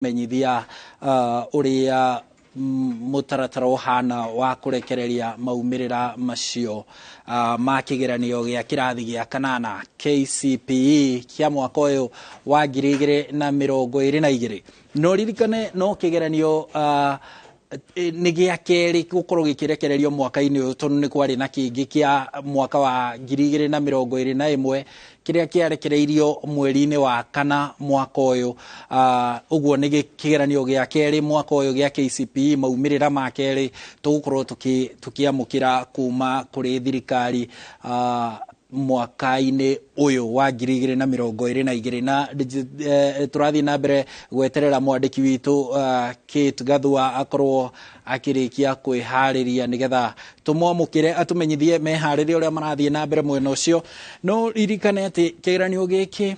Menyithia ũrĩa mũtaratara ũhana wa kũrekereria maumĩrĩra macio ma kĩgeranio gĩa kĩrathi gĩa kanana KCPE kĩa mwaka ũyũ wa 2022. No ririkane no kĩgeranio nĩ gĩa kerĩ gũkorwo gĩkĩrekererio mwaka-inĩ ũyũ, tondũ nĩ kwarĩ na kĩngĩ kĩa mwaka wa 2021 kĩrĩa kĩarekereirio mweri-inĩ wa kana mwaka ũyũ. Ũguo nĩ kĩgeranio gĩa kerĩ mwaka ũyũ gĩa KCPE, maumĩrĩra ma kerĩ tũgũkorwo tũkĩamũkĩra kuma kũrĩ thirikari mwaka-inĩ ũyũ wa 2022. Na tũrathiĩ na mbere gweterera mwandĩki witũ Kate Gathua akorwo akĩrĩkia kwĩharĩria nĩgetha tũmwamũkĩre atũmenyithie meharĩria ũrĩa marathiĩ na mbere mwena ũcio. No ririkane atĩ kĩgeranio gĩkĩ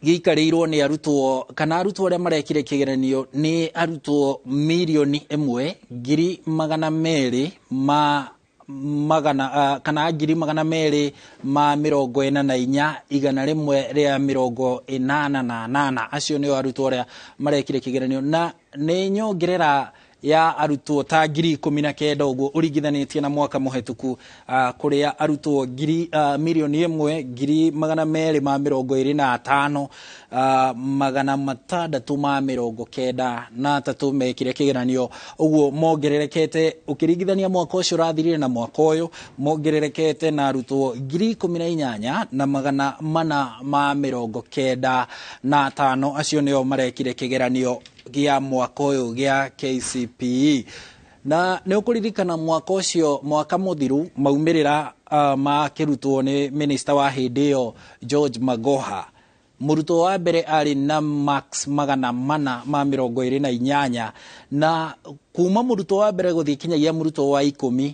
gĩikarĩirwo nĩ arutwo, kana arutwo arĩa marekire kĩgeranio nĩ arutwo 1,200,000 ma magana kana 244,188. Acio nĩo arutwo arĩa marekire kĩgeranio, na nĩ nyongerera ya arutwo ta 19,000 ũguo ũringithanĩtie na mwaka mũhetũku, kũrĩa arutwo ngiri 1,225,693 mekire kĩgeranio. Ũguo mongererekete ũkĩringithania mwaka ũcio ũrathirire na mwaka ũyũ, mongererekete na arutwo 18,495. Acio nĩo marekire kĩgeranio gĩa mwaka ũyũ gĩa KCPE. Na nĩ ũkũririkana mwaka ũcio, mwaka mũthiru, maumĩrĩra makĩrutwo nĩ minista wa hĩndĩ ĩyo George Magoha, mũrutwo wa mbere arĩ na marks 428, na kuma mũrutwo wa mbere gũthiĩ kinyagia mũrutwo wa 10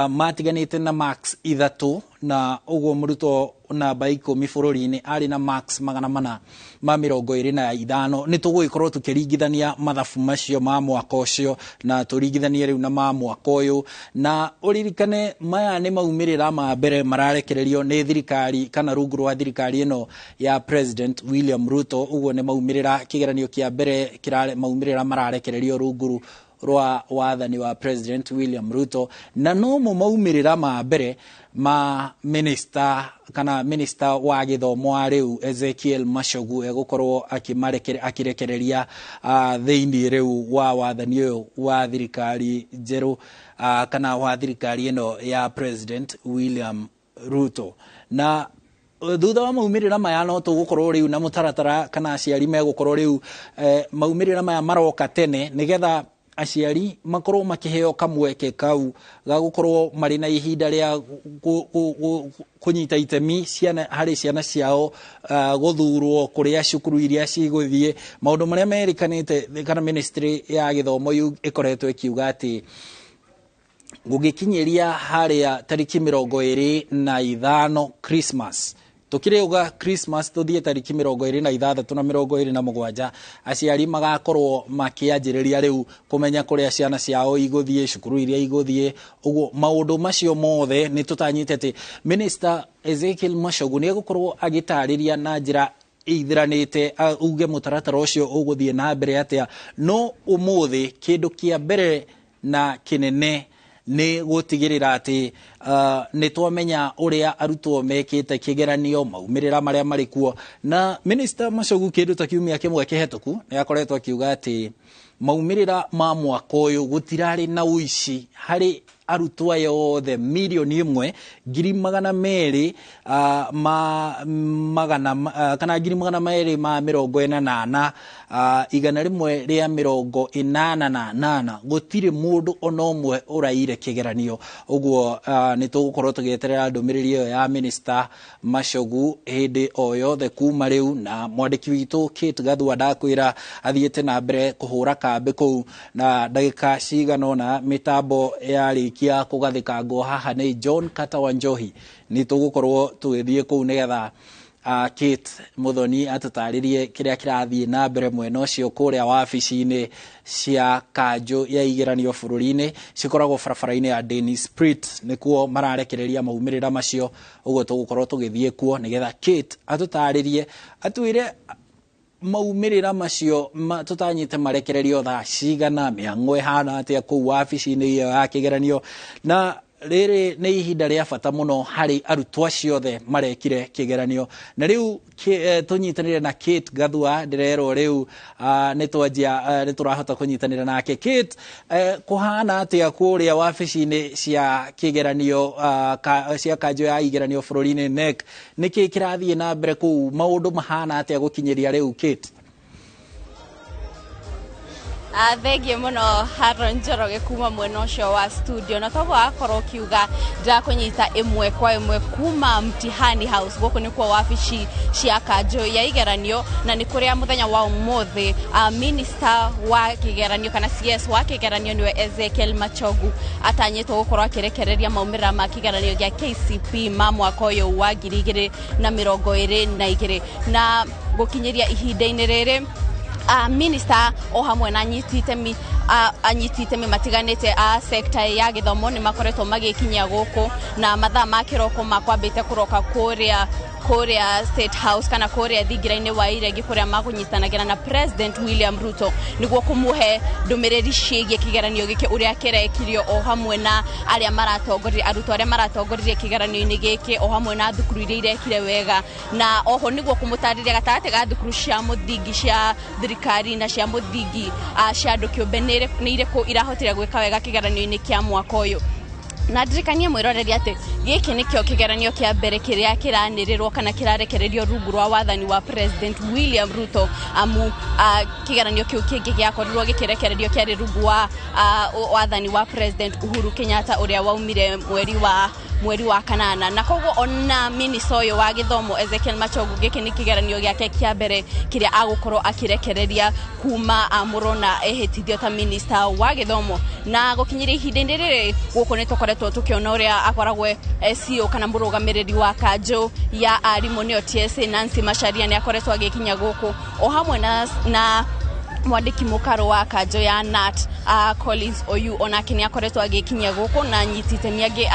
matiganĩte na marks 3, na ũguo mũrutwo namba 10 bũrũri-inĩ arĩ na marks 425. Nĩ tũgũgĩkorwo tũkĩringithania mathabu macio ma mwaka ũcio na tũringithanie rĩu na ma mwaka ũyũ. Na ũririkane maya nĩ maumĩrĩra ma mbere mararekererio nĩ thirikari kana rungu rwa thirikari ĩno ya President William Ruto. Ũguo nĩ maumĩrĩra kĩgeranio kĩa mbere maumĩrĩra mararekererio rungu rwa wathani wa President William Ruto, na no mo maumĩrĩra ma mbere ma minister kana minister wa gĩthomo wa rĩu Ezekiel Machogu egũkorwo akĩrekereria thĩinĩ rĩu wa wathani ũyũ wa thirikari njerũ kana wa thirikari ĩno ya President William Ruto. Na thutha wa maumĩrĩra maya no tũgũkorwo rĩu na mũtaratara, kana aciari megũkorwo rĩu maumĩrĩra maya maroka tene nĩgetha aciari makorwo makĩheo kamweke kau ga gũkorwo marĩ na ihinda rĩa kũnyita itemi ciana harĩ ciana ciao gũthurwo kũrĩa cukuru iria cigũthiĩ. Maũndũ marĩa merĩkanĩte kana ministry ya gĩthomo ĩkoretwo ĩkiuga atĩ gũgĩkinyĩria harĩa tarĩki 25 Christmas, tukĩrĩuga Christmas tũthiĩ tarĩki 26 na 27, aciari magakorwo makĩanjĩrĩria rĩu kũmenya kũrĩa ciana ciao igũthiĩ, cukuru iria igũthiĩ. Ũguo maũndũ macio mothe nĩ tũtanyĩte atĩ Minister Ezekiel Machogu nĩ egũkorwo agĩtarĩria na njĩra ĩithiranĩte, uge mũtaratara ũcio ũgũthiĩ na mbere atĩa. No ũmũthĩ kĩndũ kĩa mbere na kĩnene nĩ gũtigĩrĩra atĩ nĩ twamenya ũrĩa arutwo mekĩte kĩgeranio, maumĩrĩra marĩa marĩ kuo. Na Minister Machogu kĩndũ ta kiumia kĩmwe kĩhetũku nĩ akoretwo akiuga atĩ maumĩrĩra ma mwaka ũyũ gũtirarĩ na ũici harĩ arutwo aya othe 1,200,000 ma magana kana 244,188. Gũtirĩ mũndũ ona ũmwe ũraire kĩgeranio. Ũguo nĩ tũgũkorwo tũgĩeterera ndũmĩrĩri ĩyo ya Minister Machogu hĩndĩ o yothe kuma rĩu. Na mwandĩki witũ Kate Gathua ndakwĩra athiĩte na mbere kũhũra kambĩ kũu, na ndagĩka cigana ũna mĩtambo yarĩkia kũgathĩkangwo haha nĩ John Carter Wanjohi, nĩ tũgũkorwo tũgĩthiĩ kũu nĩgetha Kate Muthoni atũtarĩrie kĩrĩa kĩrathiĩ na mbere mwena ũcio kũrĩa wabici-inĩ cia kanjũ ya igeranio bũrũri-inĩ cikoragwo barabara-inĩ ya Dennis Pritt, nĩkuo mararekereria maumĩrĩra macio. Ũguo tũgũkorwo tũgĩthiĩ kuo nĩgetha Kate atũtarĩrie, atwĩre Maumĩrĩra macio tũtanyĩte marekererio thaa cigana? Mĩhang'o ĩhana atĩa kũu wabici-inĩ ĩyo ya kĩgeranio? Na rĩrĩ nĩ ihinda rĩa bata mũno harĩ arutwo acio othe marekire kĩgeranio. Na rĩu tũnyitanĩre na Kate Gathua. Ndĩrerwo rĩu nĩ twanjia, nĩ tũrahota kũnyitanĩra nake. Kate, kũhana atĩa kũrĩa wabici-inĩ cia kĩgeranio cia kanjũ ya igeranio bũrũri-inĩ, KNEC? Nĩkĩ kĩrathiĩ na mbere kũu? Maũndũ mahana atĩa gũkinyĩria rĩu, Kate? Thengiũ mũno, Haron Njoroge, kuma mwena ũcio wa studio. Na toguo wakorwo ũkiuga, ndĩrakũnyita ĩmwe kwa ĩmwe kuma Mtihani House. Gũkũ nĩkuo wabici cia kanjũ ya igeranio, na nĩ kũrĩa mũthenya wa ũmũthĩ minister wa kĩgeranio kana CS wa kĩgeranio, nĩwe Ezekiel Machogu, atanyĩtwo gũkorwo akĩrekereria maumĩrĩra ma kĩgeranio gĩa KCP ma mwaka ũyũ wa 2022. Na gũkinyĩria ihinda-inĩ rĩrĩ, minister o hamwe na anyiti itemi matiganĩte a sector ya gĩthomo nĩ makoretwo magĩkinyia gũkũ, na mathaa ma kĩroko makwambĩte kũroka kũrĩa State House kana kũrĩa thingira-inĩ wa Iregi, kũrĩa makũnyitanagĩra na President William Ruto nĩguo kũmũhe ndũmĩrĩri ciĩgiĩ kĩgeranio gĩkĩ, ũrĩa kĩrekirio, o hamwe na arĩa maratongoririe, arutwo arĩa maratongoririe kĩgeranio-inĩ gĩkĩ, o hamwe na thukuru iria irekire wega, na oho nĩguo kũmũtarĩria gatagatĩ ga thukuru cia mũthingi cia thirikari na cia mũthingi cia andũ kĩũmbe nĩ irĩkũ irahotire gwĩka wega kĩgeranio-inĩ kĩa mwaka ũyũ. Na ndirikanie mwĩroreri atĩ gĩkĩ nĩkĩo kĩgeranio kĩa mbere kĩrĩa kĩranĩrĩrwo kana kĩrarekererio rungu rwa wathani wa President William Ruto, amu kĩgeranio kĩu kĩngĩ gĩakorirwo gĩkĩrekererio kĩarĩ rungu wa wathani wa President Uhuru Kenyatta ũrĩa waumire mweri wa kanana. Na koguo ona minista ũyũ wa gĩthomo Ezekiel Machogu, gĩkĩ nĩ kĩgeranio gĩake kĩa mbere kĩrĩa agũkorwo akĩrekereria kuma amũrwo na ehĩtithio ta minista wa gĩthomo. Na gũkinyĩria ihinda-inĩ rĩrĩ, gũkũ nĩ tũkoretwo tũkĩona ũrĩa akoragwo CEO kana mũrũgamĩrĩri wa kanjũ ya arimũ, nĩyo TSA, Nancy Macharia, nĩ akoretwo agĩkinya gũkũ, o hamwe na mwandĩki mũkarũ wa kanjũ ya KNUT, Collins Oyu, onake nĩ akoretwo agĩkinya gũkũ, na anyiti itemi angĩ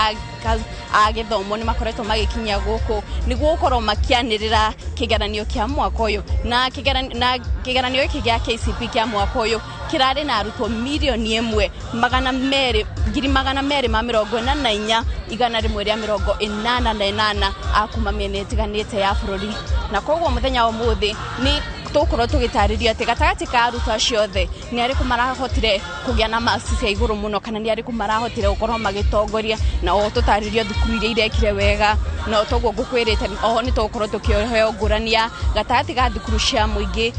a gĩthomo nĩ makoretwo magĩkinya gũkũ nĩguo gũkorwo makĩanĩrĩra kĩgeranio kĩa mwaka ũyũ. Na kĩgeranio gĩkĩ gĩa KCP kĩa mwaka ũyũ kĩrarĩ na arutwo 1,200,244,188 a kuma mĩena ĩtiganĩte ya bũrũri. Na koguo mũthenya wa ũmũthĩ nĩ tũgũkorwo tũgĩtarĩrio atĩ gatagatĩ ka arutwo acio othe, nĩ arĩkũ marahotire kũgĩa na marks cia igũrũ mũno, kana nĩ arĩkũ marahotire gũkorwo magĩtongoria, na oho tũtarĩrio thukuru iria irekire wega. Na toguo ngũkwĩrĩte, oho nĩ tũgũkorwo tũkĩheo ngũrani ya gatagatĩ ga thukuru cia mũingĩ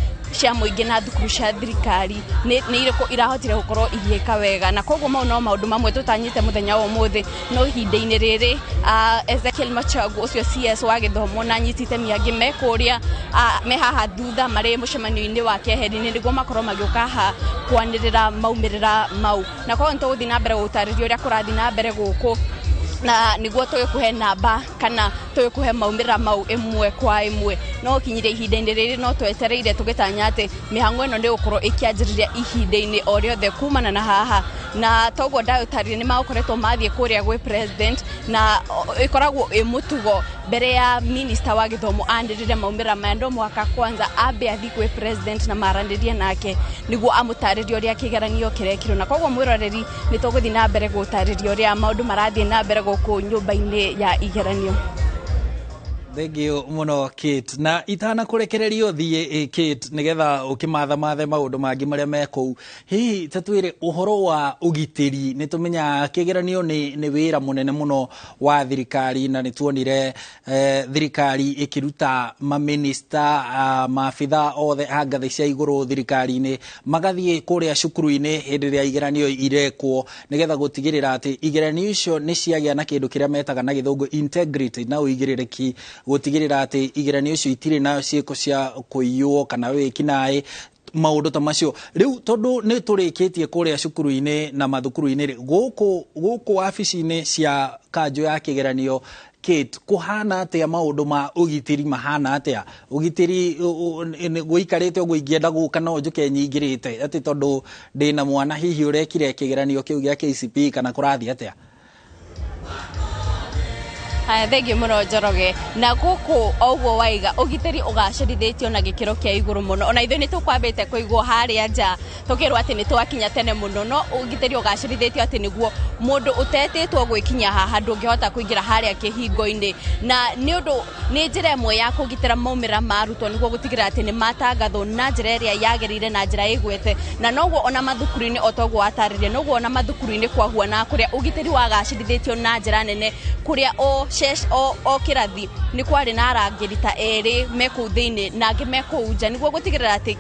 na thukuru cia thirikari, nĩ irĩkũ irahotire gũkorwo igĩka wega. Na koguo mau no maũndũ mamwe tũtanyĩte mũthenya wa ũmũthĩ. No ihinda-inĩ rĩrĩ, Ezekiel Machogu, ũcio CS wa gĩthomo, na anyiti itemi angĩ me kũrĩa, me haha thutha marĩ mũcemanio-inĩ wa keheri-inĩ nĩguo makorwo magĩũka haha kwanĩrĩra maumĩrĩra mau. Na koguo nĩ tũgũthiĩ na mbere gũtarĩria ũrĩa kũrathiĩ na mbere gũkũ, na nĩguo tũgĩkũhe namba kana tũgĩkũhe maumĩrĩra mau ĩmwe kwa ĩmwe. No kinyire ihinda-inĩ rĩrĩ, no twetereire tũgĩtanya atĩ mĩhang'o ĩno nĩ gũkorwo ĩkĩanjĩrĩria ihinda-inĩ o rĩothe kumana na haha. Na toguo ndagũtarire, nĩ magũkoretwo mathiĩ kũrĩa gwĩ President, na ĩkoragwo ĩ mũtugo mbere ya minister wa gĩthomo anĩrĩre maumĩrĩra maya, no mũhaka kwanza ambe athiĩ gwĩ President na maranĩrie nake nĩguo amũtarĩrie ũrĩa kĩgeranio kĩrekirwo. Na koguo mwĩroreri, nĩ tũgũthiĩ na mbere gũtarĩria ũrĩa maũndũ marathiĩ na mbere gũkũ nyũmba-inĩ ya igeranio. Thengiũ mũno, Kate. Na itanakũrekereria ũthiĩ, Kate, nĩgetha ũkĩmathamathe maũndũ mangĩ marĩa me kũu, hihi ta twĩre ũhoro wa ũgitĩri. Nĩ tũmenyaga kĩgeranio nĩ wĩra mũnene mũno wa thirikari, na nĩ tuonire thirikari ĩkĩruta maminista, maabitha othe a ngathĩ cia igũrũ thirikari-inĩ magathiĩ kũrĩa cukuru-inĩ hĩndĩ ĩrĩa igeranio irekwo, nĩgetha gũtigĩrĩra atĩ igeranio icio nĩ ciagĩa na kĩndũ kĩrĩa metaga na Gĩthũngũ integrity na ũigĩrĩrĩki, gũtigĩrĩra atĩ igeranio icio itirĩ na ciĩko cia kũiywo kana wĩkinaĩ, maũndũ ta macio. Rĩu tondũ nĩ tũrĩkĩtie kũrĩa cukuru-inĩ na mathukuru-inĩ rĩ, gũkũ wabici-inĩ cia kanjũ ya kĩgeranio, Kate, kũhana atĩa? Maũndũ ma ũgitĩri mahana atĩa? Ũgitĩri gũikarĩte ũguo ingĩenda gũka no njũke nyingĩrĩte atĩ tondũ ndĩna mwana hihi ũrekire kĩgeranio kĩu gĩa KCPE, kana kũrathiĩ atĩa? Haya, thengiũ mũno Njoroge. Na gũkũ o ũguo waiga, ũgitĩri ũgacĩrithĩtio na gĩkĩro kĩa igũrũ mũno. Ona ithuĩ nĩ tũkwambĩte kũigwo harĩa nja tũkĩrwo atĩ nĩ twakinya tene mũno, no ũgitĩri ũgacĩrithĩtio atĩ nĩguo mũndũ ũtetĩtwo gwĩkinya haha ndũngĩhota kũingĩra harĩa kĩhingo-inĩ. Na nĩ ũndũ nĩ njĩra ĩmwe ya kũgitĩra maumĩrĩra ma arutwo nĩguo gũtigĩrĩra atĩ nĩ matangathwo na njĩra ĩrĩa yagĩrĩire na njĩra ĩgwete. Na noguo ona mathukuru-inĩ o toguo watarĩria, noguo ona mathukuru-inĩ kwahuana kũrĩa ũgitĩri wagacĩrithĩtio na njĩra nene, kũrĩa o kĩrathi nĩ kwarĩ na arangĩri ta erĩ me kũu thĩinĩ na angĩ me kũu nja nĩguo gũtigĩrĩra atĩ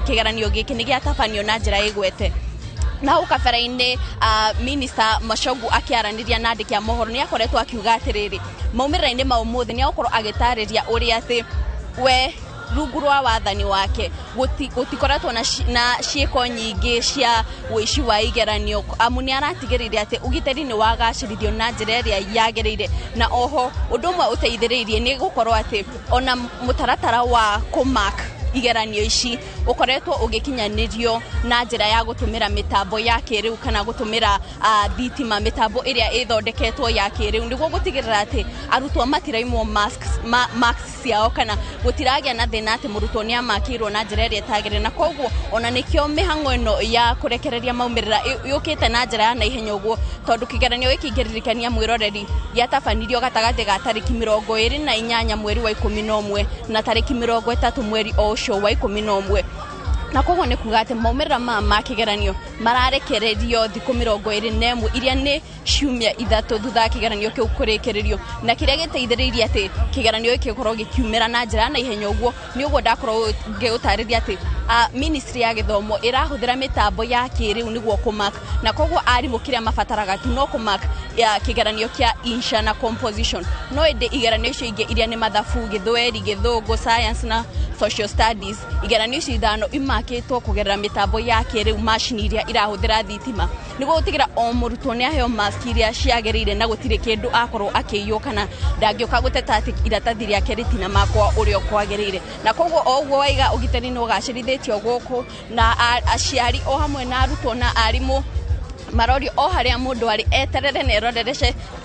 kĩgeranio gĩkĩ nĩ gĩatabanio na njĩra ĩgwete. Na hau kabere-inĩ, Minister Machogu akĩaranĩria na andĩki a mohoro nĩ akoretwo akiuga atĩrĩrĩ, maumĩrĩra-inĩ ma ũmũthĩ nĩ egũkorwo agĩtarĩria ũrĩa atĩ we rungu rwa wathani wake gũtikoretwo na ciĩko nyingĩ cia ũici wa igeranio, amu nĩ aratigĩrĩire atĩ ũgitĩri nĩ wagacĩrithio na njĩra ĩrĩa yagĩrĩire. Na oho ũndũ ũmwe ũteithĩrĩirie nĩ gũkorwo atĩ ona mũtaratara wa kũmark igeranio ici ũkoretwo ũgĩkinyanĩrio na njĩra ya gũtũmĩra mĩtambo ya kĩrĩu kana gũtũmĩra thitima, mĩtambo ĩrĩa ĩthondeketwo ya kĩrĩu nĩguo gũtigĩrĩra atĩ arutwo matiraimwo marks ciao kana gũtiragĩa na thĩna atĩ mũrutwo nĩ amakĩirwo na njĩra ĩrĩa ĩtagĩrĩire. Na koguo ona nĩkĩo mĩhang'o ĩno ya kũrekereria maumĩrĩra yũkĩte na njĩra ya naihenya ũguo, tondũ kĩgeranio gĩkĩ ingĩririkania mwĩroreri gĩatabanirio gatagatĩ ga tarĩki 28 mweri wa 11 na tarĩki 30 mweri o ũcio wa 11. Na koguo nĩ kuga atĩ maumĩrĩra maya ma kĩgeranio mararekererio thikũ 21 iria nĩ ciumia 3 thutha wa kĩgeranio kĩu kũrĩkĩrĩrio. Na kĩrĩa gĩteithĩrĩirie atĩ kĩgeranio gĩkĩ gĩkorwo gĩkiumĩra na njĩra ya naihenya ũguo nĩ ũguo ndakorwo ngĩgũtarĩria atĩ ministry ya gĩthomo ĩrahũthĩra mĩtambo ya kĩrĩu nĩguo kũmark, na koguo arimũ kĩrĩa mabataraga tu no kũmark ya kĩgeranio kĩa insha na composition. No ĩndĩ igeranio icio ingĩ iria nĩ mathabu, gĩthweri, gĩthũngũ, science na social studies, igeranio icio 5 imakĩtwo kũgerera mĩtambo ya kĩrĩu, macini iria irahũthĩra thitima nĩguo gũtigĩra o mũrutwo nĩ aheo mask iria ciagĩrĩire na gũtirĩ kĩndũ akorwo akĩiywo kana ndangĩũka gũteta atĩ iratathi rĩake rĩtinamakwo ũrĩa kwagĩrĩire. Na koguo o ũguo waiga, ũgitĩri nĩ ũgacĩrithĩtio gũkũ na aciari o hamwe na arutwo na arimũ marorio o harĩa mũndũ arĩ eterere na erorere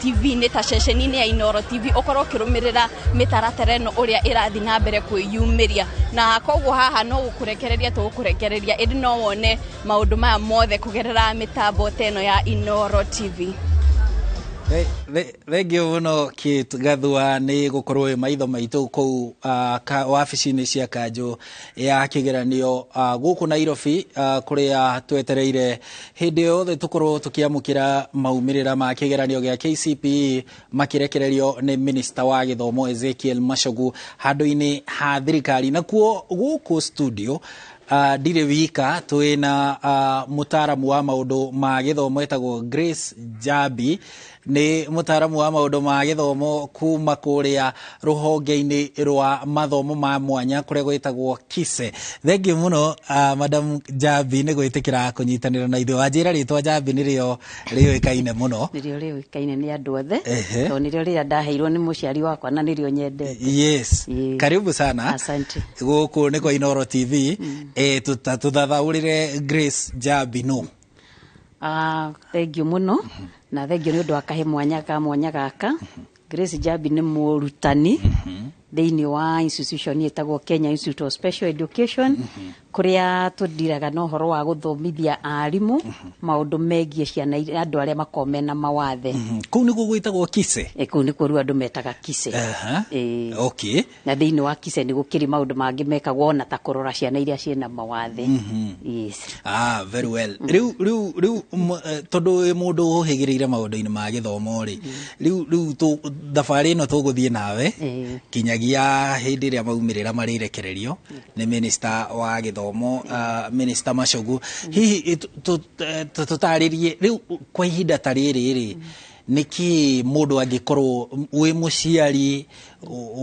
TV-inĩ ta ceceni-inĩ ya Inooro TV, ũkorwo ũkĩrũmĩrĩra mĩtaratara ĩno ũrĩa ĩrathiĩ na mbere kwĩyumĩria. Na koguo haha no gũkũrekereria tũgũkũrekereria, ĩndĩ no wone maũndũ maya mothe kũgerera mĩtambo ta ĩno ya Inooro TV. Thengiũ mũno Kate Gathua nĩ gũkorwo wĩ maitho maitũ kũu wabici-inĩ cia kanjũ ya kĩgeranio gũkũ Nairobi, kũrĩa twetereire hĩndĩ yothe tũkorwo tũkĩamũkĩra maumĩrĩra ma kĩgeranio gĩa KCPE makĩrekererio nĩ Minister wa gĩthomo Ezekiel Machogu handũ-inĩ ha thirikari. Nakuo gũkũ studio ndirĩ wika, twĩna mũtaaramu wa maũndũ ma gĩthomo etagwo Grace Jambi, nĩ mũtaaramu wa maũndũ ma gĩthomo kuma kũrĩa rũhonge-inĩ rwa mathomo ma mwanya kũrĩa gwĩtagwo KISE. Thengiũ mũno Madam Jambi nĩ gwĩtĩkĩra kũnyitanĩra na ithuĩ. Wanjĩra rĩtwa Jambi nĩrĩo rĩũĩkaine mũno. Nĩrĩo rĩũĩkaine nĩ andũ othe, tondũ nĩrĩo rĩrĩa ndaheirwo nĩ mũciari wakwa na nĩrĩo nyendete. Yes. Karibu sana. Asante. Gũkũ nĩ kwa Inooro TV. Tũthathaũrĩre Grace Jambi no. Thengiũ mũno na thengiũ nĩ ũndũ wa kahe mwanya ka mwanya gaka. Grace Jambi nĩ mũrutani thĩinĩ wa institution ĩtagwo Kenya Institute of Special Education, kũrĩa tũndiraga na ũhoro wa gũthomithia arimũ maũndũ megiĩ ciana andũ arĩa makoragwo mena mawathe. Kũu nĩkuo gwĩtagwo KISE? Kũu nĩkuo rĩu andũ metaga KISE. Na thĩinĩ wa KISE nĩ gũkĩrĩ maũndũ mangĩ mekagwo ona ta kũrora ciana iria ciĩna mawathe. Yes. Very well. Rĩu tondũ wĩ mũndũ ũhĩgĩrĩire maũndũ-inĩ ma gĩthomo rĩ, rĩu thabarĩ ĩno tũgũthiĩ nawe kinyagia hĩndĩ ĩrĩa maumĩrĩra marĩrekererio nĩ Minister wa gĩthomo, Minister Machogu. Hihi tũtarĩrie rĩu kwa ihinda ta rĩrĩ rĩ, nĩkĩ mũndũ angĩkorwo wĩ mũciari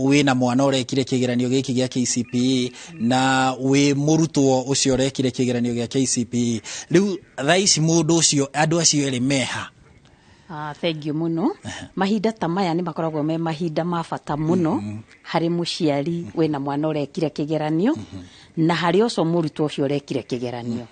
wĩna mwana ũrekire kĩgeranio gĩkĩ gĩa KCPE na wĩ mũrutwo ũcio ũrekire kĩgeranio gĩa KCPE, rĩu thaa ici mũndũ ũcio, andũ acio erĩ meha? Thengiũ mũno. Mahinda ta maya nĩ makoragwo me mahinda ma bata mũno harĩ mũciari wĩna mwana ũrekire kĩgeranio na harĩ ũcio mũrutwo ũcio ũrekire kĩgeranio.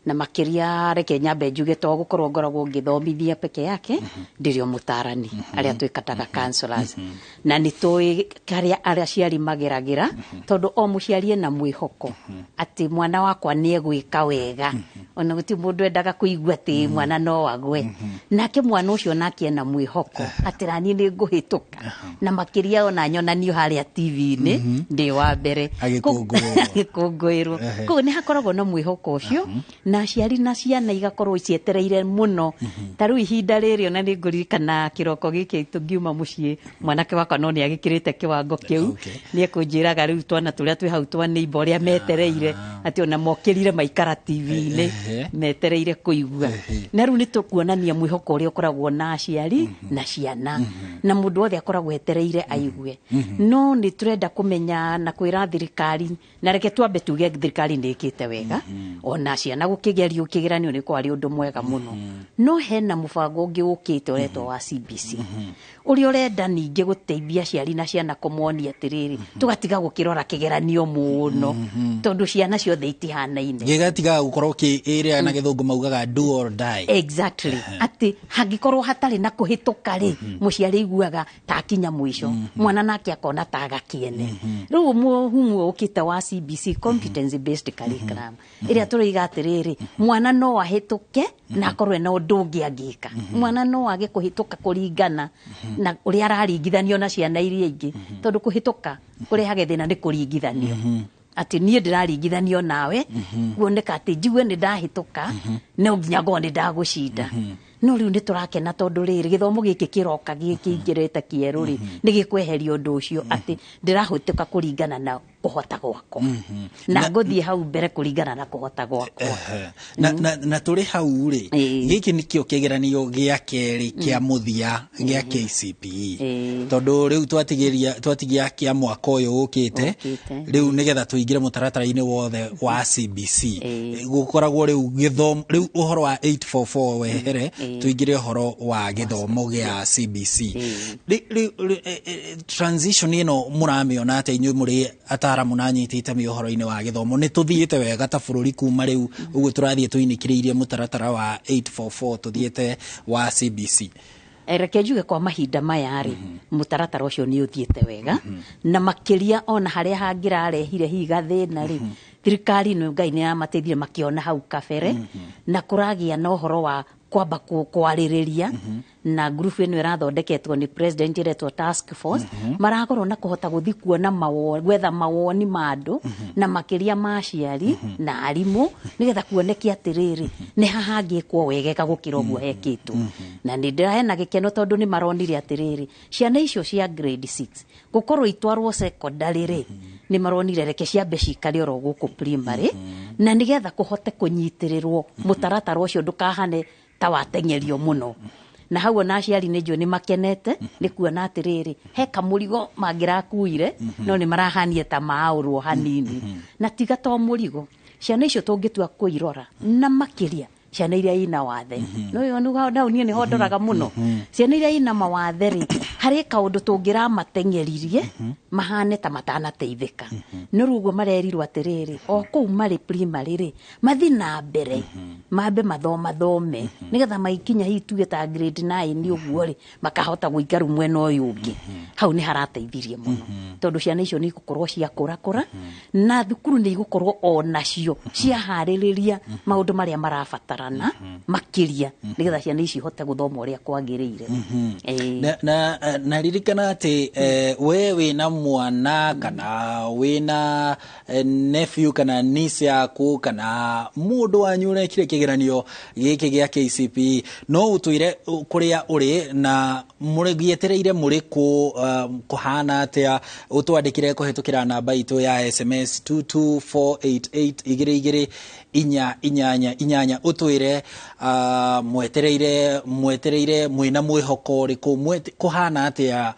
Na makiria reke nyambe njuge to gukorwo ngoragwo ngithomithia peke yake, ndĩrĩ o mũtarani arĩa twĩkataga counselors, na nĩ tũĩ karĩa aciari mageragĩra, tondũ o mũciari ena mwĩhoko atĩ mwana wakwa nĩ egwĩka wega. Ona gũtirĩ mũndũ endaga kũigua atĩ mwana no agwe. Nake mwana ũcio nake ena mwĩhoko atĩ naniĩ nĩ ngũhĩtũka, na makĩria ona nyonanio harĩa TV-inĩ ndĩ wa mbere. Agĩkũngũĩrwo. Agĩkũngũĩrwo. Koguo nĩ hakoragwo na mwĩhoko ũcio, na aciari na ciana igakorwo cietereire mũno. Ta rĩu ihinda rĩrĩ, ona nĩ ngũririkana kĩroko gĩkĩ tũngiuma mũciĩ, mwanake wakwa no nĩ agĩkĩrĩte kĩwango kĩu, nĩ ekũnjĩraga rĩu twana tũrĩa twĩ hau twa neighbor ũrĩa metereire, atĩ ona mokĩrire maikara TV-inĩ metereire kũigua. Na rĩu nĩ tũkuonania mwĩhoko ũrĩa ũkoragwo na aciari na ciana, na mũndũ wothe akoragwo etereire aigue. No nĩ tũrenda kũmenya na kwĩra thirikari, na reke twambe tuge thirikari nĩ ĩkĩte wega, ona ciana gũkĩgerio kĩgeranio nĩ kwarĩ ũndũ mwega mũno. No hena mũbango ũngĩ ũkĩte ũretwo wa CBC, ũrĩa ũrenda ningĩ gũteithia aciari na ciana, kũmonia atĩrĩrĩ, tũgatiga gũkĩrora kĩgeranio mũno, tondũ ciana ciothe itihanaine. Gĩgatigaga gũkorwo kĩ ĩrĩa na gĩthũngũ maugaga do or die. Exactly, atĩ hangĩkorwo hatarĩ na kũhĩtũka rĩ, mũciari aiguaga ta akinya mũico, mwana nake akona ta agakĩene. Rĩu mũhumu ũkĩte wa CBC, competence based curriculum, ĩrĩa tũroiga atĩrĩrĩ, mwana no ahĩtũke na akorwo ena ũndũ ũngĩ angĩka. Mwana no age kũhĩtũka kũringana na ũrĩa araringithanio na ciana iria ingĩ, tondũ kũhĩtũka kũrehage thĩna nĩ kũringithanio, atĩ niĩ ndĩraringithanio nawe, kuoneka atĩ njigue nĩ ndahĩtũka, no nginya ngorwo nĩ ndagũcinda. No rĩu nĩ tũrakena tondũ rĩrĩ, gĩthomo gĩkĩ kĩroka gĩkĩingĩrĩte kĩerũ rĩ, nĩ gĩkweheria ũndũ ũcio atĩ ndĩrahĩtũka kũringana na kũhota gwakwa, na ngũthiĩ hau mbere kũringana na kũhota gwakwa. Na tũrĩ hau rĩ, gĩkĩ nĩkĩo kĩgeranio gĩa kerĩ kĩa mũthia gĩa KCPE, tondũ rĩu twatigĩria twatigia kĩa mwaka ũyũ ũkĩte. Ũkĩte. Rĩu nĩgetha tũingĩre mũtaratara-inĩ wothe wa CBC, gũkoragwo rĩu gĩthomo, rĩu ũhoro wa 844 wehere, tũingĩre ũhoro wa gĩthomo gĩa CBC. Rĩ transition ĩno mũramĩona atĩa inyuĩ mũrĩ ataramu na anyiti itemi ũhoro-inĩ wa gĩthomo? Nĩ tũthiĩte wega ta bũrũri kuma rĩu ũguo tũrathiĩ tũinĩkĩrĩirie mũtaratara wa 844 tũthiĩte wa CBC? Reke njuge kwa mahinda maya rĩ, mũtaratara ũcio nĩ ũthiĩte wega, na makĩria ona harĩa hangĩrarehire hihi gathĩna rĩ, thirikari nĩ Ngai nĩ yamateithire makĩona hau kabere, na kũragĩa na ũhoro wa kwamba kwarĩrĩria na ngurubu ĩno ĩrathondeketwo nĩ president ĩretwo task force. Marakorwo na kũhota gũthiĩ kuona gwetha mawoni ma andũ, na makĩria ma aciari na arimũ, nĩgetha kuoneke atĩrĩrĩ, nĩ ha hangĩkwo wegeka gũkĩra ũguo hekĩtwo. Na nĩ ndĩrahena gĩkeno tondũ nĩ maronire atĩrĩrĩ, ciana icio cia grade 6 gũkorwo itwarwo secondary rĩ, nĩ maronire reke ciambe cikare oro gũkũ primary, na nĩgetha kũhote kũnyitĩrĩrwo mũtaratara ũcio ndũkahane ta wateng'erio mũno. Na hau ona aciari nĩ njũĩ nĩ makenete nĩ kuona atĩrĩrĩ, he kamũrigo mangĩrakuire, no nĩ marahania ta maũrwo hanini. Na tiga to mũrigo, ciana icio tũngĩtua kũirora, na makĩria ciana iria ina wathe, no yo nau niĩ nĩho ndoraga mũno, ciana iria ina mawathe rĩ, harĩ kaũndũ tũngĩramateng'eririe mahane ta matanateithĩka. No rĩu ũguo marerirwo atĩrĩrĩ, o kũu marĩ primary rĩ, mathi na mbere mambe mathomathome, nĩgetha maikinya hihi tuge ta grade 9 ũguo rĩ, makahota gũikara rĩu mwena ũyũ ũngĩ. Hau nĩ harateithirie mũno, tondũ ciana icio nĩ igũkorwo ciakũrakũra, na thukuru nĩ igũkorwo o nacio ciaharĩrĩria maũndũ marĩa marabatarana makĩria, nĩgetha ciana ici ihote gũthoma ũrĩa kwagĩrĩire. Na ririkana atĩ we wĩna mwana kana wĩna nephew kana niece yaku kana mũndũ wanyu ũrekire kĩgeranio gĩkĩ gĩa KCPE, no ũtwĩre kũrĩa ũrĩ na mũgĩetereire mũrĩ kũ, kũhana atĩa. Ũtwandĩkĩre kũhetũkĩra namba itũ ya SMS 22488, 22488, ũtwĩre mwetereire mwĩna mwĩhoko ũrĩkũ, kũhana atĩa,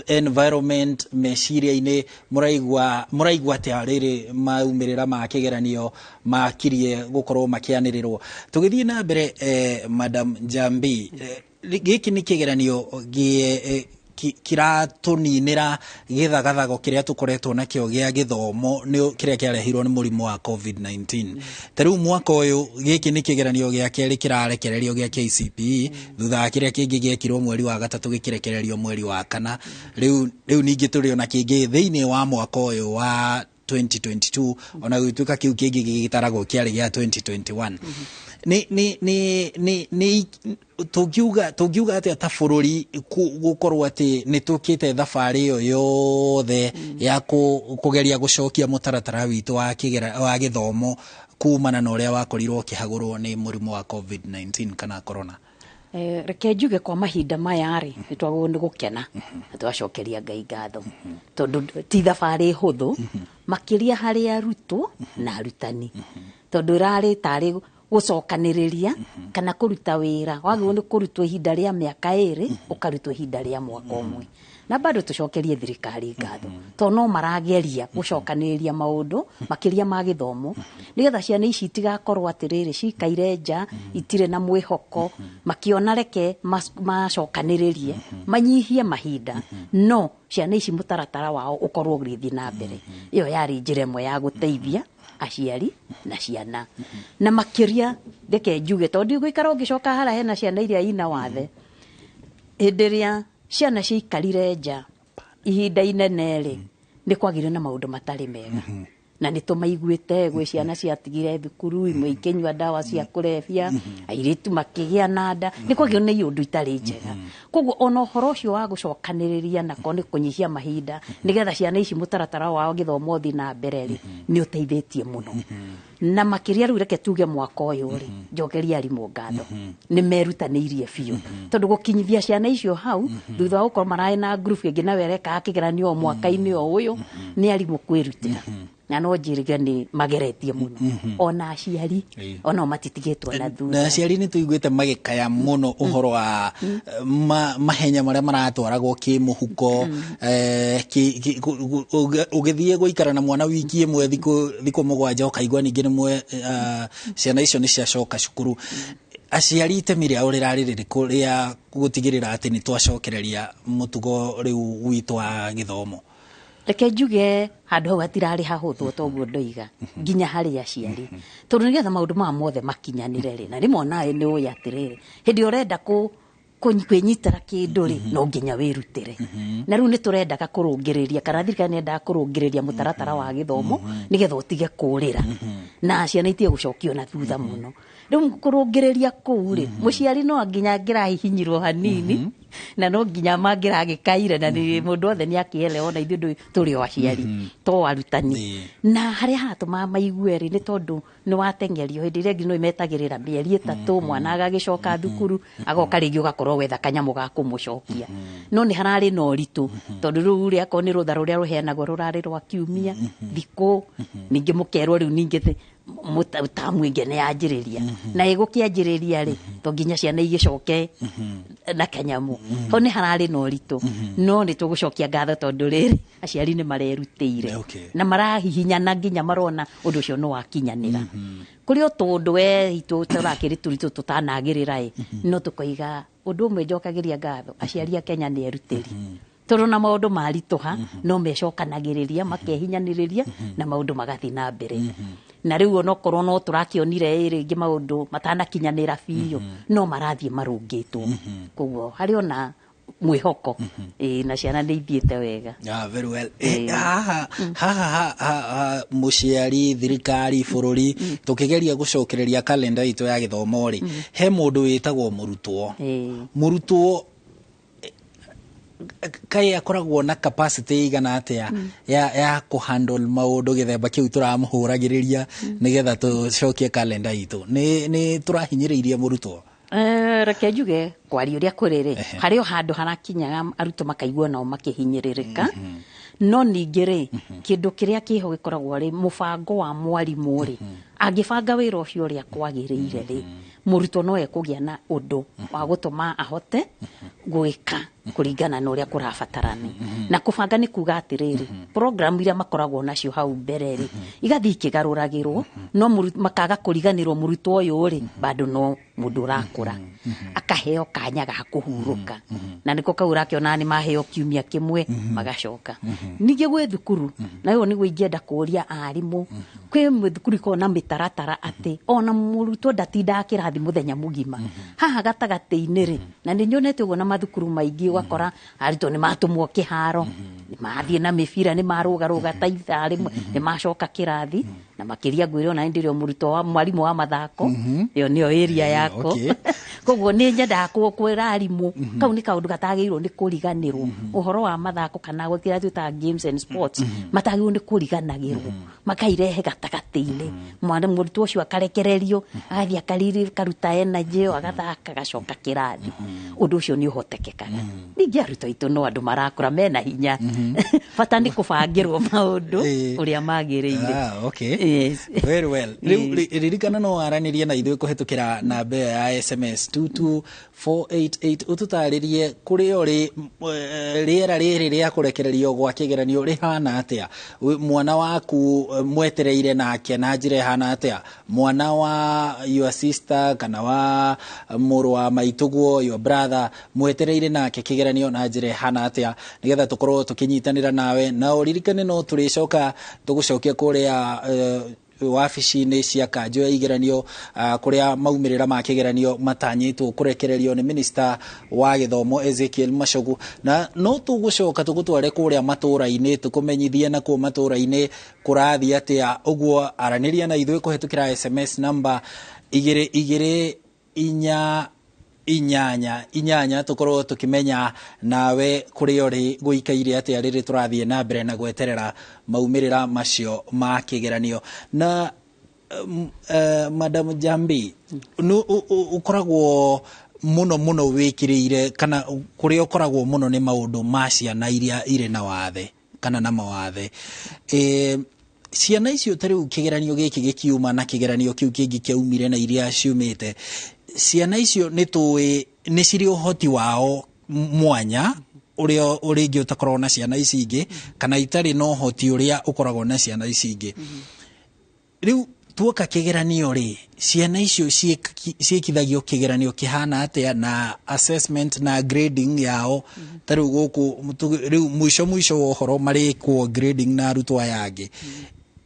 environment meciria-inĩ, mũraigua atĩa rĩrĩ maumĩrĩra ma kĩgeranio makirie gũkorwo makĩanĩrĩrwo. Tũgĩthiĩ na mbere, Madam Njambi, gĩkĩ nĩ kĩgeranio gĩ Kĩratũninĩra gĩthagathago kĩrĩa tũkoretwo nakĩo gĩa gĩthomo nĩ kĩrĩa kĩarehirwo nĩ mũrimũ wa COVID-19. Ta rĩu mwaka ũyũ gĩkĩ nĩ kĩgeranio gĩa kerĩ kĩrarekererio gĩa KCPE, thutha wa kĩrĩa kĩngĩ gĩekirwo mweri wa gatatũ gĩkĩrekererio mweri wa kana. Rĩu ningĩ tũrĩ ona kĩngĩ thĩinĩ wa mwaka ũyũ wa 2022, ona gũgĩtuĩka kĩu kĩngĩ gĩgĩtaragwo kĩarĩ gĩa 2021. Nĩ tũngiuga atĩa ta bũrũri gũkorwo atĩ nĩ tũkĩte thabarĩ ĩyo yothe ya kũgeria gũcokia mũtaratara witũ wa gĩthomo kumana na ũrĩa wakorirwo ũkĩhagũrwo nĩ mũrimũ wa COVID-19 kana corona? Reke njuge kwa mahinda maya rĩ, nĩ twagĩrĩirwo nĩ gũkena na tũgacokeria Ngai ngatho, tondũ ti thabarĩ hũthũ, makĩria harĩ arutwo na arutani, tondũ ĩrarĩ tarĩ gũcokanĩrĩria kana kũruta wĩra wagĩrĩirwo nĩ kũrutwo ihinda rĩa mĩaka 2, ũkarutwo ihinda rĩa mwaka ũmwe. Na bado tũcokerie thirikari ngatho, tondũ no marageria gũcokanĩrĩria maũndũ makĩria ma gĩthomo, nĩgetha ciana ici itigakorwo atĩrĩrĩ cikaire nja itirĩ na mwĩhoko, makĩona reke macokanĩrĩrie manyihie mahinda, no ciana ici mũtaratara wao ũkorwo ũgĩthiĩ na mbere. Ĩyo yarĩ njĩra ĩmwe ya gũteithia aciari na ciana. Na makĩria reke njuge, tondũ ndigũikara ũngĩcoka harĩa hena ciana iria ina wathe, hĩndĩ ĩrĩa ciana ciaikarire nja ihinda inene rĩ, nĩ kwagĩire na maũndũ matarĩ mega, na nĩ tũmaiguĩte gwĩ ciana ciatigire thukuru, imwe ikĩnyua ndawa cia kũrebia, airĩtu makĩgĩa na nda, nĩ kwagĩire na iũndũ itarĩ njega. Koguo ona ũhoro ũcio wa gũcokanĩrĩria nako nĩ kũnyihia mahinda nĩgetha ciana ici mũtaratara wao gĩthomo ũthiĩ na mbere rĩ, nĩ ũteithĩtie mũno. Na makĩria rĩu reke tuge mwaka ũyũ rĩ, njokerie arimũ ngatho, nĩ merutanĩirie biũ, tondũ gũkinyithia ciana icio hau thutha wa gũkorwo mararĩ na group ĩngĩ nawe ĩrekaga kĩgeranio o mwaka-inĩ o ũyũ, nĩ arimũ kwĩrutĩra, na no njĩrĩge nĩ mageretie mũno. Ona aciari onao matitigĩtwo na thutha. Na aciari nĩ tũiguĩte magĩkaya mũno ũhoro wa mahenya marĩa maratwaragwo kĩmũhuko, ũgĩthiĩ gũikara na mwana wiki ĩmwe thikũ 7, ũkaigua ningĩ nĩ ciana icio nĩ ciacoka cukuru. Aciari itemi rĩao rĩrarĩ rĩrĩkũ rĩa gũtigĩrĩra atĩ nĩ twacokereria mũtugo rĩu witũ wa gĩthomo? Reke njuge handũ hau hatirarĩ hahũthũ toguo ndoiga, nginya harĩ aciari, tondũ nĩgetha maũndũ maya mothe makinyanĩre rĩ, na rĩmwe onawe nĩ ũĩ atĩrĩrĩ, hĩndĩ ĩrĩa ũrenda kwĩnyitĩra kĩndũ rĩ, no nginya wĩrutĩre. Na rĩu nĩ tũrendaga kũrũngĩrĩria, kana thirikari nĩ yendaga kũrũngĩrĩria mũtaratara wa gĩthomo nĩgetha ũtige kũrĩra na ciana itige gũcokio na thutha mũno. Rĩu kũrũngĩrĩria kũu rĩ, mũciari no nginya angĩrahihinyirwo hanini, na no nginya mangĩragĩkaire, na nĩ mũndũ othe nĩ akĩelewa, ona ithuĩ tũrĩ o aciari to arutani. Na harĩa haratũma maigue rĩ, nĩ tondũ nĩ wateng'erio hĩndĩ ĩrĩa ĩngĩ no ĩmetagĩrĩra mĩeri 3, mwana agagĩcoka thukuru, agoka rĩngĩ ũgakorwo wetha kanyamũ ga kũmũcokia. No nĩ hararĩ na ũritũ, tondũ rĩu rĩ, akorwo nĩ rũtha rũrĩa rũheanagwo rũrarĩ rwa kiumia thikũ, ningĩ mũkerwo rĩu ningĩ tamu ĩngĩ nĩ yanjĩrĩria, na ĩgũkĩanjĩrĩria rĩ, to nginya ciana igĩcoke na kanyamũ. Hau nĩ hararĩ na ũritũ, no nĩ tũgũcokia ngatho tondũ rĩrĩ, aciari nĩ marerutĩire na marahihinyana nginya marona ũndũ ũcio nĩ wakinyanĩra. Kũrĩ o tũndũ we itũ tũrakĩrĩ tũritũ tũtanagĩrĩra ĩ, no tũkoiga ũndũ ũmwe njokagĩria ngatho, aciari a Kenya nĩ erutĩri, tondũ na maũndũ maritũha no mecokanagĩrĩria, makehinyanĩrĩria na maũndũ magathiĩ na mbere. Na rĩu onokorwo no tũrakĩonire ĩ rĩngĩ maũndũ matanakinyanĩra biũ, no marathiĩ marũngĩtwo, koguo harĩ ona mwĩhoko, na ciana nĩ ithiĩte wega. Very well. Haha mũciari, thirikari, bũrũri, tũkĩgeria gũcokereria kalenda itũ ya gĩthomo rĩ, he mũndũ wĩtagwo mũrutwo. Mũrutwo kai akoragwo na capacity igana atĩa ya kũhandle maũndũ gĩthemba kĩu tũramũhũragĩrĩria nĩgetha tũcokie kalenda itũ? Nĩ tũrahinyĩrĩirie mũrutwo? Reke njuge kwaria ũrĩa kũrĩ rĩ, harĩ o handũ harakinyaga arutwo makaigua nao makĩhinyĩrĩrĩka. No ningĩ rĩ, kĩndũ kĩrĩa kĩho gĩkoragwo rĩ mũbango wa mwarimũ rĩ, angĩbanga wĩra ũcio ũrĩa kwagĩrĩire rĩ, mũrutwo no ekũgĩa na ũndũ wa gũtũma ahote gwĩka. Kũringana na ũrĩa kũrabatarani. Na kũbanga nĩ kuga atĩrĩrĩ, program iria makoragwo nacio hau mbere rĩ, igathiĩ ikĩgarũragĩrwo, no makaga kũriganĩrwo mũrutwo ũyũ rĩ, bado no mũndũ ũrakũra, akaheo kanya ga kũhurũka, na nĩko kau ũrakĩona nĩ maheo kiumia kĩmwe magacoka ningĩ gwĩ thukuru. Na ĩyo nĩguo ingĩenda kũria arimũ, kwĩ thukuru ikoragwo na mĩtaratara atĩ ona mũrutwo ndatindaga kĩrathi mũthenya mũgima haha gatagatĩ-inĩ rĩ. Na nĩ nyonete ũguo na mathukuru maingĩ, ũgakora arutwo nĩ matũmwo kĩharo, nĩ mathiĩ na mĩbira, nĩ marũgarũga ta ithaa rĩmwe, nĩ macoka kĩrathi. Na makĩria ngwĩre ona ndĩrĩ o mũrutwo wa mwarimũ wa mathako, ĩyo nĩyo area yako. Koguo nĩ nyendaga kwĩra arimũ kau nĩ kaũndũ gatagĩrĩirwo nĩ kũriganĩrwo, ũhoro wa mathako kana kĩrĩa twĩtaga games and sports, matagĩrĩirwo nĩ kũriganagĩrwo, makairehe gatagatĩ-inĩ. Mwana mũrutwo ũcio akarekererio agathiĩ akariri karuta energy ĩyo, agathaka, agacoka kĩrathi. Ũndũ ũcio nĩ ũhotekekaga. Ningĩ arutwo aitũ no andũ marakũra mena hinya, bata nĩ kũbangĩrwo maũndũ ũrĩa magĩrĩire. Ah, okay. Yes. Very well. Rĩu ririkana no waranĩrie na ithuĩ kũhetũkĩra namba ĩyo ya SMS 22488, ũtũtarĩrie kũrĩa ũrĩ, rĩera rĩrĩ rĩa kũrekererio gwa kĩgeranio rĩhana atĩa. Mwana waku mwetereire nake na njĩra ĩhana atĩa? Mwana wa your sister kana wa mũrũ wa maitũguo, your brother, mwetereire nake kĩgeranio na njĩra ĩhana atĩa, nĩgetha tũkorwo tũkĩnyitanĩra nawe. Na ũririkane no tũrĩcoka tũgũcokia kũrĩa wabici-inĩ cia kanjũ ya igeranio, kũrĩa maumĩrĩra ma kĩgeranio matanyĩtwo kũrekererio nĩ minista wa gĩthomo Ezekiel Machogu. Na no tũgũcoka tũgũtware kũrĩa matũra-inĩ, tũkũmenyithie nakuo matũra-inĩ kũrathiĩ atĩa. Ũguo aranĩria na ithuĩ kũhetũkĩra SMS namba 22488, tũkorwo tũkĩmenya nawe kũrĩa ũrĩ gũikaire atĩa rĩrĩ tũrathiĩ na mbere na gweterera maumĩrĩra macio ma kĩgeranio. Na Madam Jambi, ũkoragwo mũno mũno wĩkĩrĩire kana kũrĩa ũkoragwo mũno nĩ maũndũ ma ciana iria irĩ na wathe kana na mawathe. Ciana icio ta rĩu kĩgeranio gĩkĩ gĩkiuma na kĩgeranio kĩu kĩngĩ kĩaumire na iria ciumĩte, ciana icio nĩ tũĩ nĩ cirĩ ũhoti wao mwanya ũrĩa ũrĩngĩ ũtakoragwo na ciana ici ingĩ, kana itarĩ na ũhoti ũrĩa ũkoragwo na ciana ici ingĩ. Rĩu tuoka kĩgeranio rĩ, ciana icio ciĩkithagio kĩgeranio kĩhana atĩa, na assessment na grading yao? Ta rĩu gũkũ rĩu mũico mũico wa ũhoro marĩkwo grading na arutwo aya angĩ,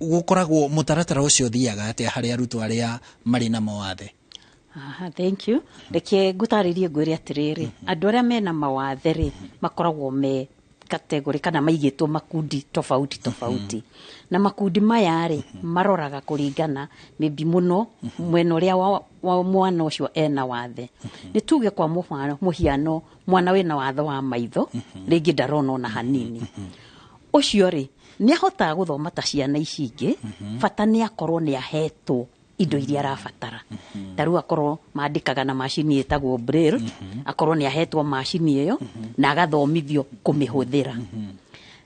gũkoragwo mũtaratara ũcio ũthiaga atĩa harĩ arutwo arĩa marĩ na mawathe? Aha, thank you. Reke ngũtarĩrie, ngwĩre atĩrĩrĩ, andũ arĩa mena mawathe rĩ, makoragwo me category kana maigĩtwo makundi tofauti tofauti. Na makundi maya rĩ, maroraga kũringana maybe mũno mwena ũrĩa wa mwana ũcio ena wathe. Nĩ tuge kwa mũhano, mũhiano, mwana wĩna wathe wa maitho, rĩngĩ ndarona ona hanini, ũcio rĩ, nĩ ahotaga gũthoma ta ciana ici ingĩ, bata nĩ akorwo nĩ ahetwo indo iria arabatara. Ta rĩu akorwo mandĩkaga na macini ĩtagwo braille, akorwo nĩ ahetwo macini ĩyo na agathomithio kũmĩhũthĩra.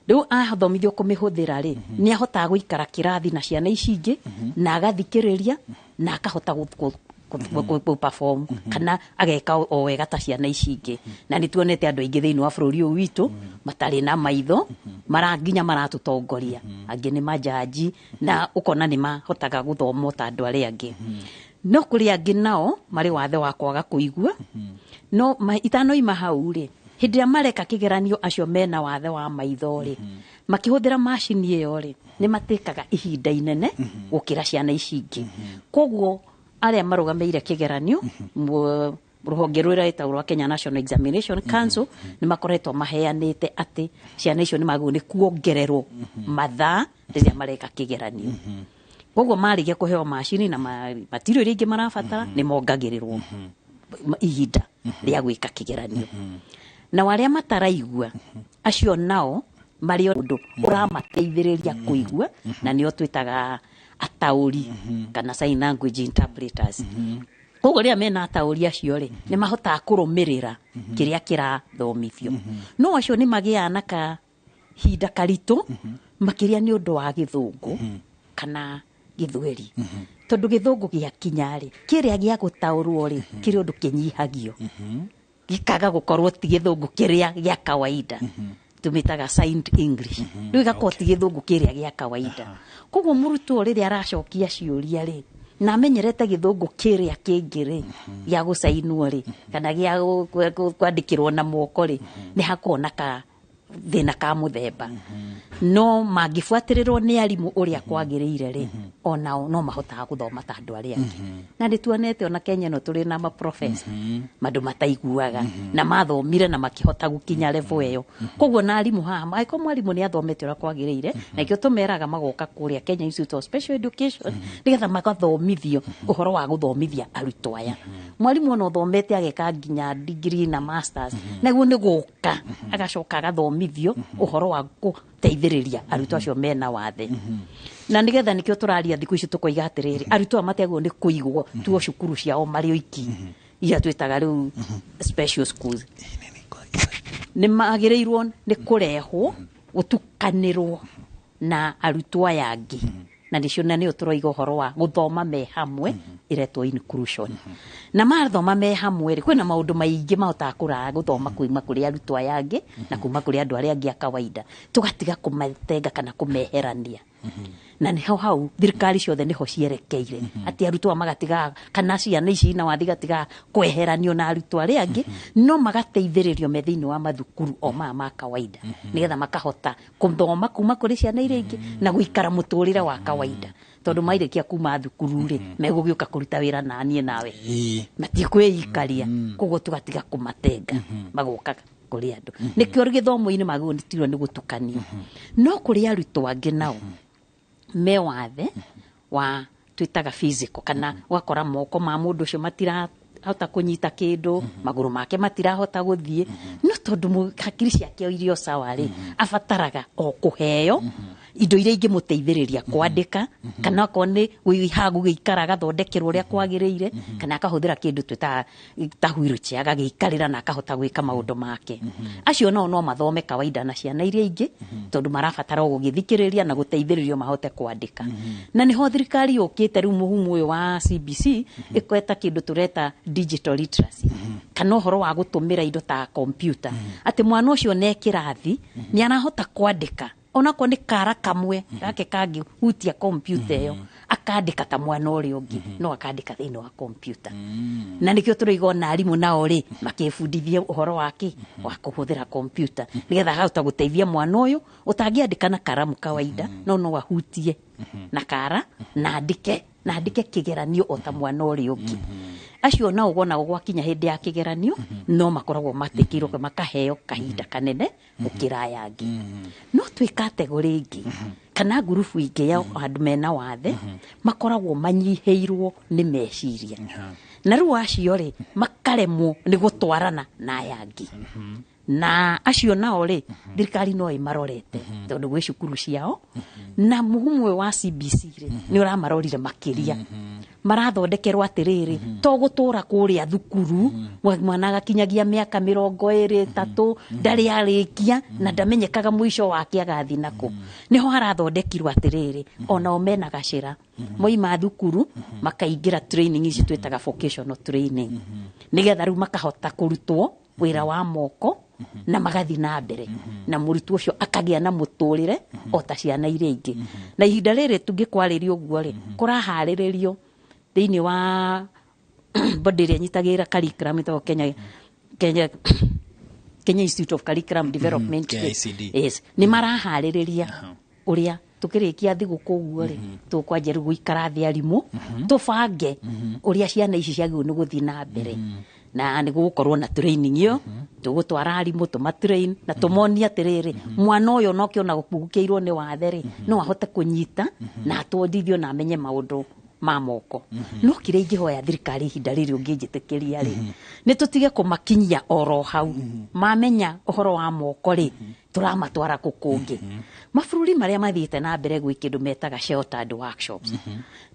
Rĩu athomithio kũmĩhũthĩra rĩ, nĩ ahotaga gũikara kĩrathi na ciana ici ingĩ na agathikĩrĩria na akahota perform kana ageka o wega ta ciana ici ingĩ. Na nĩ tuonete andũ aingĩ thĩinĩ wa bũrũri ũyũ witũ matarĩ na maitho mara nginya maratũtongoria, angĩ nĩ majaji, na ũkona nĩ mahotaga gũthoma o ta andũ arĩa angĩ. No kũrĩ angĩ nao marĩ wathe wa kwaga kũigua. No itanoima hau rĩ, hĩndĩ ĩrĩa mareka kĩgeranio acio mena wathe wa maitho rĩ, makĩhũthĩra macini ĩyo rĩ, nĩ matĩkaga ihinda inene gũkĩra ciana ici ingĩ. Koguo arĩa marũgamĩire kĩgeranio, rũhonge rũrĩa rwĩtagwo rwa Kenya National Examination Council, nĩ makoretwo maheanĩte atĩ ciana icio nĩ magĩrĩirwo nĩ kuongererwo mathaa rĩrĩa mareka kĩgeranio. Koguo marĩkia kũheo macini na material iria ingĩ marabatara, nĩ mongagĩrĩrwo ihinda rĩa gwĩka kĩgeranio. Nao arĩa mataraigua, acio nao marĩ ũndũ ũramateithĩrĩria kũigua, na nĩo twĩtaga ataũri kana sign language interpreters. Koguo rĩrĩa mena ataũri acio rĩ, nĩ mahotaga kũrũmĩrĩra kĩrĩa kĩrathomithio. No acio nĩ magĩaga na kahinda karitũ makĩria nĩ ũndũ wa Gĩthũngũ kana Gĩthweri, tondũ Gĩthũngũ gĩakinya rĩ, kĩrĩa gĩa gũtaũrwo rĩ, kĩrĩ ũndũ kĩnyihagio. Gĩkaga gũkorwo ti gĩthũngũ kĩrĩa gĩa kawaida, tũmĩtaga signed English. Rĩu ĩgakorwo ti gĩthũngũ kĩrĩa gĩa kawaida. Koguo mũrutwo rĩrĩa aracokia ciũria rĩ, na amenyerete gĩthũngũ kĩrĩa kĩngĩ rĩ, gĩa gũcainwo rĩ, kana gĩa kwandĩkĩrwo na moko rĩ, nĩ hakoragwo na ka thĩna ka mũthemba. No mangĩbuatĩrĩrwo nĩ arimũ ũrĩa kwagĩrĩire rĩ, onao no mahotaga gũthoma ta andũ arĩa angĩ. Na nĩ tuonete ona Kenya ĩno tũrĩ na maprofesa mandũ mataiguaga na mathomire na makĩhota gũkinya level ĩyo. Koguo na arimũ haha, angĩkorwo mwarimũ nĩ athomete ũrĩa kwagĩrĩire, na ikĩo tũmeraga magoka kũrĩa Kenya Institute of Special Education nĩgetha magathomithio ũhoro wa gũthomithia arutwo aya. Mwarimũ ona ũthomete ageka nginya degree na masters, naguo nĩ gũka agacoka agathomithio ũhoro wa gũteithĩrĩria arutwo acio mena wathe. Na nĩgetha nĩkĩo tũraria thikũ ici tũkoiga atĩrĩrĩ, arutwo aya matiagĩrĩirwo nĩ kũigwo tuo cukuru ciao marĩ oiki, iria twĩtaga rĩu special schools. Nĩ magĩrĩirwo nĩ kũrehwo gũtukanĩrwo na arutwo aya angĩ, na nĩcio na nĩyo tũroiga ũhoro wa gũthoma me hamwe, ĩretwo inclusion. Na mathoma me hamwe rĩ, kwĩna maũndũ maingĩ mahotaga kũra gũthoma kuma kũrĩ arutwo aya angĩ na kuma kũrĩ andũ arĩa angĩ a kawaida, tũgatiga kũmatenga kana kũmeherania. Na nĩho hau thirikari ciothe nĩho cierekeire, atĩ arutwo aya magatiga, kana ciana ici ina wathi gatiga kweheranio na arutwo arĩa angĩ, no magateithĩrĩrio me thĩinĩ wa mathukuru o maya ma kawaida, nĩgetha makahota gũthoma kuma kũrĩ ciana iria ingĩ na gũikara mũtũrĩre wa kawaida. Tondũ marĩkia kuma thukuru rĩ, megũgĩũka kũruta wĩra na niĩ nawe, matikwĩikaria. Koguo tũgatiga kũmatenga, magoka kũrĩ andũ. Nĩkĩo gĩthomo-inĩ magĩrĩirwo nĩ nĩ gũtukanio. No kũrĩ arutwo angĩ nao me wathe wa twĩtaga physical, kana ũgakora moko ma mũndũ ũcio matirahota kũnyita kĩndũ, magũrũ make matirahota gũthiĩ, no tondũ hakiri ciake irio sawa rĩ, abataraga o kũheo indo iria ingĩmũteithĩrĩria kwandĩka, kana okorwo nĩ ha gũgĩikara agathondekerwo ũrĩa kwagĩrĩire, kana akahũthĩra kĩndũ twĩtaga ta wheelchair, agagĩikarĩra na akahota gwĩka maũndũ make. Acio nao no mathome kawaida na ciana iria ingĩ, tondũ marabatara o gũgĩthikĩrĩria na gũteithĩrĩrio mahote kwandĩka. Na nĩho thirikari yũkĩte rĩu mũhumu ũyũ wa CBC ĩkweta kĩndũ tũreta digital literacy, kana ũhoro wa gũtũmĩra indo ta kompiuta, atĩ mwana ũcio ne kĩrathi nĩ arahota kwandĩka, onakorwo nĩ kara kamwe gake kangĩhutia kompiuta ĩyo, akandĩka ta mwana ũrĩa ũngĩ, no akandĩka thĩinĩ wa kompiuta. Na nĩkĩo tũroiga ona arimũ nao rĩ, makĩbundithie ũhoro wa kĩ wa kũhũthĩra kompiuta, nĩgetha akahota gũteithia mwana ũyũ ũtangĩandĩka na karamu kawaida, no no ahutie na kara na andĩke, na andĩke kĩgeranio o ta mwana ũrĩa ũngĩ. Acio nao wona gwakinya hĩndĩ ya kĩgeranio, no makoragwo matĩkĩirwo makaheo kahinda kanene gũkĩra aya angĩ. No twĩ kategori ĩngĩ kana ngurubu ingĩ ya andũ mena wathe, makoragwo manyihĩirwo nĩ meciria, na rĩu acio rĩ, makaremwo nĩ gũtwarana na aya angĩ. Na acio nao rĩ, thirikari no ĩmarorete, tondũ gwĩ cukuru ciao, na mũhumo ũyũ wa CBC rĩ, nĩ ũramarorire makĩria. Marathondekerwo atĩrĩrĩ, to gũtũra kũrĩa thukuru mwana agakinyagia mĩaka 23 ndarĩ arĩkia na ndamenyekaga mũico wake agathiĩ nakũ. Nĩho harathondekirwo atĩrĩrĩ, onao mena gacĩra, moima thukuru makaingĩra training ici twĩtaga vocational training, nĩgetha rĩu makahota kũrutwo wĩra wa moko na magathiĩ na mbere, na mũrutwo ũcio akagĩa na mũtũrĩre o ta ciana iria ingĩ. Na ihinda rĩrĩ tũngĩkwarĩria ũguo rĩ, kũraharĩrĩrio thĩinĩ wa body ĩrĩa ĩnyitagĩrĩra curriculum ĩtagwo Kenya Institute of Curriculum Development. KICD. Yes, nĩ maraharĩrĩria ũrĩa tukĩrĩkia thigũkũ ũguo rĩ, tũkwanjia rĩu gũikara thĩ arimũ, tũbange ũrĩa ciana ici ciagĩrĩirwo nĩ gũthiĩ na mbere. Na nĩ gũgũkorwo na training ĩyo, tũgũtwara arimũ tũmatrain na tũmonie atĩrĩrĩ, mwana ũyũ no kĩona gũkĩirwo nĩ wathe rĩ, no ahote kũnyita na atwondithio na amenye maũndũ ma moko. No kĩrĩa ingĩhoya thirikari ihinda rĩrĩ ũngĩnjĩtĩkĩria rĩ, nĩ tũtige kũmakinyia oro hau. Mamenya ũhoro wa moko rĩ, tũramatwara kũ kũngĩ. Mabũrũri marĩa mathiĩte na mbere gwĩ kĩndũ metaga sheltered workshops.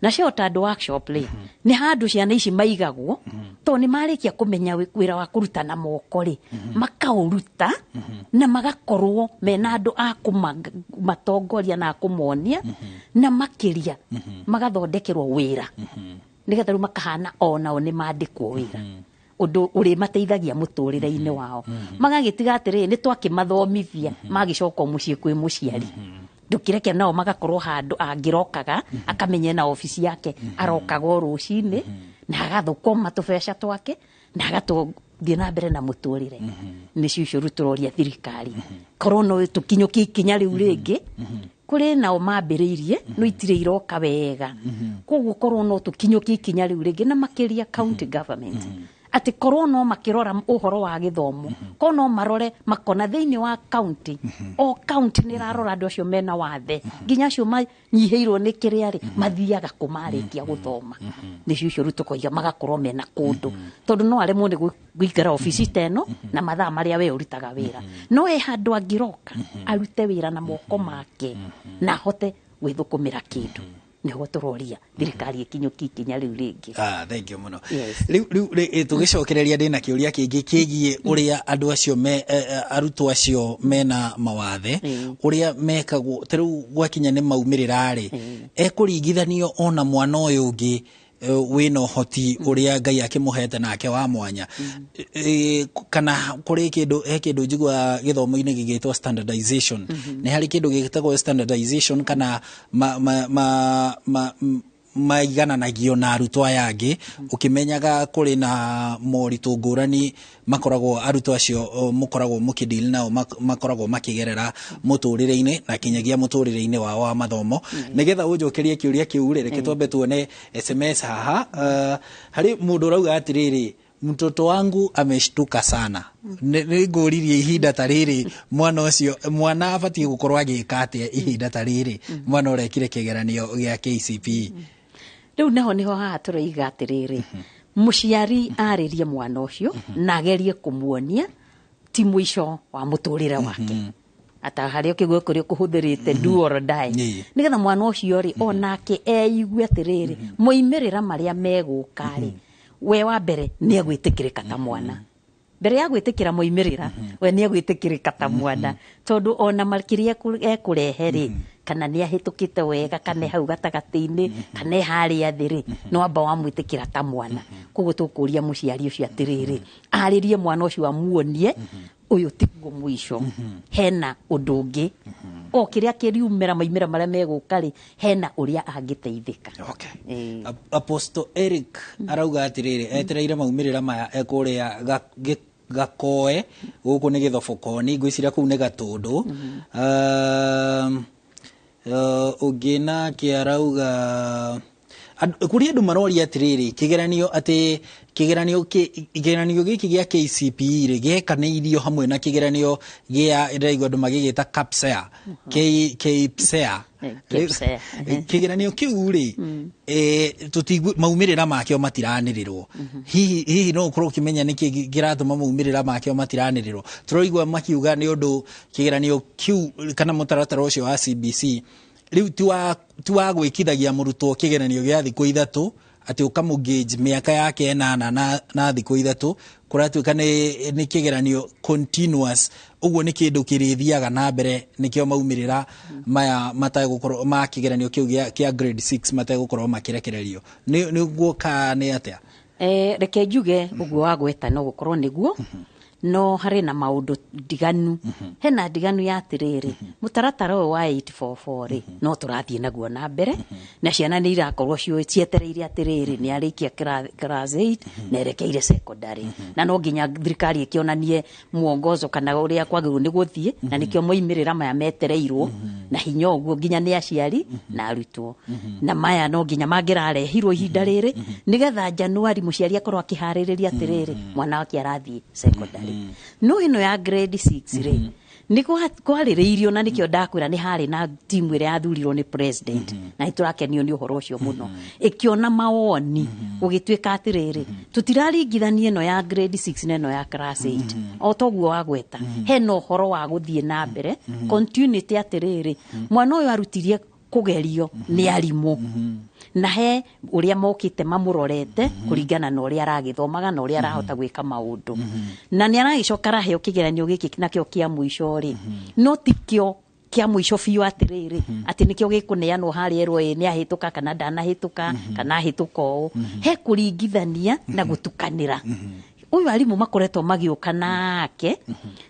Na sheltered workshop rĩ, nĩ handũ ciana ici maigagwo, tondũ nĩ marĩkia kũmenya wĩra wa kũruta na moko rĩ, makaũruta na magakorwo mena andũ a kũmatongoria na a kũmonia, na makĩria magathondekerwo wĩra, nĩgetha rĩu makahana onao nĩ mandĩkwo wĩra. Ũndũ ũrĩmateithagia mũtũrĩre-inĩ wao. Magagĩtiga atĩrĩrĩ, nĩ twakĩmathomithia, magĩcoka o mũciĩ kwĩ mũciari, ndũkĩreke nao magakorwo handũ angĩrokaga, akamenya na obici yake arokaga o rũcinĩ na agathũkũma tũbeca twake na agathiĩ na mbere na mũtũrĩre. Nĩcio icio rĩu tũroria thirikari korwo no tũkinyũkie ikinya rĩu rĩngĩ. Kũrĩ nao mambĩrĩirie, no itirĩ iroka wega. Koguo korwo no tũkinyũkie ikinya rĩu rĩngĩ, na makĩria county government, atĩ korwo no makĩrora ũhoro wa gĩthomo, korwo no marore makona thĩinĩ wa county, o county nĩ ĩrarora andũ acio mena wathe, nginya acio manyihĩirwo nĩ kĩrĩa rĩ mathiaga kũmarĩkia gũthoma. Nĩcio icio rĩu tũkoiga magakorwo mena kũndũ, tondũ no aremwo nĩ gũikara obici ta ĩno na mathaa marĩa we ũrutaga wĩra, no e handũ angĩroka arute wĩra na moko make na ahote gwĩthũkũmĩra kĩndũ. Nĩho tũroria thirikari ĩkinyũkie ikinya rĩu rĩngĩ. Ah, thank you mũno. Yes. Rĩu tũgĩcokereria, ndĩna kĩũria kĩngĩ kĩgiĩ ũrĩa andũ acio me arutwo acio mena mawathe, ũrĩa mekagwo. Ta rĩu gwakinya nĩ maumĩrĩra rĩ, ekũringithanio ona mwana ũyũ ũngĩ wĩna ũhoti ũrĩa Ngai akĩmũhete nake wa mwanya, kana kũrĩ kĩndũ, he kĩndũ njiguaga gĩthomo-inĩ gĩgĩtwo standardization? Nĩ harĩ kĩndũ gĩtagwo standardization, kana ma, ma, ma, ma, maigananagio na arutwo aya angĩ, ũkĩmenyaga kũrĩ na moritũ ngũrani makoragwo arutwo acio mũkoragwo mũkĩdeal nao, makoragwo makĩgerera mũtũrĩre-inĩ na kinyagia mũtũrĩre-inĩ wao wa mathomo? Nĩgetha ũnjokerie kĩũria kĩu rĩ, reke twambe tuone SMS haha. Harĩ mũndũ ũrauga atĩrĩrĩ, "Mtoto wangu ameshtuka sana." Nĩ ngũririe, ihinda ta rĩrĩ mwana ũcio, mwana abatiĩ gũkorwo agĩka atĩa ihinda ta rĩrĩ, mwana ũrekire kĩgeranio gĩa KCPE? Rĩu naho nĩho haha tũroiga atĩrĩrĩ, mũciari arĩrie mwana ũcio na agerie kũmuonia ti mũico wa mũtũrĩre wake, ata harĩa kĩguo kũrĩa kũhũthĩrĩte do or die, nĩgetha mwana ũcio rĩ onake eigue atĩrĩrĩ, moimĩrĩra marĩa megũka rĩ, we wa mbere nĩ egwĩtĩkĩrĩka ta mwana. Mbere ya gwĩtĩkĩra moimĩrĩra, we nĩ egwĩtĩkĩrĩka ta mwana, tondũ ona makĩria ekũrehe rĩ, kana nĩ ahĩtũkĩte wega, kana e hau gatagatĩ-inĩ, kana e harĩa thĩ rĩ, no amba wamwĩtĩkĩra ta mwana. Koguo tũkũria mũciari ũcio atĩrĩrĩ, arĩrie mwana ũcio, amuonie ũyũ tiguo mũico, hena ũndũ ũngĩ, o kĩrĩa kĩriumĩra, maimĩra marĩa megũka rĩ, hena ũrĩa angĩteithĩka. Okay. Apostle Eric arauga atĩrĩrĩ, etereire maumĩrĩra maya ekũrĩa Gakoe, gũkũ nĩ Gĩthobokoni, ngwĩciria kũu nĩ Gatũndũ. Ũngĩ nake arauga, kũrĩ andũ maroria atĩrĩrĩ, kĩgeranio, atĩ kĩgeranio gĩkĩ gĩa KCPE rĩ, gĩekanĩirio hamwe na kĩgeranio gĩa, ndĩraigua andũ magĩgĩta KAPSEA, KPSEA. KPSEA. Kĩgeranio kĩu rĩ, maumĩrĩra makĩo matiranĩrĩrwo. Hihi no ũkorwo ũkĩmenya nĩkĩ kĩratũma maumĩrĩra makĩo matiranĩrĩrwo? Tũraigua makiuga nĩ ũndũ kĩgeranio kĩu kana mũtaratara ũcio wa CBC rĩu ti wa gwĩkithagia mũrutwo kĩgeranio gĩa thikũ 3, atĩ ũkamũgauge mĩaka yake 8 na thikũ 3. Kũratuĩka nĩ kĩgeranio continuous, ũguo nĩ kĩndũ kĩrĩthiaga na mbere. Nĩkĩo maumĩrĩra maya mategũkorwo ma kĩgeranio kĩu kĩa grade 6 mategũkorwo makĩrekererio. Nĩ ũguo ka nĩ atĩa? Reke njuge ũguo wagweta no gũkorwo nĩguo, no harĩ na maũndũ ndiganu. Hena ndiganu ya atĩrĩrĩ, mũtaratara ũyũ wa 844 rĩ, no tũrathiĩ naguo na mbere, na ciana nĩ irakorwo cietereire atĩrĩrĩ, nĩ arĩkia class 8 na erekeire secondary, na no nginya thirikari ĩkĩonanie mwongozo kana ũrĩa kwagĩrĩirwo nĩ gũthiĩ, na nĩkĩo moimĩrĩra maya metereirwo na hinya ũguo nginya nĩ aciari na arutwo. Na maya no nginya mangĩrarehirwo ihinda rĩrĩ, nĩgetha Januari mũciari akorwo akĩharĩrĩria atĩrĩrĩ, mwana wake arathiĩ secondary. No ĩno ya grade 6 rĩ, nĩ kwarĩrĩirio, na nĩkĩo ndakwĩra nĩ harĩ na timu ĩrĩa yathurirwo nĩ president, na nĩ tũrakenio nĩ ũhoro ũcio mũno, ĩkĩona mawoni, gũgĩtuĩka atĩrĩrĩ, tũtiraringithania ĩno ya grade 6 na ĩno ya class 8. O toguo wagweta, hena ũhoro wa gũthiĩ na mbere, continuity, atĩrĩrĩ, mwana ũyũ arutirie kũgerio nĩ arimũ, na he ũrĩa mokĩte mamũrorete kũringana na ũrĩa aragĩthomaga na ũrĩa arahota gwĩka maũndũ, na nĩ aragĩcoka araheo kĩgeranio gĩkĩ nakĩo kĩa mũico rĩ, no ti kĩo kĩa mũico biũ, atĩrĩrĩ, atĩ nĩkĩo gĩkũneanwo harĩa erwo ĩ nĩ ahĩtũka kana ndanahĩtũka kana ahĩtũka ũũ. He kũringithania na gũtukanĩra. Ũyũ arimũ makoretwo magĩũka nake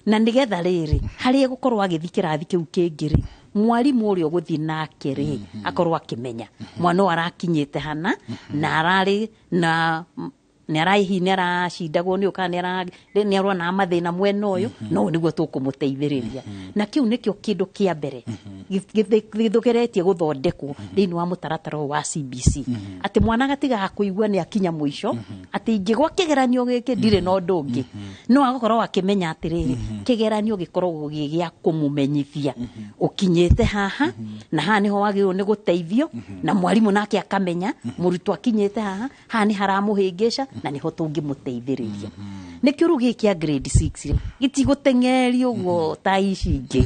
na nĩgetha rĩrĩ harĩa egũkorwo agĩthiĩ kĩrathi kĩu kĩngĩ rĩ, mwarimũ ũrĩa ũgũthiĩ nake rĩ akorwo akĩmenya mwana ũyũ arakinyĩte hana na ararĩ na nĩ araihi nĩ aracindagwo nĩ ũka nĩ arona mathĩna mwena ũyũ, no ũyũ nĩguo tũkũmũteithĩrĩria. Na kĩu nĩkĩo kĩndũ kĩa mbere gĩthũgeretie gũthondekwo thĩinĩ wa mũtaratara ũyũ wa CBC, atĩ mwana gatigaga kũigua nĩ akinya mũico, atĩ ingĩgwa kĩgeranio gĩkĩ ndirĩ na ũndũ ũngĩ. No agakorwo akĩmenya atĩrĩrĩ, kĩgeranio gĩkoragwo gĩ gĩa kũmũmenyithia ũkinyĩte haha na haha nĩho wagĩrĩirwo nĩ gũteithio, na mwarimũ nake akamenya mũrutwo akinyĩte haha, haha nĩ haramũhĩngĩca na nĩho tũngĩmũteithĩrĩria. Nĩkĩo rĩu gĩkĩ kĩa grade 6 rĩ gĩtigũteng'erio ũguo ta ici ingĩ,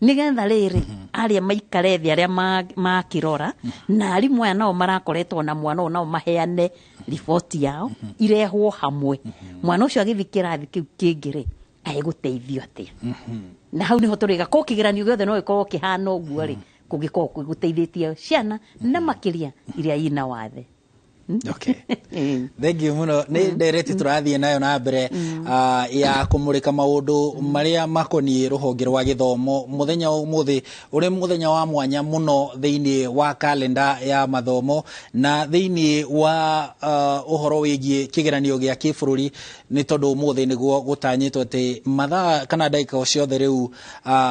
nĩgetha rĩrĩ arĩa maikare thĩ arĩa makĩrora na arimũ aya nao marakoretwo na mwana ũyũ nao maheane riboti yao irehwo hamwe, mwana ũcio agĩthiĩ kĩrathi kĩu kĩngĩ rĩ egũteithio atĩa. Na hau nĩho tũrĩga ko kĩgeranio gĩothe no gĩkorwo kĩhana ũguo rĩ, kũngĩkorwo gũteithĩtie ciana na makĩria iria ina wathe. Okay. Thank you muno. Nĩ ndereti tũrathiĩ nayo na mbere ya kũmũrĩka maũndũ marĩa makoniĩ rũhonge rwa gĩthomo mũthenya wa ũmũthĩ, ũrĩ mũthenya wa mwanya mũno thĩinĩ wa kalenda ya mathomo na thĩinĩ wa ũhoro wĩgiĩ kĩgeranio gĩa kĩbũrũri, nĩ tondũ ũmũthĩ nĩguo gũtanyĩtwo atĩ mathaa kana ndagĩka o ciothe rĩu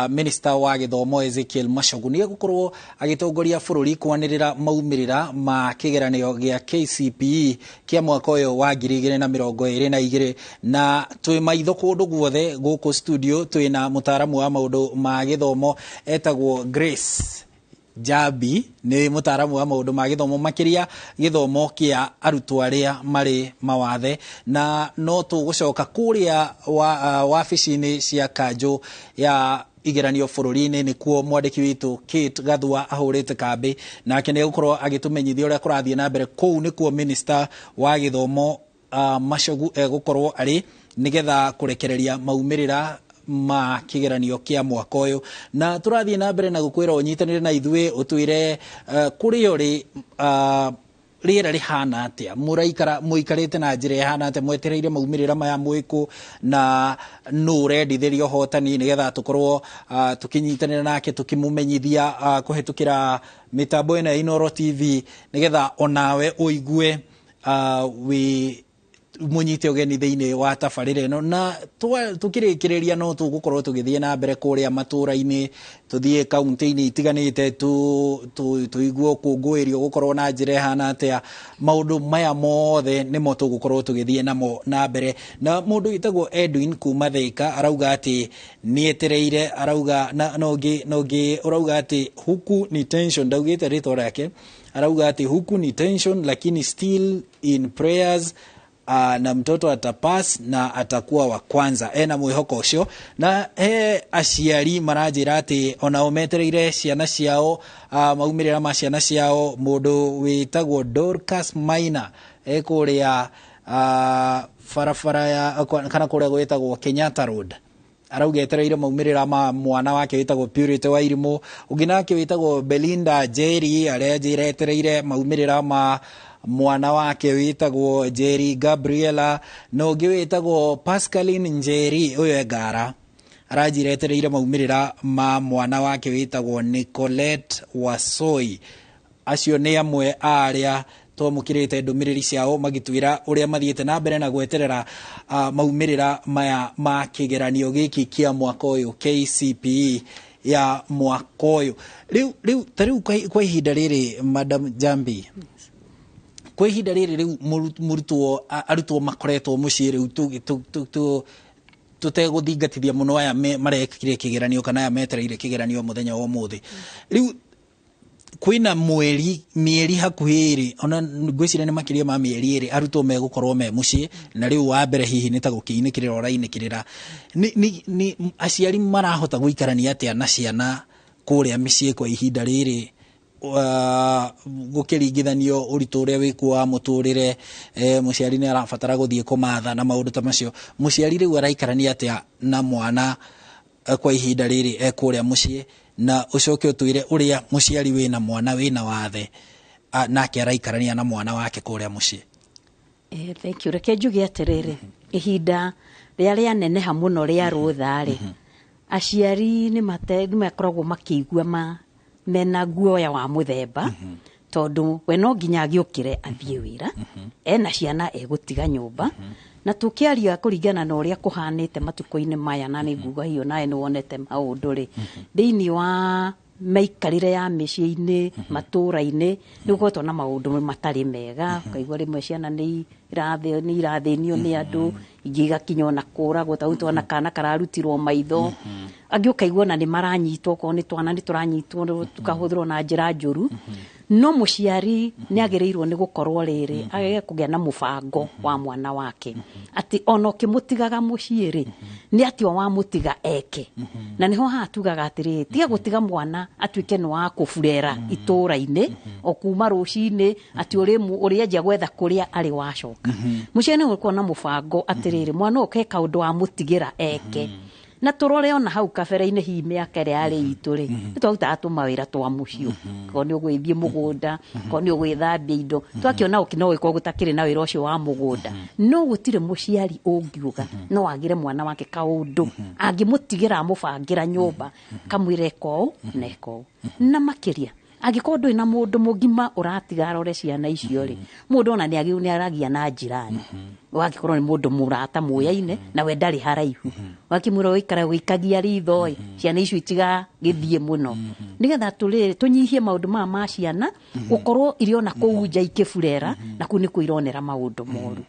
Minister wa gĩthomo Ezekiel Machogu nĩ egũkorwo agĩtongoria bũrũri kwanĩrĩra maumĩrĩra ma kĩgeranio gĩa KCPE kĩa mwaka ũyũ wa 2022. Na twĩ maitho kũndũ guothe gũkũ studio twĩna mũtaaramu wa maũndũ ma gĩthomo etagwo Grace Njambi, nĩ mũtaaramu wa maũndũ ma gĩthomo makĩria gĩthomo kĩa arutwo arĩa marĩ mawathe, na no tũgũcoka kũrĩa wabici-inĩ cia kanjũ ya igeranio bũrũri-inĩ, nĩkuo mwandĩki witũ Kate Gathua ahũrĩte kambĩ, nake nĩ egũkorwo agĩtũmenyithia ũrĩa kũrathiĩ na mbere kũu nĩkuo Minister wa gĩthomo Machogu egũkorwo arĩ, nĩgetha kũrekereria maumĩrĩra ma kĩgeranio kĩa mwaka ũyũ. Na tũrathiĩ na mbere na gũkwĩra ũnyitanĩre na ithuĩ, ũtwĩre kũrĩa ũrĩ rĩera rĩhana atĩa, mũraikara mũikarĩte na njĩra ĩhana atĩa, mwetereire maumĩrĩra maya mwĩkũ, na nũ ũrendithĩria ũhotani, nĩgetha tũkorwo tũkĩnyitanĩra nake tũkĩmũmenyithia kũhetũkĩra mĩtambo ĩno ya Inooro TV, nĩgetha onawe ũigue wĩ mũnyite ũgeni thĩinĩ wa tabarĩra ĩno. Na tũkĩrĩkĩrĩria no tũgũkorwo tũgĩthiĩ na mbere kũrĩa matũra-inĩ, tũthiĩ kaunti-inĩ itiganĩte, tũigue ũkũngũĩri ũgũkorwo na njĩra ĩhana atĩa. Maũndũ maya mothe nĩmo tũgũkorwo tũgĩthiĩ namo na mbere. Na mũndũ wĩtagwo Edwin kuma Thika arauga atĩ nĩetereire, arauga na ũngĩ ũrauga atĩ huku ni tension, ndaugĩte rĩtwa rĩake, arauga atĩ huku ni tension lakini still in prayers, na mtoto atapass na atakuwa wa kwanza. Ena mwĩhoko ũcio. Na he aciari maranjĩra atĩ onao metereire ciana ciao, maumĩrĩra ma ciana ciao. Mũndũ wĩtagwo Dorcas Maina ekũrĩa barabara ya kana kũrĩa gwĩtagwo Kenyatta Road, arauga etereire maumĩrĩra ma mwana wake wĩtagwo Purity Wairimũ. Ũngĩ nake wĩtagwo Belinda Njeri arenjĩra etereire maumĩrĩra ma mwana wake wĩtagwo Njeri Gabriela, na ũngĩ wĩtagwo Pascaline Njeri ũyũ e Ngara aranjĩra etereire maumĩrĩra ma mwana wake wĩtagwo Nicolette Wasoi. Acio nĩ amwe a arĩa twamũkĩrĩte ndũmĩrĩri ciao magĩtwĩra ũrĩa mathiĩte na mbere na gweterera maumĩrĩra maya ma kĩgeranio gĩkĩ kĩa mwaka ũyũ KCPE ya mwaka ũyũ. Rĩu ta rĩu kwa ihinda rĩrĩ, Madam Njambi, kwa ihinda rĩrĩ rĩu mũrutwo, arutwo makoretwo mũciĩ rĩu tũtegũthingatithia mũno aya marekire kĩgeranio kana aya metereire kĩgeranio mũthenya wa ũmũthĩ. Rĩu kwĩna mĩeri hakuhĩ ĩrĩ, ona ngwĩciria nĩ makĩria ma mĩeri ĩrĩ arutwo megũkorwo me mũciĩ, na rĩu wa mbere hihi nĩ ta gũkĩinĩkĩrĩra ũrainĩkĩrĩra. Nĩ aciari marahota gũikarania atĩa na ciana kũrĩa mĩciĩ kwa ihinda rĩrĩ, gũkĩringithanio ũritũ ũrĩa wĩkuo wa mũtũrĩre, mũciari nĩ arabatara gũthiĩ kũmatha na maũndũ ta macio. Mũciari rĩu araikarania atĩa na mwana kwa ihinda rĩrĩ e kũrĩa mũciĩ, na ũcoke ũtwĩre ũrĩa mũciari wĩna mwana wĩna wathe nake araikarania na mwana wake kũrĩa mũciĩ. Thank you. Reke njuge atĩrĩrĩ, Ihinda rĩa rĩaneneha mũno rĩa rũtha rĩ, aciari nĩ makoragwo makĩigua mena guoya wa mũthemba, tondũ we no nginya agĩũkĩre athiĩ wĩra, ena ciana egũtiga nyũmba. Na tũkĩaria kũringana na ũrĩa kũhanĩte matukũ-inĩ maya, na nĩ nguga hiyo nawe nĩ wonete maũndũ rĩ, thĩinĩ wa mĩikarĩre ya mĩciĩ-inĩ, matũũra-inĩ, nĩ gũkoretwo na maũndũ matarĩ mega. Ũkaigua rĩmwe ciana nĩ irathĩnio nĩ andũ, ingĩ igakinya ona kũragwo, ta rĩu twana kana kararutirwo maitho, angĩ ũkaigua ona nĩ maranyitwo, okorwo nĩ twana nĩ tũranyitwo tũkahũthĩrwo na njĩra njũru. No mũciari nĩ agĩrĩirwo nĩ gũkorwo rĩrĩ agĩe kũgĩa na mũbango wa mwana wake, atĩ ona ũkĩmũtigaga mũciĩ rĩ, nĩ atĩ o wamũtiga eke. Na nĩho haha tugaga atĩrĩrĩ, tiga gũtiga mwana atuĩke nĩ wa kũburera itũũra-inĩ o kuma rũcinĩ, atĩ ũrĩanjia gwetha kũrĩa arĩ wacoka. Mũciari nĩ gũkorwo na mũbango atĩrĩrĩ, mwana ũyũ ke kaũndũ wamũtigĩra eke. Na tũrore ona hau kabere-inĩ, hihi mĩaka ĩrĩa yarĩ itũ rĩ, nĩ twarutaga tũmawĩra twa mũciĩ, korwo nĩ ũgwĩthiĩ mũgũnda, korwo nĩ ũgwĩthambia indo, twakĩona no gĩkorwo gũtakĩrĩ na wĩra ũcio wa mũgũnda. No gũtirĩ mũciari ũngiuga no agĩre mwana wake kaũndũ angĩmũtigĩra amũbangĩra nyũmba, kamwĩra eka ũũ na eka ũũ. Na makĩria angĩkorwo ndũrĩ na mũndũ mũgima ũratiga arore ciana icio rĩ, mũndũ ona nĩ aragia na njirani, ũgagĩkorwo nĩ mũndũ mũrata mũyaine na we ndarĩ haraihu, ũgakĩmwĩra ũikara ũikagia ritho ĩ, ciana icio itigagĩthiĩ mũno, nĩgetha tũnyihie maũndũ maya ma ciana gũkorwo irĩ ona kũu nja ikĩburera, na kũu nĩkuo ironera maũndũ moru.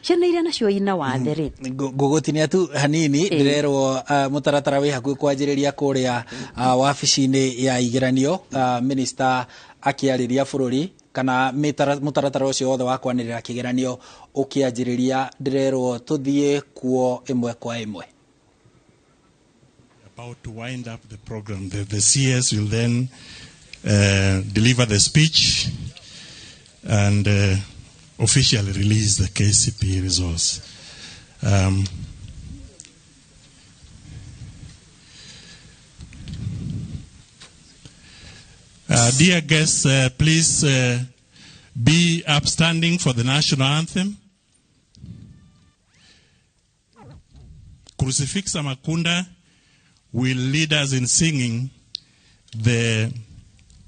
Ciana iria nacio ina wathe rĩ, ngũgũtinia tu hanini, ndĩrerwo mũtaratara wĩ hakuhĩ kwanjĩrĩria kũrĩa wabici-inĩ ya igeranio, minister akĩarĩria bũrũri kana mũtaratara ũcio wothe wa kwanĩrĩra kĩgeranio ũkĩanjĩrĩria, ndĩrerwo tũthiĩ kuo ĩmwe kwa ĩmwe. About to wind up the program, the CS will then deliver the speech and officially release the KCPE results. Dear guests, please be upstanding for the national anthem. Crucifixa Makunda will lead us in singing the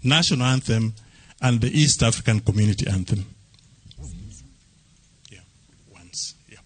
national anthem and the East African Community anthem. Yeah, once. Yeah.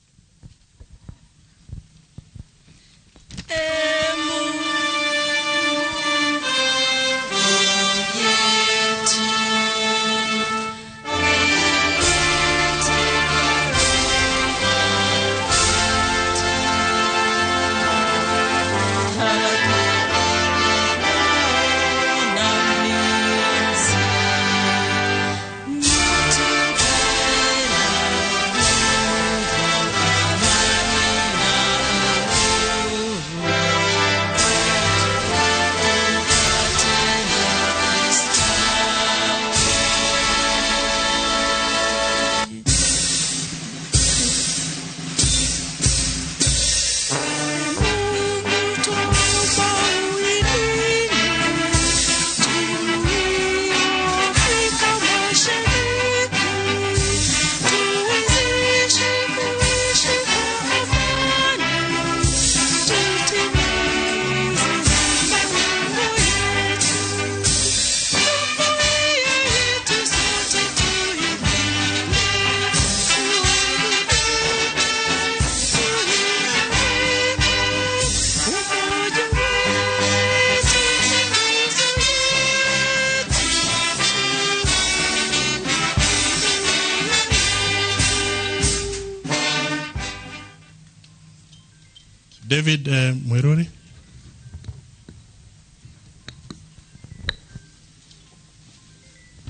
David Muiruri.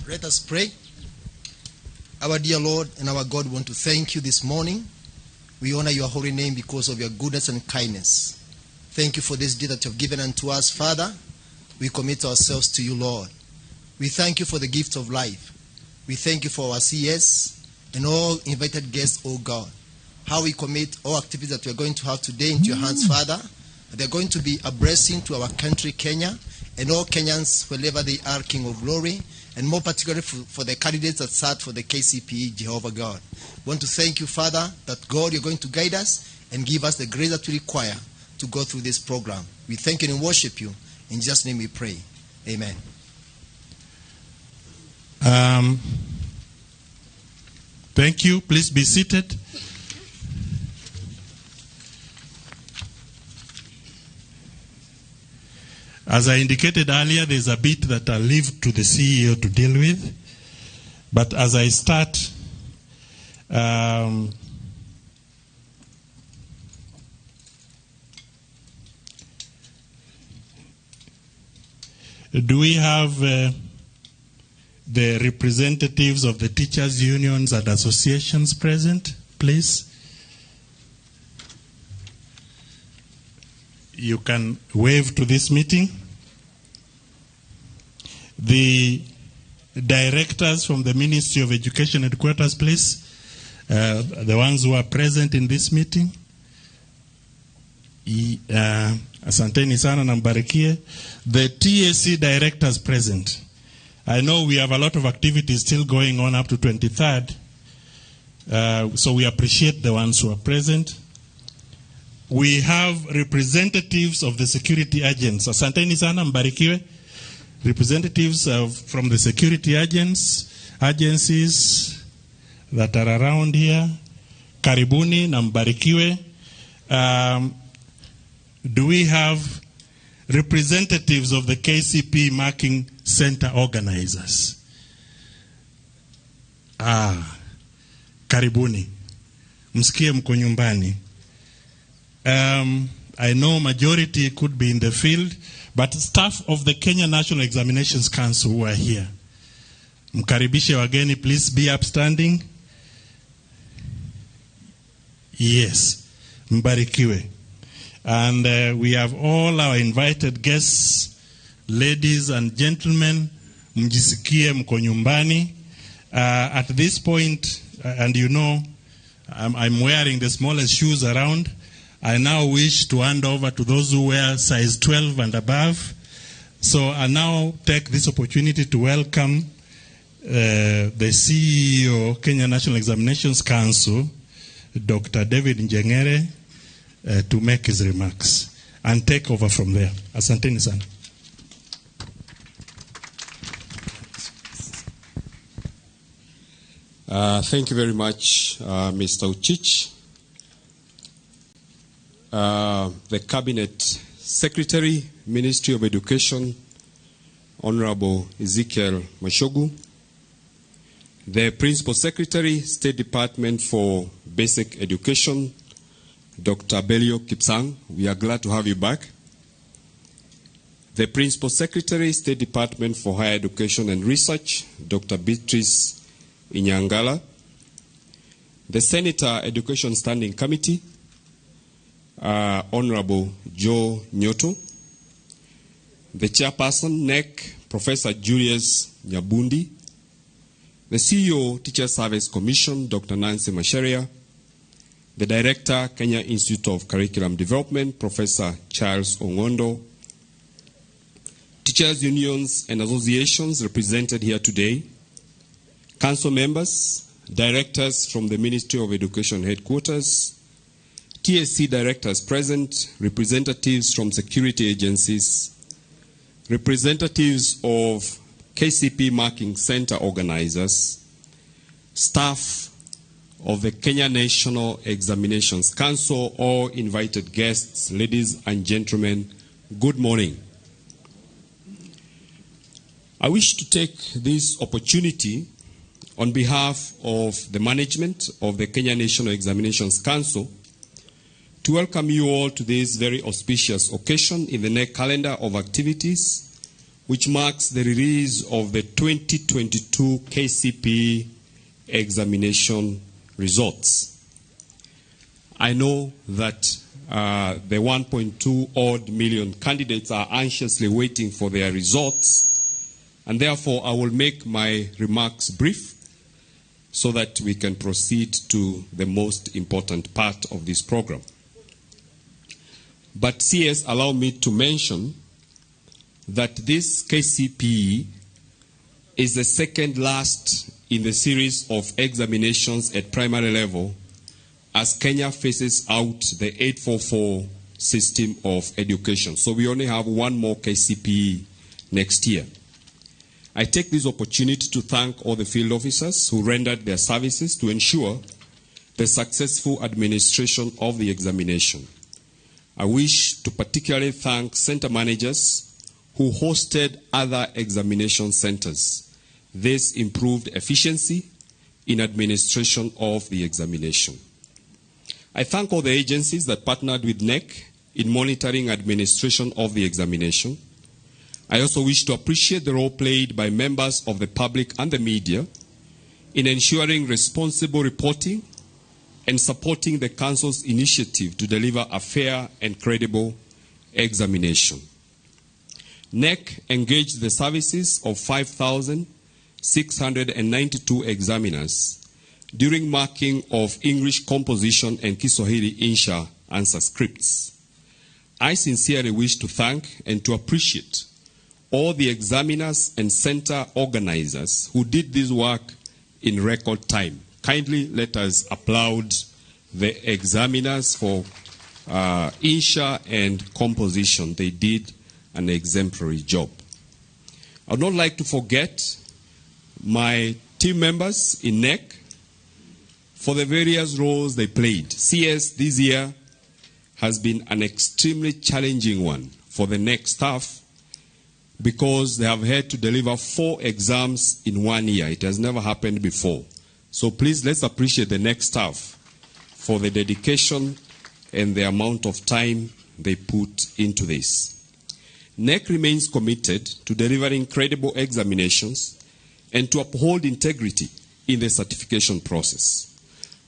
Let us pray. Our dear Lord and our God, we want to thank you this morning. We honor your holy name because of your goodness and kindness. Thank you for this day that you have given unto us, Father. We commit ourselves to you, Lord. We thank you for the gift of life. We thank you for our CS and all invited guests, O God. How we commit all activities that we are going to have today into your hands, Father. They're going to be a blessing to our country, Kenya, and all Kenyans, wherever they are, King of Glory. and more particularly for the candidates that sat for the KCPE, Jehovah God. We want to thank you, Father, that God, you're going to guide us and give us the grace that we require to go through this program. We thank you and worship you. In Jesus' name we pray. Amen. Thank you. Please be seated. As I indicated earlier, there's a bit that I leave to the CEO to deal with. But as I start, do we have the representatives of the teachers' unions and associations present, please? You can wave to this meeting. The directors from the Ministry of Education headquarters, please. The ones who are present in this meeting. Asanteni sana na mbarikie. The TSC directors present. I know we have a lot of activities still going on up to 23rd. So we appreciate the ones who are present. We have representatives of the security agents. Asanteni sana mbarikiwe. Representatives from the security agencies that are around here. Karibuni na mbarikiwe. Do we have representatives of the KCPE Marking Center organizers? Karibuni. Msikie mko nyumbani. I know majority could be in the field, but staff of the Kenya National Examinations Council who are here. Mkaribishe wageni, please be upstanding. Yes, mbarikiwe. And we have all our invited guests, ladies and gentlemen, mjisikie mko nyumbani. At this point, and you know, I'm wearing the smallest shoes around. I now wish to hand over to those who wear size 12 and above. So I now take this opportunity to welcome the CEO, Kenya National Examinations Council, Dr. David Njengere, to make his remarks and take over from there. Asanteni sana. Thank you very much, Mr. Uchich. The Cabinet Secretary, Ministry of Education, Honorable Ezekiel Machogu, the Principal Secretary, State Department for Basic Education, Dr. Belio Kipsang, we are glad to have you back. The Principal Secretary, State Department for Higher Education and Research, Dr. Beatrice Inyangala, the Senator Education Standing Committee, Honorable Joe Nyoto, the Chairperson, NEC, Professor Julius Nyabundi, the CEO, Teacher Service Commission, Dr. Nancy Macharia, the Director, Kenya Institute of Curriculum Development, Professor Charles Ongondo, teachers' unions and associations represented here today, council members, directors from the Ministry of Education headquarters, TSC directors present, representatives from security agencies, representatives of KCPE Marking Center organizers, staff of the Kenya National Examinations Council, all invited guests, ladies and gentlemen, good morning. I wish to take this opportunity on behalf of the management of the Kenya National Examinations Council to welcome you all to this very auspicious occasion in the NEC calendar of activities, which marks the release of the 2022 KCPE examination results. I know that the 1.2 odd million candidates are anxiously waiting for their results, and therefore I will make my remarks brief so that we can proceed to the most important part of this program. But CS, allow me to mention that this KCPE is the second last in the series of examinations at primary level as Kenya faces out the 844 system of education. So we only have one more KCPE next year. I take this opportunity to thank all the field officers who rendered their services to ensure the successful administration of the examination. I wish to particularly thank center managers who hosted other examination centers. This improved efficiency in administration of the examination. I thank all the agencies that partnered with KNEC in monitoring administration of the examination. I also wish to appreciate the role played by members of the public and the media in ensuring responsible reporting and supporting the Council's initiative to deliver a fair and credible examination. KNEC engaged the services of 5,692 examiners during marking of English composition and Kiswahili Insha answer scripts. I sincerely wish to thank and to appreciate all the examiners and center organizers who did this work in record time. Kindly let us applaud the examiners for Insha and composition. They did an exemplary job. I would not like to forget my team members in KNEC for the various roles they played. CS this year has been an extremely challenging one for the KNEC staff because they have had to deliver 4 exams in 1 year. It has never happened before. So please, let's appreciate the KNEC staff for the dedication and the amount of time they put into this. KNEC remains committed to delivering credible examinations and to uphold integrity in the certification process.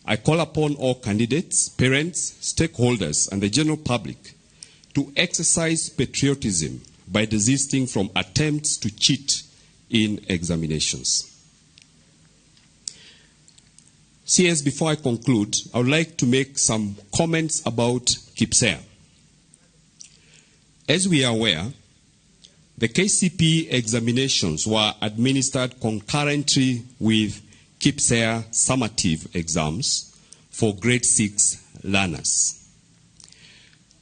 I call upon all candidates, parents, stakeholders, and the general public to exercise patriotism by desisting from attempts to cheat in examinations. CS, before I conclude, I would like to make some comments about KPSEA. As we are aware, the KCPE examinations were administered concurrently with KPSEA summative exams for grade 6 learners.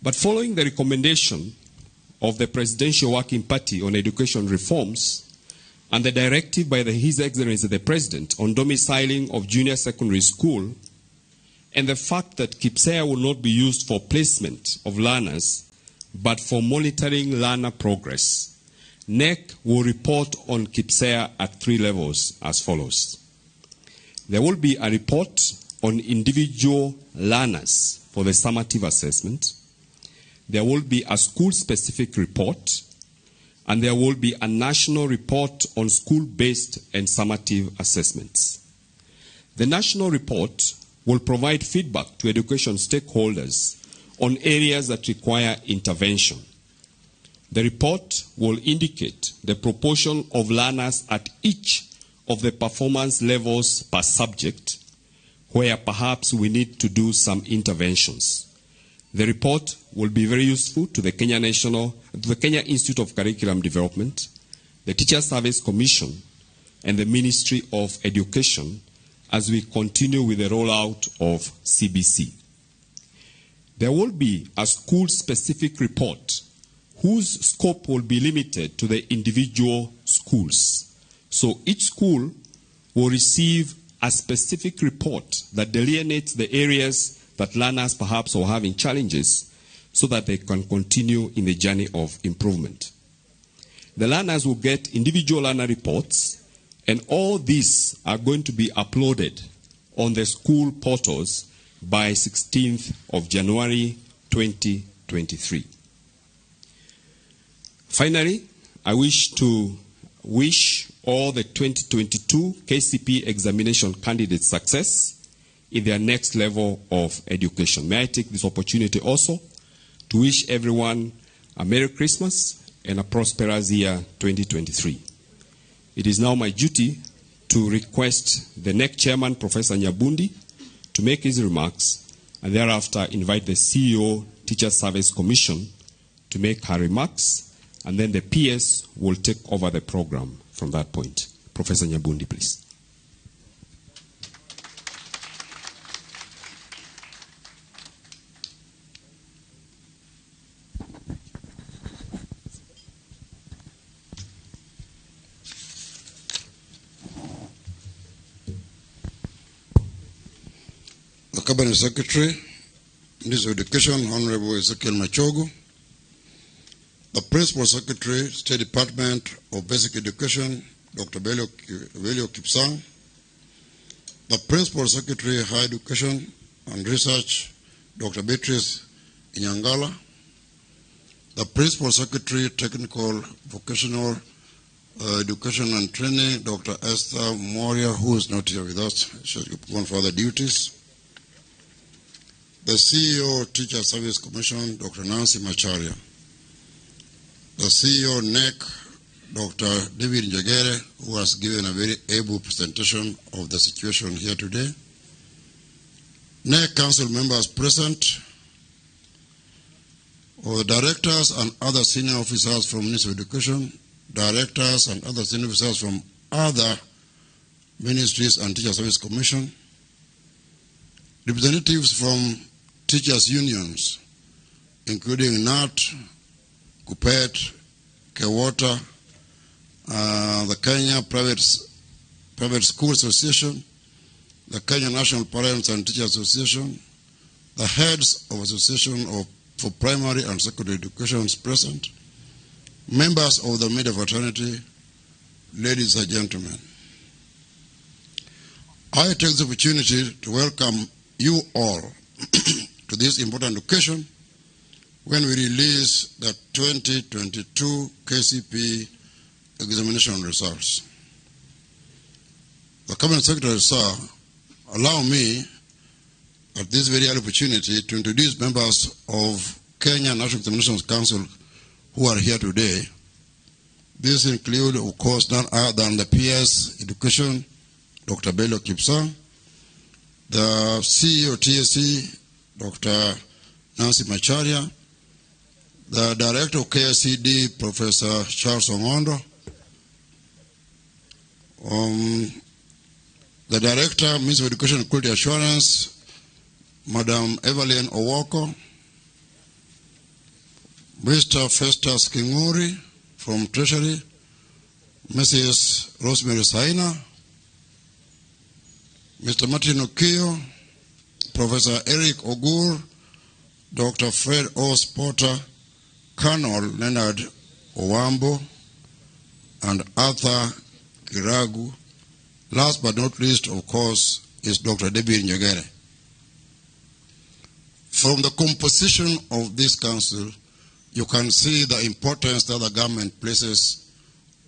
But following the recommendation of the Presidential Working Party on Education Reforms and the directive by His Excellency the President on domiciling of junior secondary school, and the fact that KPSEA will not be used for placement of learners but for monitoring learner progress, KNEC will report on KPSEA at 3 levels as follows. There will be a report on individual learners for the summative assessment. There will be a school-specific report, and there will be a national report on school-based and summative assessments. The national report will provide feedback to education stakeholders on areas that require intervention. The report will indicate the proportion of learners at each of the performance levels per subject, where perhaps we need to do some interventions. The report will be very useful to the Kenya Institute of Curriculum Development, the Teacher Service Commission, and the Ministry of Education as we continue with the rollout of CBC. There will be a school-specific report whose scope will be limited to the individual schools. So each school will receive a specific report that delineates the areas that learners perhaps are having challenges so that they can continue in the journey of improvement. The learners will get individual learner reports, and all these are going to be uploaded on the school portals by 16th of January 2023. Finally, I wish to wish all the 2022 KCPE examination candidates success in their next level of education. May I take this opportunity also to wish everyone a Merry Christmas and a prosperous year 2023. It is now my duty to request the NEC chairman, Professor Nyabundi, to make his remarks, and thereafter invite the CEO, Teacher Service Commission, to make her remarks, and then the PS will take over the program from that point. Professor Nyabundi, please. The Cabinet Secretary, Minister of Education, Honorable Ezekiel Machogu, the Principal Secretary, State Department of Basic Education, Dr. Belio Kipsang, the Principal Secretary, Higher Education and Research, Dr. Beatrice Inyangala, the Principal Secretary, Technical Vocational Education and Training, Dr. Esther Moria, who is not here with us, she has gone for other duties, the CEO, Teacher Service Commission, Dr. Nancy Macharia, the CEO, NEC, Dr. David Njagere, who has given a very able presentation of the situation here today, NEC Council members present, all the directors and other senior officers from Ministry of Education, directors and other senior officers from other ministries and Teacher Service Commission, representatives from teachers' unions, including NAT, KUPPET, KEWOTA, the Kenya Private School Association, the Kenya National Parents and Teachers Association, the heads of Association for Primary and Secondary Education present, members of the media fraternity, ladies and gentlemen. I take the opportunity to welcome you all to this important occasion when we release the 2022 KCPE examination results. The Cabinet Secretary, sir, allow me at this very early opportunity to introduce members of Kenya National Examinations Council who are here today. These include, of course, none other than the PS Education, Dr. Belio Kipsang, the CEO TSC, Dr. Nancy Macharia, the Director of KICD, Professor Charles Ong'ondo, the Director, Ministry of Education and Quality Assurance, Madam Evelyn Owoko, Mr. Festus Kinguri from Treasury, Mrs. Rosemary Saina, Mr. Martin Okio, Professor Eric Ogur, Dr. Fred O. Porter, Colonel Leonard Owambo, and Arthur Kiragu. Last but not least, of course, is Dr. David Njagere. From the composition of this council, you can see the importance that the government places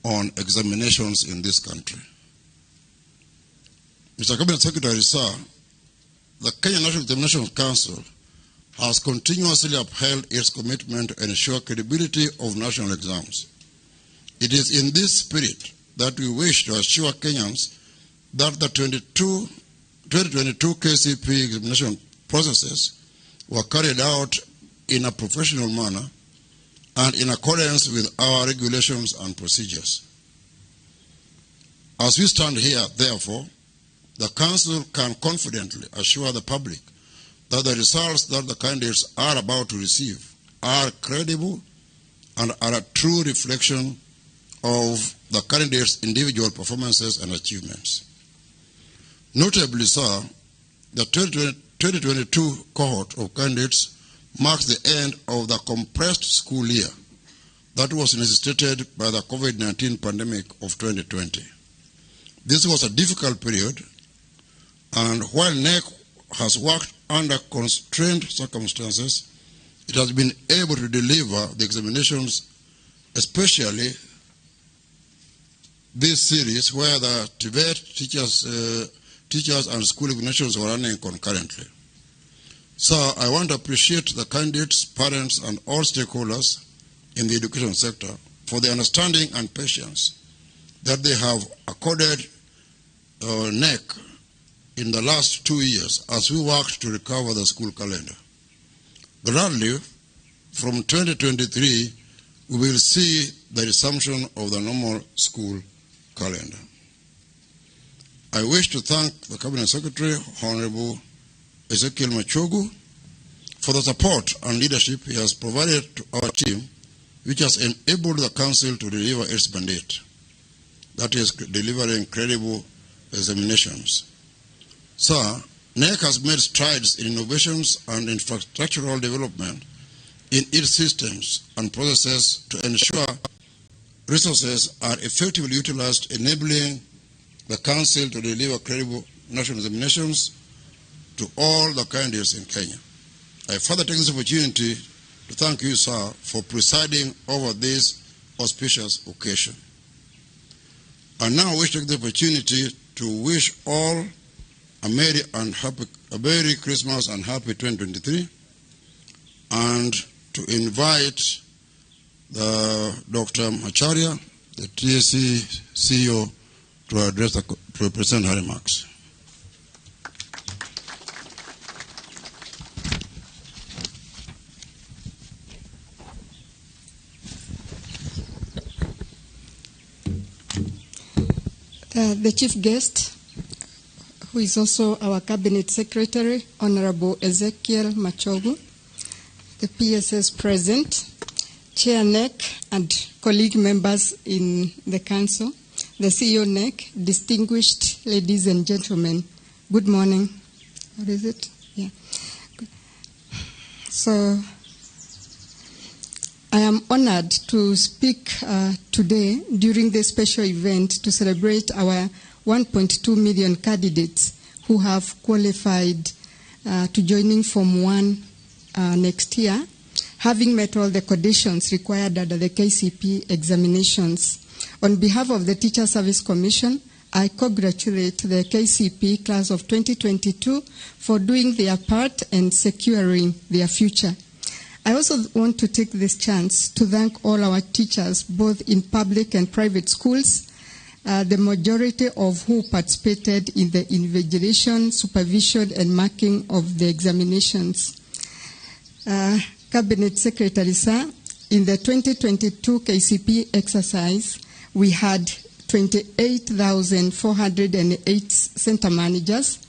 on examinations in this country. Mr. Cabinet Secretary, sir, the Kenya National Examinations Council has continuously upheld its commitment to ensure credibility of national exams. It is in this spirit that we wish to assure Kenyans that the 2022 KCPE examination processes were carried out in a professional manner and in accordance with our regulations and procedures. As we stand here, therefore, the Council can confidently assure the public that the results that the candidates are about to receive are credible and are a true reflection of the candidates' individual performances and achievements. Notably, sir, the 2022 cohort of candidates marks the end of the compressed school year that was necessitated by the COVID-19 pandemic of 2020. This was a difficult period, and while KNEC has worked under constrained circumstances, it has been able to deliver the examinations, especially this series where the TVET teachers and school examinations were running concurrently. So I want to appreciate the candidates, parents, and all stakeholders in the education sector for the understanding and patience that they have accorded KNEC in the last 2 years as we worked to recover the school calendar. Gladly, from 2023, we will see the resumption of the normal school calendar. I wish to thank the Cabinet Secretary, Honorable Ezekiel Machogu, for the support and leadership he has provided to our team, which has enabled the Council to deliver its mandate, that is, delivering credible examinations. Sir, KNEC has made strides in innovations and infrastructural development in its systems and processes to ensure resources are effectively utilized, enabling the Council to deliver credible national examinations to all the candidates in Kenya. I further take this opportunity to thank you, sir, for presiding over this auspicious occasion. I now wish to take the opportunity to wish all a merry and happy, a Merry Christmas and happy 2023, and to invite the Dr. Macharia, the TSC CEO, to address the, to present her remarks. The chief guest, who is also our cabinet secretary, Honorable Ezekiel Machogu, the PSS present, Chair KNEC and colleague members in the council, the CEO KNEC, distinguished ladies and gentlemen, good morning. What is it? Yeah. So, I am honored to speak today during this special event to celebrate our 1.2 million candidates who have qualified to joining Form 1 next year, having met all the conditions required under the KCPE examinations. On behalf of the Teacher Service Commission, I congratulate the KCPE class of 2022 for doing their part and securing their future. I also want to take this chance to thank all our teachers, both in public and private schools, the majority of who participated in the invigilation, supervision, and marking of the examinations. Cabinet Secretary, sir, in the 2022 KCPE exercise, we had 28,408 center managers,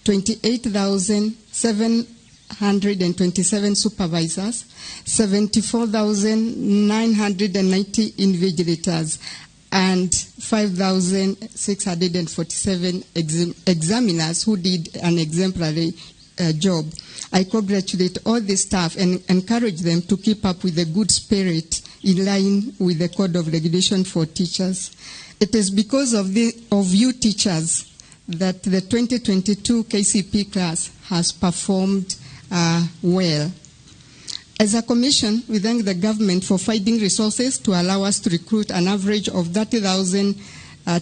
28,727 supervisors, 74,990 invigilators, and 5,647 examiners who did an exemplary job. I congratulate all the staff and encourage them to keep up with the good spirit in line with the Code of Regulation for Teachers. It is because of you teachers that the 2022 KCPE class has performed well. As a commission, we thank the government for finding resources to allow us to recruit an average of 30,000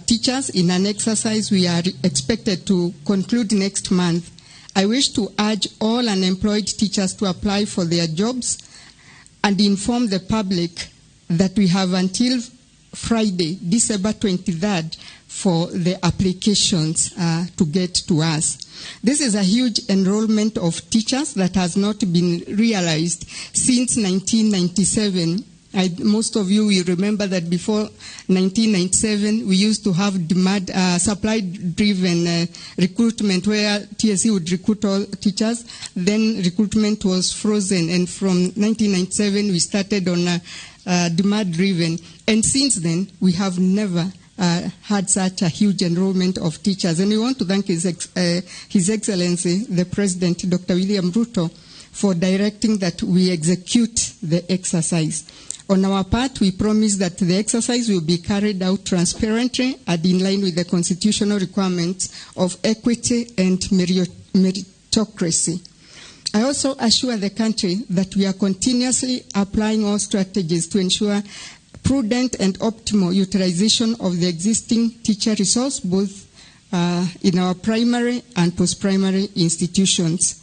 teachers in an exercise we are expected to conclude next month. I wish to urge all unemployed teachers to apply for their jobs and inform the public that we have until Friday, December 23rd, for the applications to get to us. This is a huge enrollment of teachers that has not been realized since 1997. Most of you will remember that before 1997, we used to have demand, supply-driven recruitment where TSC would recruit all teachers. Then recruitment was frozen, and from 1997, we started on demand-driven. And since then, we have never had such a huge enrollment of teachers. And we want to thank His Excellency, the President, Dr. William Ruto, for directing that we execute the exercise. On our part, we promise that the exercise will be carried out transparently and in line with the constitutional requirements of equity and meritocracy. I also assure the country that we are continuously applying all strategies to ensure prudent and optimal utilization of the existing teacher resource, both in our primary and post-primary institutions.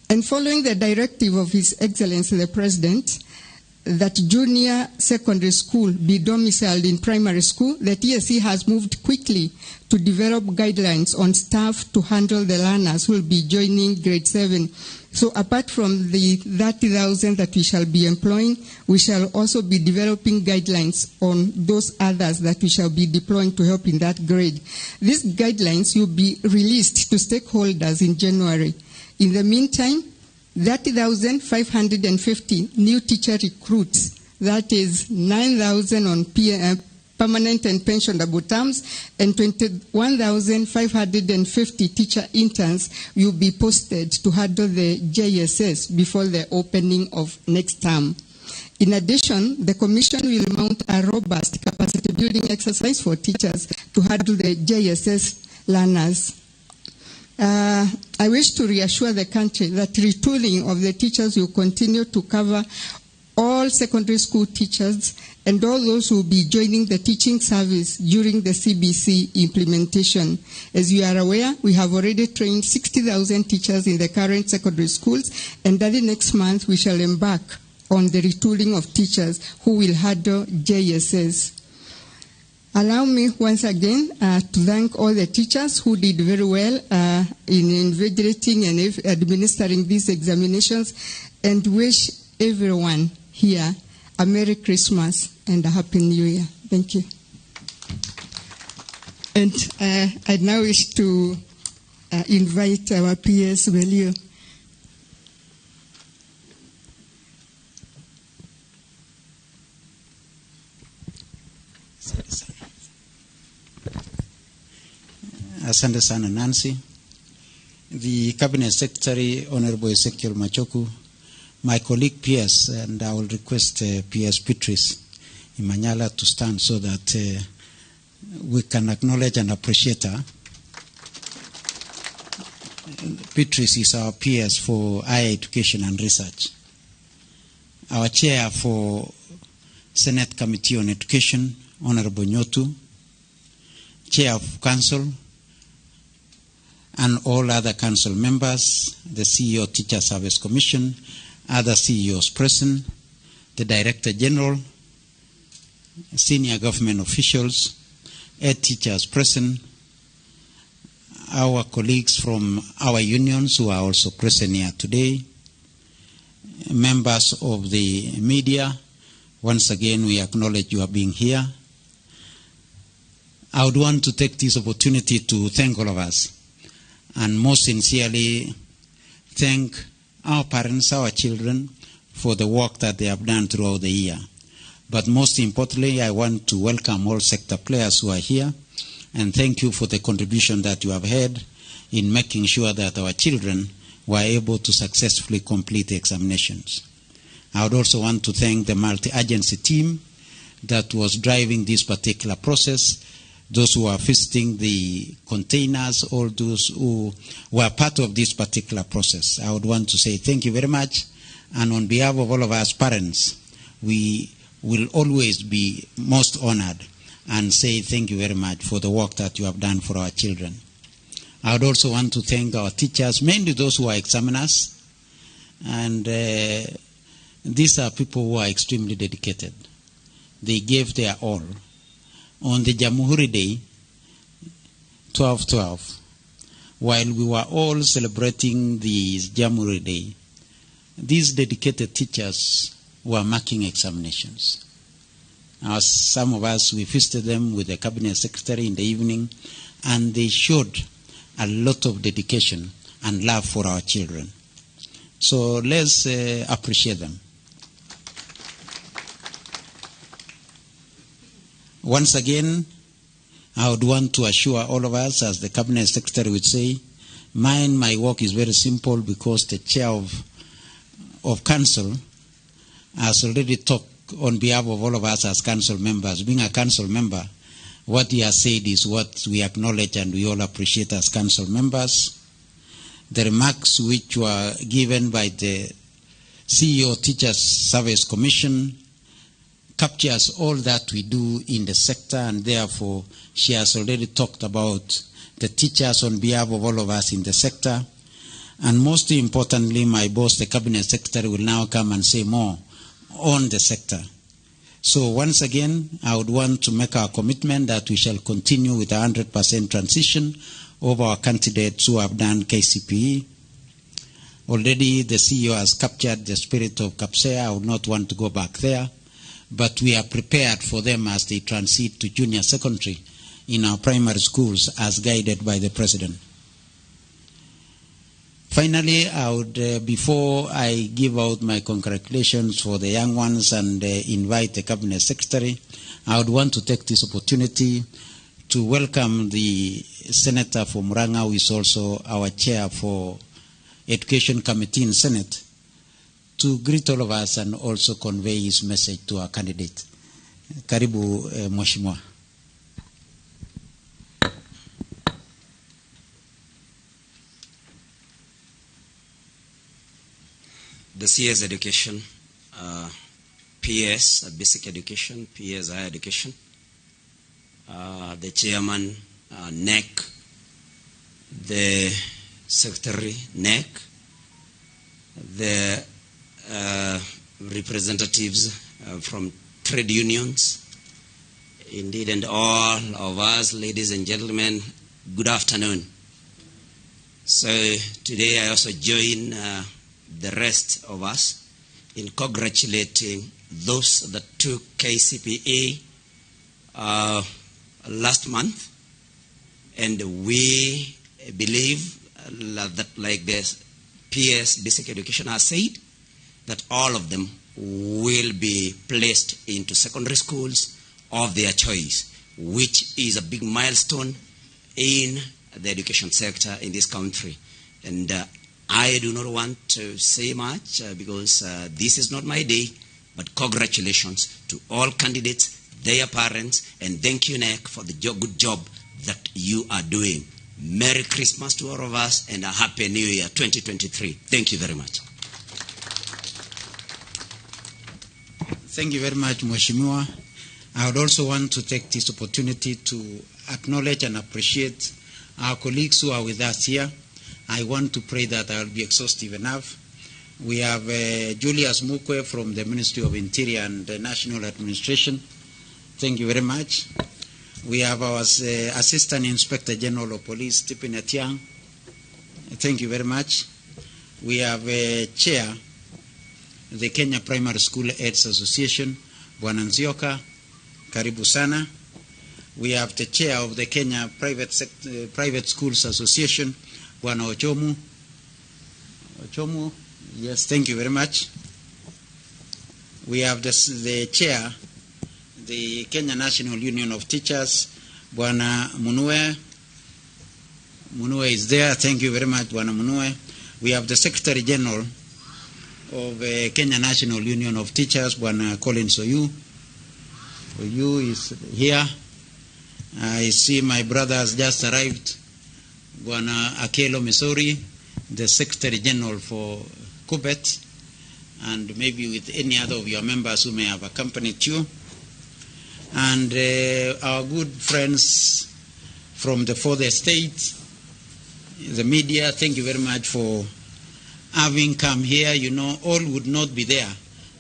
And following the directive of His Excellency the President, that junior secondary school be domiciled in primary school, the TSC has moved quickly to develop guidelines on staff to handle the learners who will be joining grade 7. So apart from the 30,000 that we shall be employing, we shall also be developing guidelines on those others that we shall be deploying to help in that grade. These guidelines will be released to stakeholders in January. In the meantime, 30,550 new teacher recruits, that is 9,000 on permanent and pensionable terms, and 21,550 teacher interns will be posted to handle the JSS before the opening of next term. In addition, the Commission will mount a robust capacity building exercise for teachers to handle the JSS learners. I wish to reassure the country that retooling of the teachers will continue to cover all secondary school teachers and all those who will be joining the teaching service during the CBC implementation. As you are aware, we have already trained 60,000 teachers in the current secondary schools, and early next month we shall embark on the retooling of teachers who will handle JSS. Allow me once again to thank all the teachers who did very well in invigilating and administering these examinations, and wish everyone here a Merry Christmas and a Happy New Year. Thank you. And I now wish to invite our PS Belio. Asante sana Nancy. The Cabinet Secretary, Honorable Ezekiel Machogu, my colleague PS, and I will request PS Beatrice Imanyala to stand so that we can acknowledge and appreciate her. Beatrice is our PS for higher education and research, our chair for Senate Committee on Education, Honorable Nyotu, Chair of Council, and all other council members, the CEO Teacher Service Commission, other CEOs present, the Director General, senior government officials, head teachers present, our colleagues from our unions who are also present here today, members of the media, once again we acknowledge you are being here. I would want to take this opportunity to thank all of us, and most sincerely thank our parents, our children, for the work that they have done throughout the year. But most importantly, I want to welcome all sector players who are here and thank you for the contribution that you have had in making sure that our children were able to successfully complete the examinations. I would also want to thank the multi-agency team that was driving this particular process, those who are visiting the containers, all those who were part of this particular process. I would want to say thank you very much, and on behalf of all of us parents, we will always be most honored and say thank you very much for the work that you have done for our children. I would also want to thank our teachers, mainly those who are examiners, and these are people who are extremely dedicated. They gave their all. On the Jamhuri Day, 12/12, while we were all celebrating the Jamhuri Day, these dedicated teachers were marking examinations. As some of us, we visited them with the cabinet secretary in the evening, and they showed a lot of dedication and love for our children. So let's appreciate them. Once again, I would want to assure all of us, as the cabinet secretary would say, my work is very simple because the chair of council has already talked on behalf of all of us as council members. Being a council member, what he has said is what we acknowledge and we all appreciate as council members. The remarks which were given by the CEO Teachers Service Commission captures all that we do in the sector, and therefore she has already talked about the teachers on behalf of all of us in the sector. And most importantly, my boss, the cabinet secretary, will now come and say more on the sector. So once again, I would want to make our commitment that we shall continue with a 100% transition of our candidates who have done KCPE. Already the CEO has captured the spirit of KAPSEA. I would not want to go back there, but we are prepared for them as they transit to junior secondary in our primary schools as guided by the President. Finally, I would, before I give out my congratulations for the young ones and invite the Cabinet Secretary, I would want to take this opportunity to welcome the Senator for Murang'a, who is also our chair for Education Committee in Senate, to greet all of us and also convey his message to our candidate. Karibu, Mheshimiwa. The CS Education, PS Basic Education, PS Higher Education, the Chairman, NEC, the Secretary, NEC, the representatives from trade unions, indeed, and all of us, ladies and gentlemen, good afternoon. So today I also join the rest of us in congratulating those that took KCPE last month, and we believe that, like the PS Basic Education has said, that all of them will be placed into secondary schools of their choice, which is a big milestone in the education sector in this country. And I do not want to say much because this is not my day, but congratulations to all candidates, their parents, and thank you, NEC, for the good job that you are doing. Merry Christmas to all of us and a Happy New Year 2023. Thank you very much. Thank you very much, Mheshimiwa. I would also want to take this opportunity to acknowledge and appreciate our colleagues who are with us here. I want to pray that I will be exhaustive enough. We have Julius Mukwe from the Ministry of Interior and the National Administration. Thank you very much. We have our Assistant Inspector General of Police, Stephen Etiang. Thank you very much. We have Chair, the Kenya Primary School Heads Association, Bwana Nzioka. Karibu sana. We have the Chair of the Kenya Private Schools Association, Bwana Ochomu. Ochomu, yes, thank you very much. We have the Chair, the Kenya National Union of Teachers, Bwana Munue. Munue is there. Thank you very much, Bwana Munue. We have the Secretary General of Kenya National Union of Teachers, Bwana Collins Oyu. Oyu is here. I see my brother has just arrived, Bwana Akelo Misori, the Secretary General for KUPPET, and maybe with any other of your members who may have accompanied you. And our good friends from the Fourth Estate, the media, thank you very much for having come here. You know, all would not be there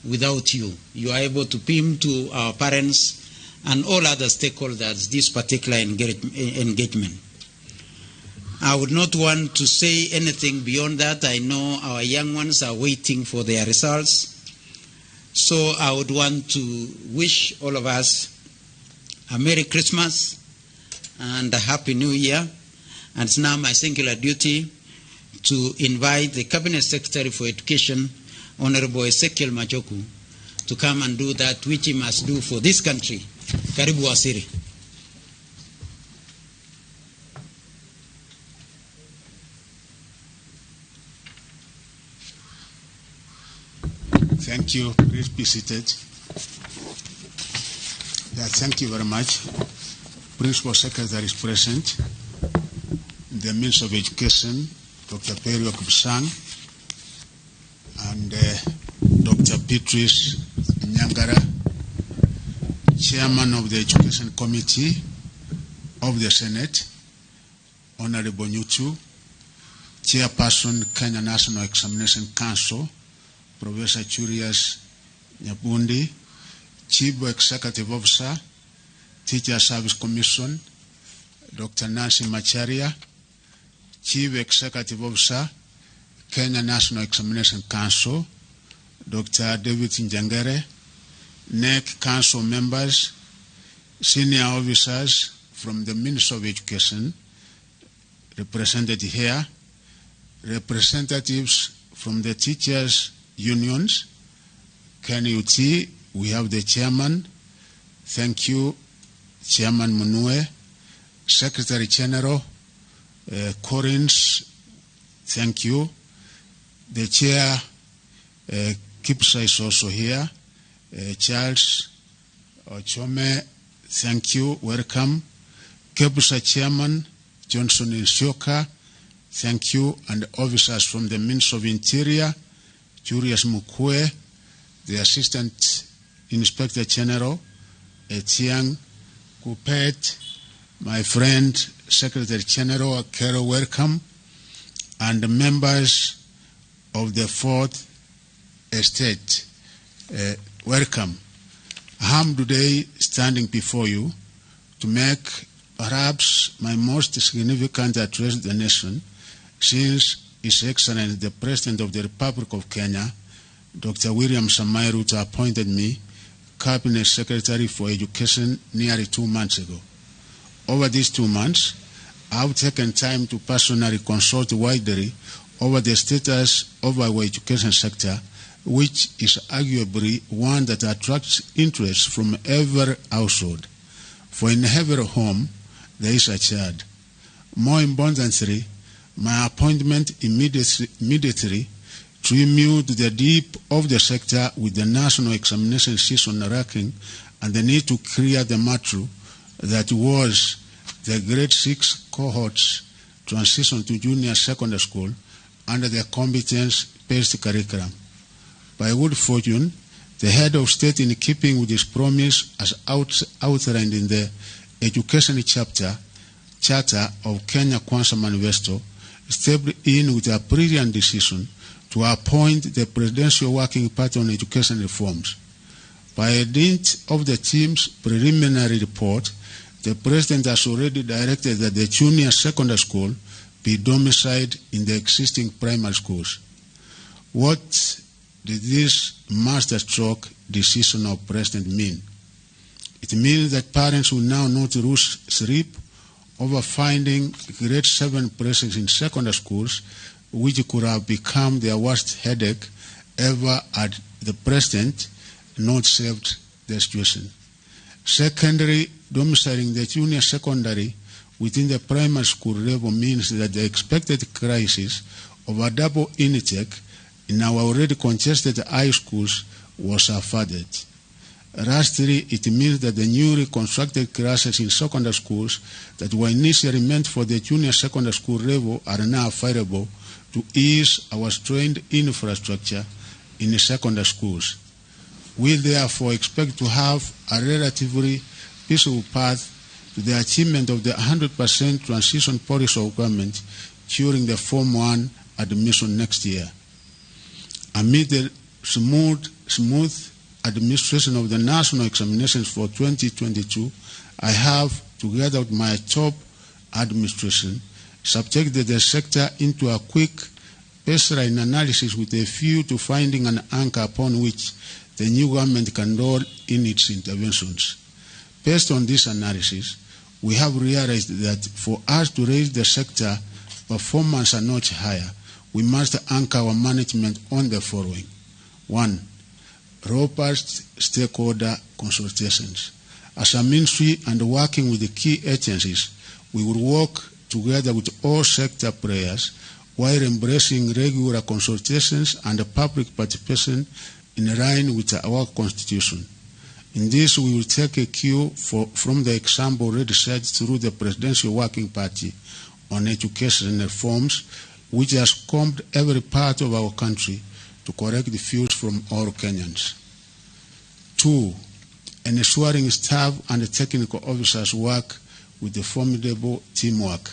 without you. You are able to beam to our parents and all other stakeholders this particular engagement. I would not want to say anything beyond that. I know our young ones are waiting for their results. So I would want to wish all of us a Merry Christmas and a Happy New Year. And it's now my singular duty to invite the Cabinet Secretary for Education, Honorable Ezekiel Machogu, to come and do that which he must do for this country. Karibu Waziri. Thank you. Please be seated. Yeah, thank you very much. Principal Secretary is present. The Minister of Education, Dr. Belio Kipsang, and Dr. Beatrice Nyangara, Chairman of the Education Committee of the Senate, Honorable Nyutu, Chairperson, Kenya National Examination Council, Professor Julius Nyabundi, Chief Executive Officer, Teacher Service Commission, Dr. Nancy Macharia, Chief Executive Officer, Kenya National Examination Council, Dr. David Njengere, NEC Council members, senior officers from the Ministry of Education represented here, representatives from the teachers' unions, KNUT, we have the chairman. Thank you, Chairman Munue, Secretary General, Collins, thank you. The chair, Kipsa is also here. Charles Ochome, thank you, welcome. Kepsa Chairman, Johnson Nsioka, thank you, and officers from the Ministry of Interior, Julius Mukwe, the Assistant Inspector General, Etienne Kupet, my friend, Secretary General Akero, welcome, and the members of the Fourth Estate, welcome. I am today standing before you to make perhaps my most significant address to the nation since His Excellency the President of the Republic of Kenya, Dr. William Samoei Ruto, appointed me Cabinet Secretary for Education nearly 2 months ago. Over these 2 months, I've taken time to personally consult widely over the status of our education sector, which is arguably one that attracts interest from every household. For in every home, there is a child. More importantly, my appointment immediately drew me to the deep of the sector with the national examination season racking and the need to clear the matter that was the grade 6 cohorts transition to junior secondary school under the competence-based curriculum. By good fortune, the head of state, in keeping with his promise as outlined in the Education Charter of Kenya Kwanza Manifesto, stepped in with a brilliant decision to appoint the Presidential Working Party on Education Reforms. By dint of the team's preliminary report, the President has already directed that the junior secondary school be domiciled in the existing primary schools. What did this masterstroke decision of President mean? It means that parents will now not lose sleep over finding grade 7 places in secondary schools, which could have become their worst headache ever had the President not saved the situation. Secondly, domiciling the junior secondary within the primary school level means that the expected crisis of a double intake in our already congested high schools was averted. Lastly, it means that the newly constructed classes in secondary schools that were initially meant for the junior secondary school level are now available to ease our strained infrastructure in the secondary schools. We therefore expect to have a relatively peaceful path to the achievement of the 100% transition policy of government during the Form 1 admission next year. Amid the smooth administration of the national examinations for 2022, I have, together with my top administration, subjected the sector into a quick baseline analysis with a view to finding an anchor upon which the new government can roll in its interventions. Based on this analysis, we have realized that for us to raise the sector performance a notch higher, we must anchor our management on the following. 1. Robust stakeholder consultations. As a ministry and working with the key agencies, we will work together with all sector players while embracing regular consultations and public participation in line with our constitution. In this, we will take a cue from the example already set through the Presidential Working Party on Education Reforms, which has combed every part of our country to correct the views from all Kenyans. 2. Ensuring staff and technical officers work with a formidable teamwork.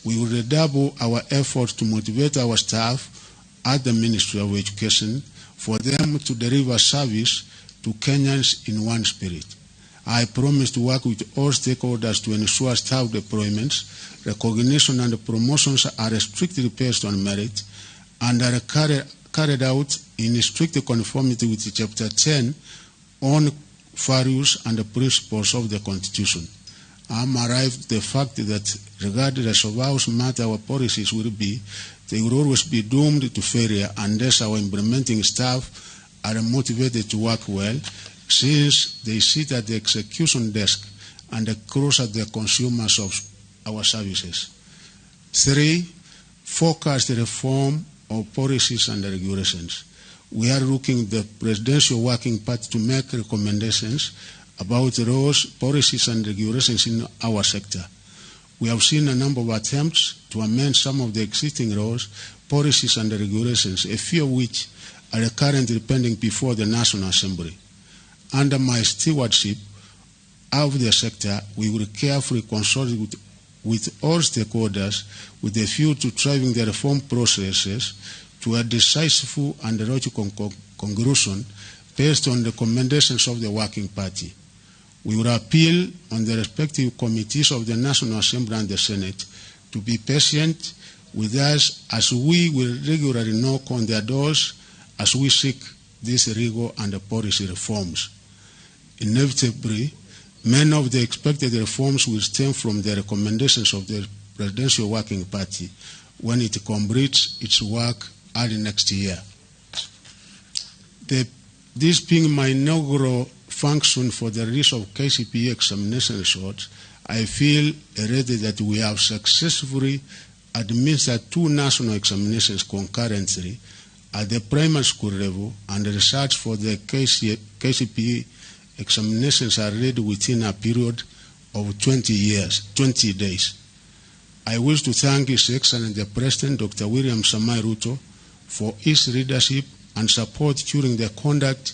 We will redouble our efforts to motivate our staff at the Ministry of Education for them to deliver service to Kenyans in one spirit. I promise to work with all stakeholders to ensure staff deployments, recognition and promotions are strictly based on merit and are carried out in strict conformity with Chapter 10 on values and the principles of the Constitution. I am arrived at the fact that regardless of how smart our policies will be, they will always be doomed to failure unless our implementing staff are motivated to work well, since they sit at the execution desk and are close at the consumers of our services. 3, focus the reform of policies and regulations. We are looking at the Presidential Working Party to make recommendations about laws, policies and regulations in our sector. We have seen a number of attempts to amend some of the existing laws, policies and regulations, a few of which are currently pending before the National Assembly. Under my stewardship of the sector, we will carefully consult with all stakeholders with a view to driving the reform processes to a decisive and logical conclusion based on the recommendations of the Working Party. We will appeal on the respective committees of the National Assembly and the Senate to be patient with us as we will regularly knock on their doors as we seek these legal and policy reforms. Inevitably, many of the expected reforms will stem from the recommendations of the Presidential Working Party when it completes its work early next year. This being my inaugural function for the release of KCPE examination results, I feel already that we have successfully administered 2 national examinations concurrently at the primary school level, and the results for the KCPE examinations are ready within a period of 20 days. I wish to thank His Excellency the President, Dr. William Samoei Ruto, for his leadership and support during the conduct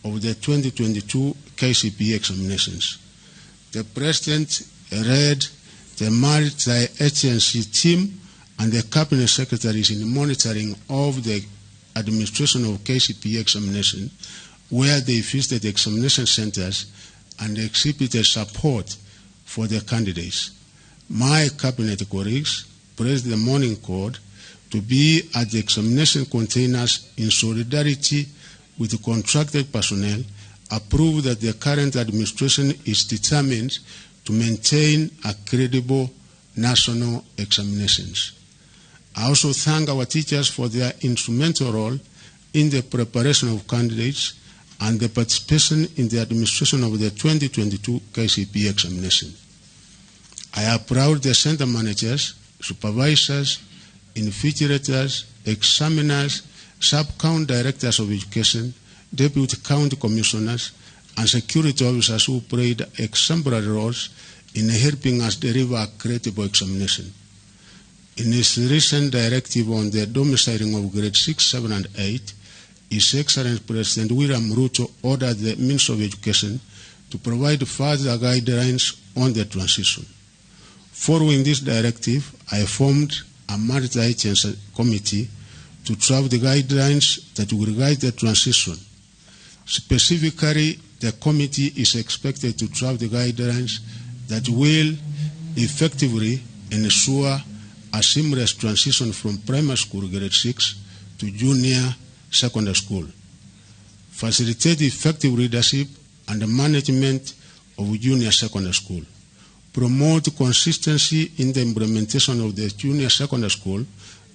of the 2022 KCPE examinations. The President led the multi-agency team and the Cabinet Secretaries in monitoring of the administration of KCPE examination, where they visited examination centers and exhibited support for the candidates. My cabinet colleagues praised the morning code to be at the examination containers in solidarity with the contracted personnel, approved that the current administration is determined to maintain a credible national examinations. I also thank our teachers for their instrumental role in the preparation of candidates and the participation in the administration of the 2022 KCPE examination. I applaud the center managers, supervisors, invigilators, examiners, sub-county directors of education, deputy county commissioners, and security officers who played exemplary roles in helping us deliver a credible examination. In his recent directive on the domiciling of grade 6, 7, and 8, His Excellency President William Ruto ordered the Minister of Education to provide further guidelines on the transition. Following this directive, I formed a multi-agency committee to draft the guidelines that will guide the transition. Specifically, the committee is expected to draft the guidelines that will effectively ensure a seamless transition from primary school grade 6 to junior secondary school, facilitate effective leadership and the management of junior secondary school, promote consistency in the implementation of the junior secondary school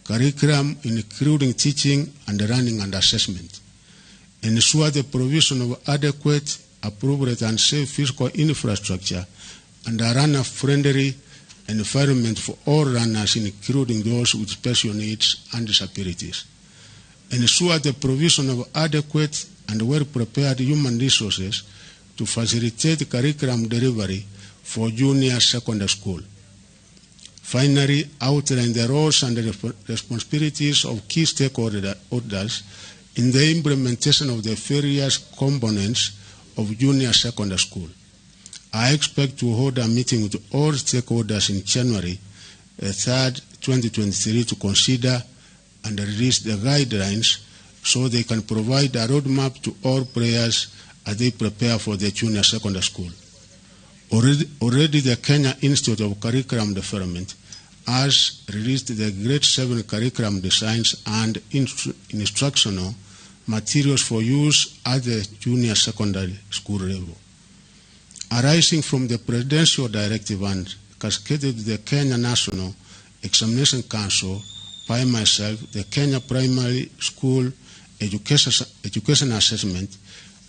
curriculum, including teaching and learning and assessment, ensure the provision of adequate, appropriate and safe physical infrastructure and a learner-friendly environment for all learners, including those with special needs and disabilities, ensure the provision of adequate and well-prepared human resources to facilitate curriculum delivery for junior secondary school. Finally, outline the roles and the responsibilities of key stakeholders in the implementation of the various components of junior secondary school. I expect to hold a meeting with all stakeholders in January 3rd, 2023 to consider and release the guidelines so they can provide a roadmap to all players as they prepare for the junior secondary school. Already the Kenya Institute of Curriculum Development has released the Grade 7 curriculum designs and instructional materials for use at the junior secondary school level. Arising from the presidential directive and cascaded to the Kenya National Examination Council by myself, the Kenya Primary School Education Assessment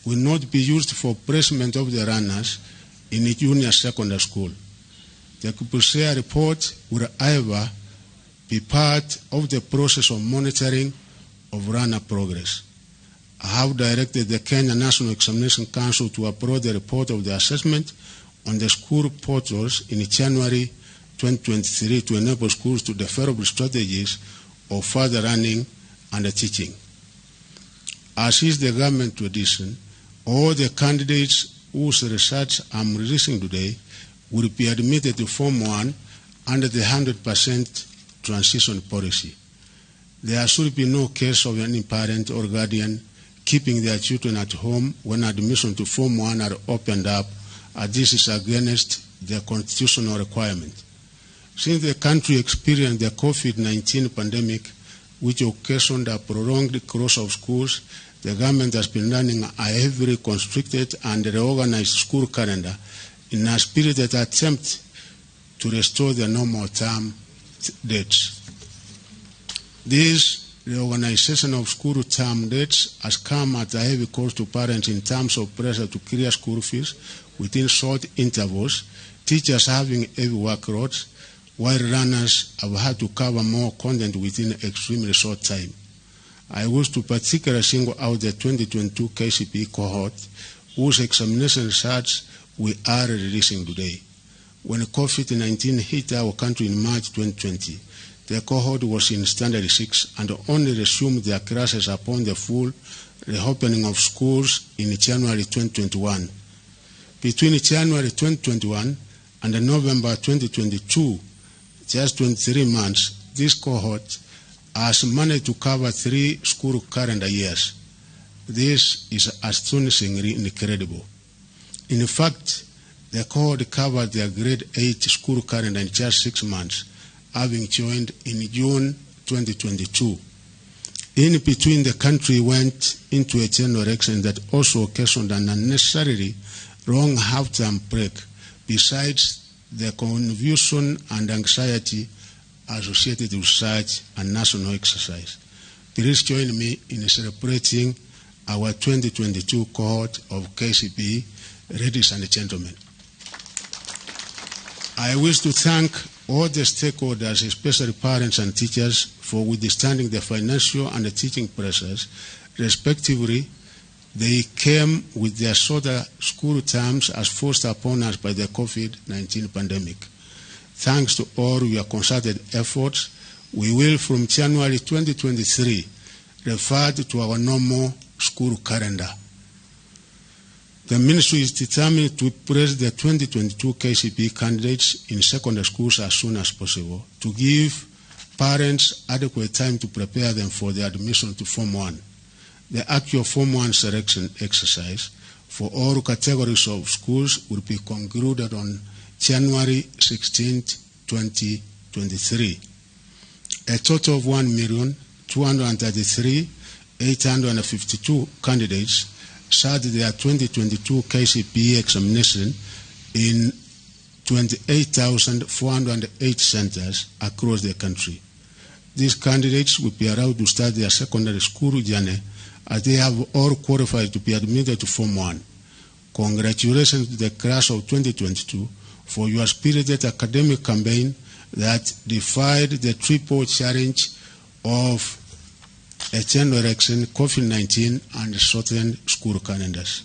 will not be used for placement of the learners in junior secondary school. The KPSEA report will, however, be part of the process of monitoring of learner progress. I have directed the Kenya National Examination Council to upload the report of the assessment on the school portals in January 2023 to enable schools to develop strategies of further learning and teaching. As is the government tradition, all the candidates whose results I'm releasing today will be admitted to Form 1 under the 100% transition policy. There should be no case of any parent or guardian keeping their children at home when admission to Form 1 are opened up, as this is against the constitutional requirement. Since the country experienced the COVID-19 pandemic, which occasioned a prolonged close of schools, the government has been running a heavily constricted and reorganized school calendar in a spirited attempt to restore the normal term dates. This reorganization of school term dates has come at a heavy cost to parents in terms of pressure to clear school fees within short intervals, teachers having heavy workloads, while learners have had to cover more content within extremely short time. I wish to particularly single out the 2022 KCPE cohort, whose examination results we are releasing today. When COVID-19 hit our country in March 2020, the cohort was in Standard 6 and only resumed their classes upon the full reopening of schools in January 2021. Between January 2021 and November 2022, just 23 months, this cohort has managed to cover 3 school calendar years. This is astonishingly incredible. In fact, the cohort covered their grade 8 school calendar in just 6 months, having joined in June 2022. In between, the country went into a general election that also occasioned an unnecessarily long half-term break, besides the confusion and anxiety associated with such a national exercise. Please join me in celebrating our 2022 cohort of KCPE, ladies and gentlemen. I wish to thank all the stakeholders, especially parents and teachers, for withstanding the financial and the teaching pressures. Respectively, they came with their shorter school terms as forced upon us by the COVID-19 pandemic. Thanks to all your concerted efforts, we will, from January 2023, revert to our normal school calendar. The ministry is determined to place the 2022 KCPE candidates in secondary schools as soon as possible to give parents adequate time to prepare them for their admission to Form 1. The actual Form 1 selection exercise for all categories of schools will be concluded on January 16, 2023. A total of 1,233,852 candidates sat their 2022 KCPE examination in 28,408 centers across the country. These candidates will be allowed to start their secondary school journey as they have all qualified to be admitted to Form 1. Congratulations to the class of 2022 for your spirited academic campaign that defied the triple challenge of a general election, COVID-19, and shortened school calendars.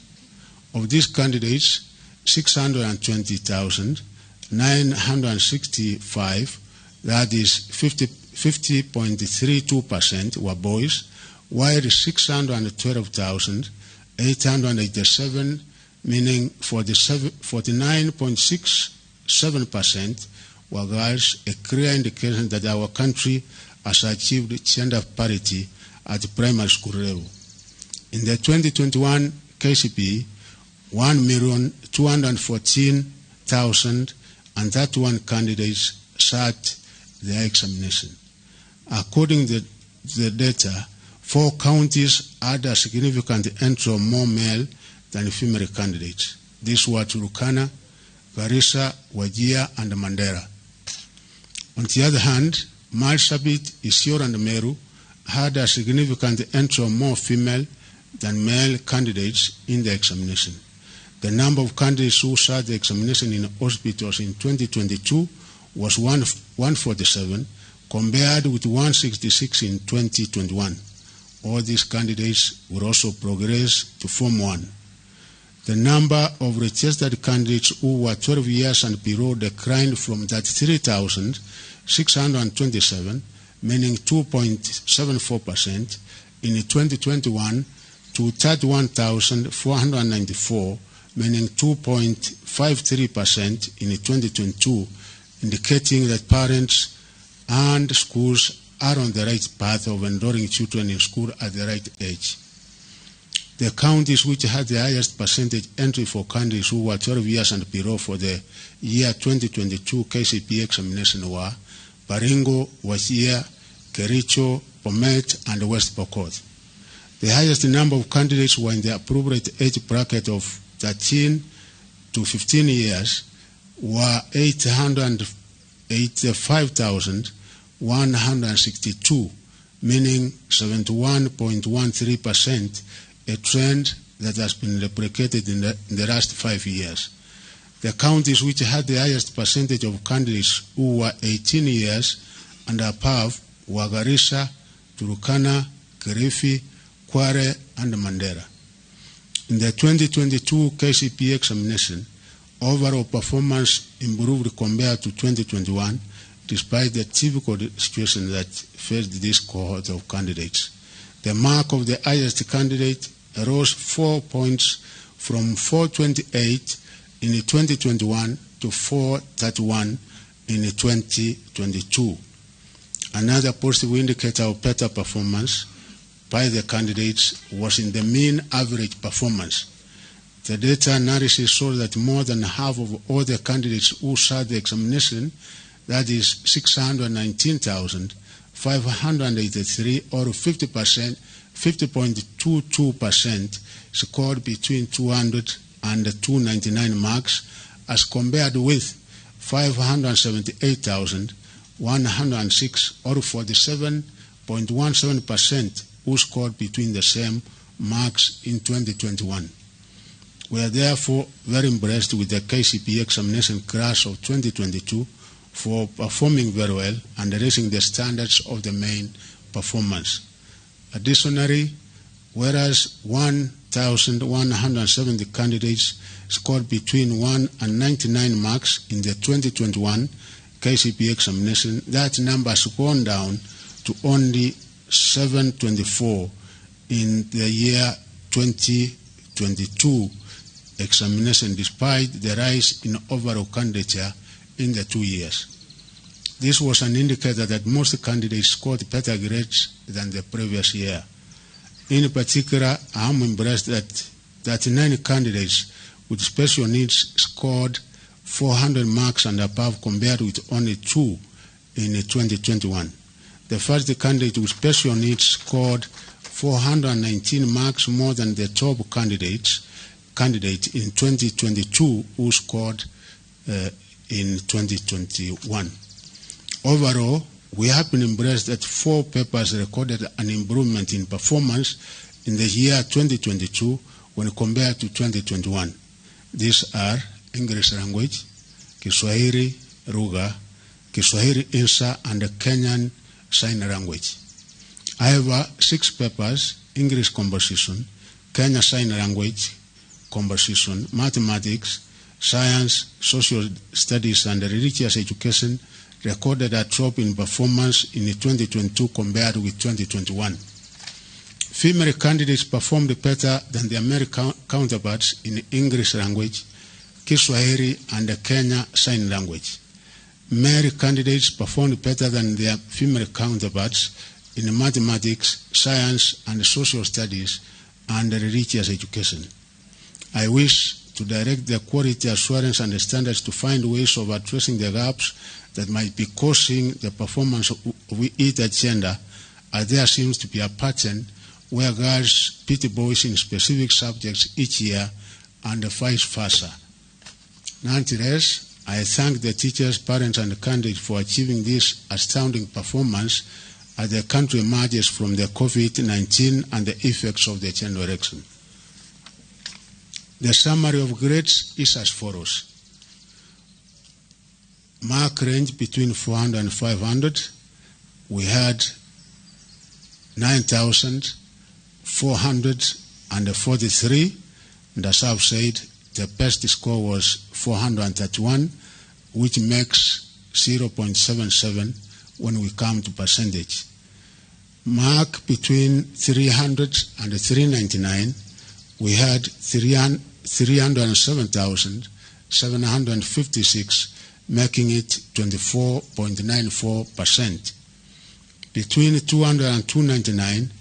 Of these candidates, 620,965, that is 50.32%, were boys, while 612,887, meaning 49.67%, were girls, a clear indication that our country has achieved gender parity at the primary school level. In the 2021 KCPE, 1,214,031 candidates sat their examination. According to the data, 4 counties had a significant entry of more male than female candidates. These were Turkana, Garissa, Wajir, and Mandera. On the other hand, Marsabit, Isiolo, and Meru had a significant entry of more female than male candidates in the examination. The number of candidates who sat the examination in hospitals in 2022 was 147, compared with 166 in 2021. All these candidates will also progress to Form 1. The number of registered candidates who were 12 years and below declined from 33,627, meaning 2.74% in 2021, to 31,494, meaning 2.53% in 2022, indicating that parents and schools are on the right path of enrolling children in school at the right age. The counties which had the highest percentage entry for candidates who were 12 years and below for the year 2022 KCPE examination were Baringo, Wajir, Kericho, Bomet, and West Pokot. The highest number of candidates were in the appropriate age bracket of 13 to 15 years were 885,162, meaning 71.13%, a trend that has been replicated in the last 5 years. The counties which had the highest percentage of candidates who were 18 years and above were Garissa, Turkana, Kilifi, Kware, and Mandera. In the 2022 KCPE examination, overall performance improved compared to 2021, despite the typical situation that faced this cohort of candidates. The mark of the highest candidate rose 4 points from 428 in 2021 to 431 in 2022. Another positive indicator of better performance by the candidates was in the mean average performance. The data analysis showed that more than half of all the candidates who sat the examination, that is 619,583, or 50.22%, scored between 200 and 299 marks, as compared with 578,106, or 47.17%, who scored between the same marks in 2021. We are therefore very impressed with the KCPE examination class of 2022 for performing very well and raising the standards of the main performance. Additionally, whereas 1,170 candidates scored between 1 and 99 marks in the 2021 KCPE examination, that number has gone down to only 724 in the year 2022 examination, despite the rise in overall candidature in the 2 years. This was an indicator that most candidates scored better grades than the previous year. In particular, I am impressed that 39 candidates with special needs scored 400 marks and above, compared with only 2 in 2021. The first candidate with special needs scored 419 marks more than the top candidate in 2022 who scored in 2021. Overall, we have been impressed that 4 papers recorded an improvement in performance in the year 2022 when compared to 2021. These are English language, Kiswahili Lugha, Kiswahili Insha, and the Kenyan Sign Language. However, 6 papers, English Composition, Kenya Sign Language Composition, Mathematics, Science, Social Studies, and Religious Education, recorded a drop in performance in 2022 compared with 2021. Female candidates performed better than their male counterparts in English language, Kiswahili, and the Kenya Sign Language. Male candidates performed better than their female counterparts in mathematics, science, and social studies, and religious education. I wish to direct the quality assurance and the standards to find ways of addressing the gaps that might be causing the performance of each agenda, as there seems to be a pattern where girls beat boys in specific subjects each year and vice versa. Nonetheless, I thank the teachers, parents, and candidates for achieving this astounding performance as the country emerges from the COVID-19 and the effects of the general election. The summary of grades is as follows. Mark range between 400 and 500. We had 9,443, and as I've said, the best score was 431, which makes 0.77 when we come to percentage. Mark between 300 and 399, we had 307,756, making it 24.94%. Between 200 and 299,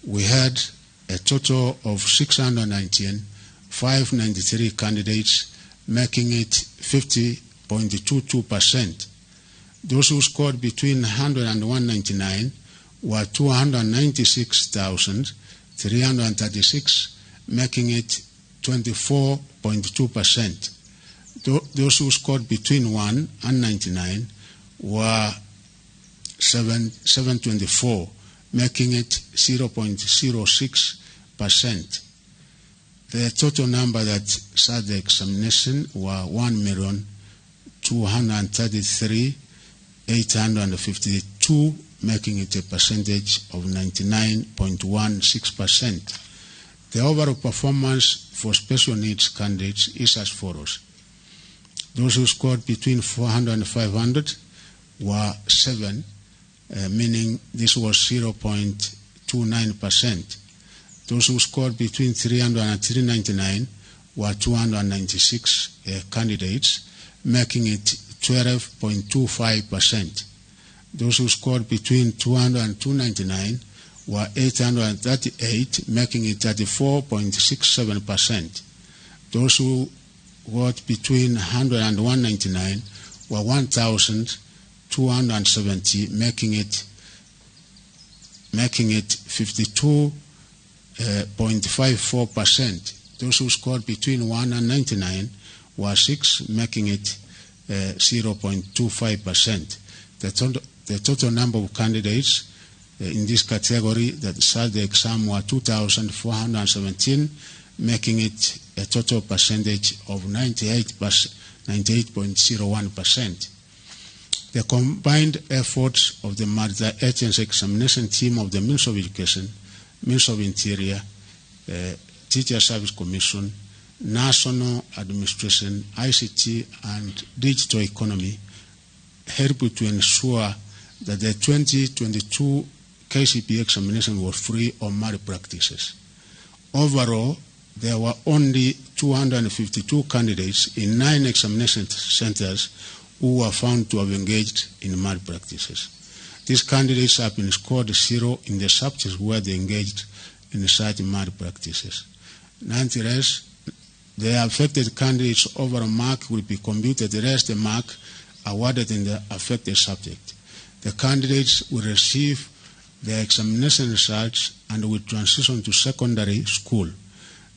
we had a total of 619,593 candidates, making it 50.22%. Those who scored between 100 and 199 were 296,336, making it 24.2%. Those who scored between 1 and 99 were 724, making it 0.06%. The total number that sat the examination were 1,233,852, making it a percentage of 99.16%. The overall performance for special needs candidates is as follows. Those who scored between 400 and 500 were 7, meaning this was 0.29%. Those who scored between 300 and 399 were 296 candidates, making it 12.25%. Those who scored between 200 and 299 were 838, making it 34.67%. Those who got between 100 and 199 were 1,270, making it 52.54%. Those who scored between 1 and 99 were 6, making it 0.25%. The total number of candidates in this category that sat the exam were 2,417, making it a total percentage of 98.01%. The combined efforts of the multi-agency examination team of the Ministry of Education, Ministry of Interior, Teacher Service Commission, National Administration, ICT, and Digital Economy helped to ensure that the 2022 KCPE examination was free of malpractices. Overall, there were only 252 candidates in 9 examination centers who were found to have engaged in malpractices. These candidates have been scored 0 in the subjects where they engaged in such malpractices. Nonetheless, the affected candidates' overall mark will be computed as the mark awarded in the affected subject. The candidates will receive their examination results and will transition to secondary school.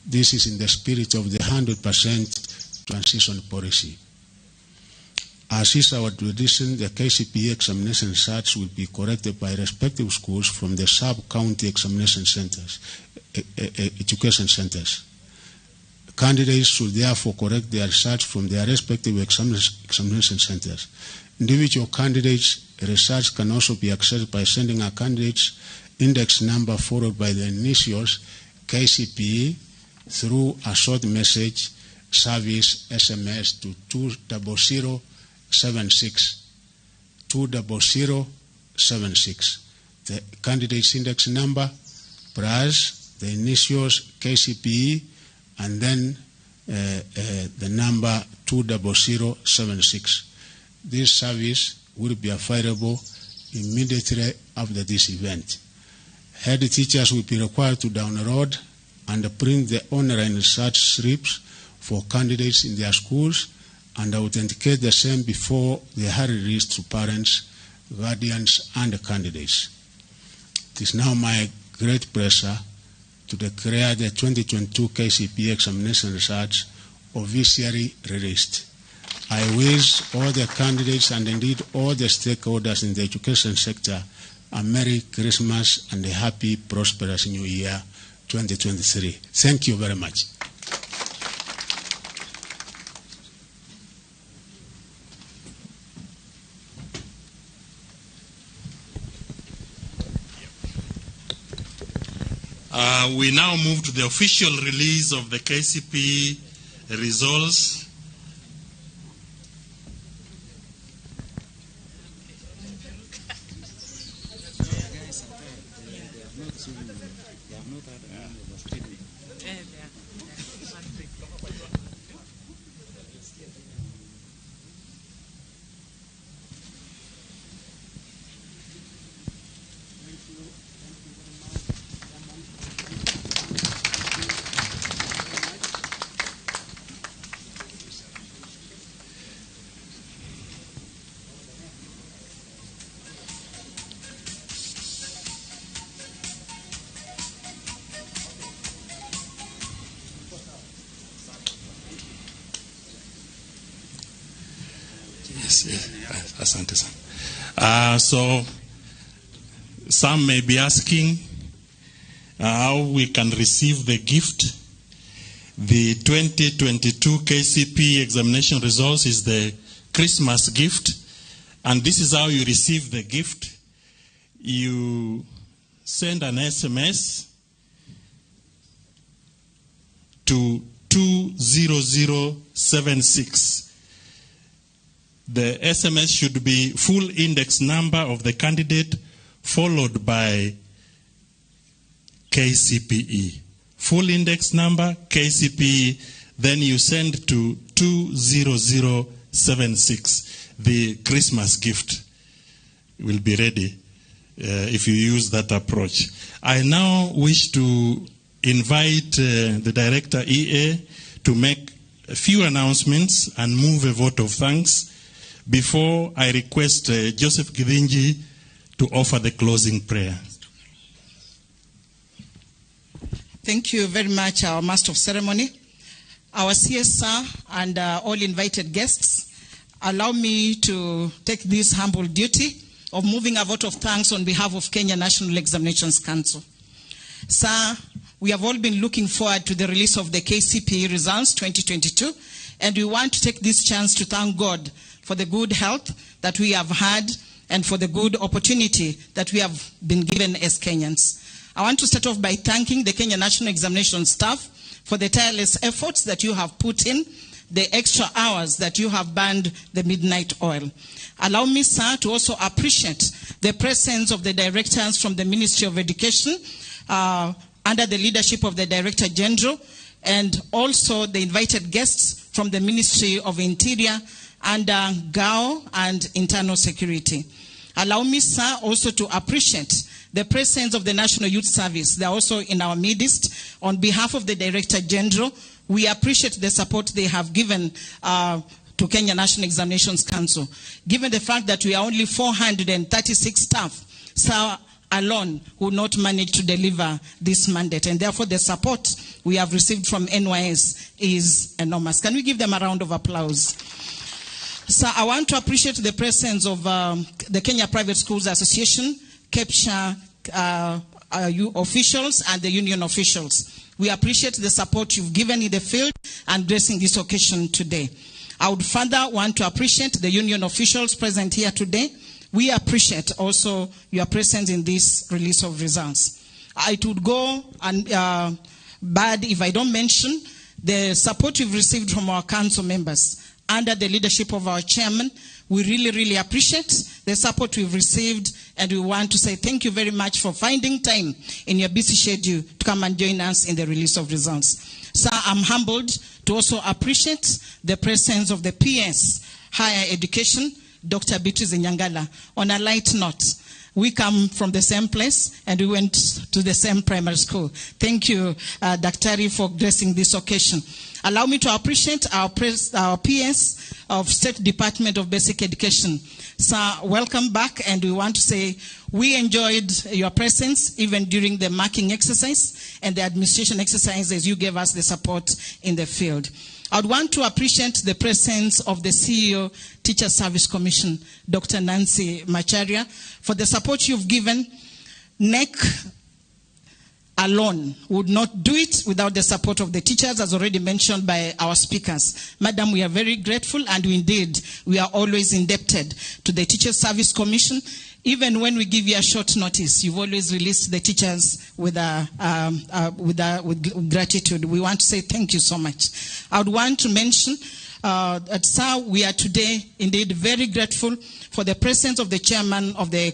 This is in the spirit of the 100% transition policy. As is our tradition, the KCPE examination results will be corrected by respective schools from the sub-county examination centers, education centers. Candidates should therefore correct their results from their respective examination centers. Individual candidates' results can also be accessed by sending a candidate's index number followed by the initials KCPE through a short message service SMS to 20076. 20076. The candidate's index number plus the initials KCPE and then the number 20076. This service will be available immediately after this event. Head teachers will be required to download and print the online search slips for candidates in their schools and authenticate the same before they are released to parents, guardians, and candidates. It is now my great pleasure to declare the 2022 KCPE examination results officially released. I wish all the candidates and indeed all the stakeholders in the education sector a Merry Christmas and a happy, prosperous New Year 2023. Thank you very much. We now move to the official release of the KCPE results. Asante sana. So some may be asking how we can receive the gift. The 2022 KCPE examination results is the Christmas gift, and this is how you receive the gift. You send an SMS to 20076. The SMS should be full index number of the candidate followed by KCPE. Full index number, KCPE, then you send to 20076. The Christmas gift will be ready if you use that approach. I now wish to invite the Director EA to make a few announcements and move a vote of thanks before I request Joseph Githinji to offer the closing prayer. Thank you very much, our Master of Ceremony, our CSR, and all invited guests. Allow me to take this humble duty of moving a vote of thanks on behalf of Kenya National Examinations Council. Sir, we have all been looking forward to the release of the KCPE results 2022, and we want to take this chance to thank God for the good health that we have had and for the good opportunity that we have been given as Kenyans. I want to start off by thanking the Kenya National Examination staff for the tireless efforts that you have put in, the extra hours that you have burned the midnight oil. Allow me, sir, to also appreciate the presence of the directors from the Ministry of Education under the leadership of the Director General, and also the invited guests from the Ministry of Interior under GAO and Internal Security. Allow me, sir, also to appreciate the presence of the National Youth Service. They are also in our midst. On behalf of the Director General, we appreciate the support they have given to Kenya National Examinations Council. Given the fact that we are only 436 staff, sir, alone will not manage to deliver this mandate. And therefore, the support we have received from NYS is enormous. Can we give them a round of applause? Sir, I want to appreciate the presence of the Kenya Private Schools Association, KEPSHA officials, and the union officials. We appreciate the support you've given in the field and gracing this occasion today. I would further want to appreciate the union officials present here today. We appreciate also your presence in this release of results. It would go and, bad if I don't mention the support we've received from our council members under the leadership of our chairman. We really, really appreciate the support we've received, and we want to say thank you very much for finding time in your busy schedule to come and join us in the release of results. Sir, I'm humbled to also appreciate the presence of the PS Higher Education, Dr. Beatrice Inyangala. On a light note, We come from the same place and we went to the same primary school. Thank you, Daktari, for gracing this occasion. Allow me to appreciate our PS of State Department of Basic Education. Sir, welcome back, and we want to say we enjoyed your presence even during the marking exercise and the administration exercise as you gave us the support in the field. I'd want to appreciate the presence of the CEO, Teacher Service Commission, Dr. Nancy Macharia, for the support you've given. KNEC alone would not do it without the support of the teachers, as already mentioned by our speakers. Madam, we are very grateful, and indeed, we are always indebted to the Teacher Service Commission. Even when we give you a short notice, you've always released the teachers with gratitude. We want to say thank you so much. I would want to mention that, sir, we are today indeed very grateful for the presence of the chairman of the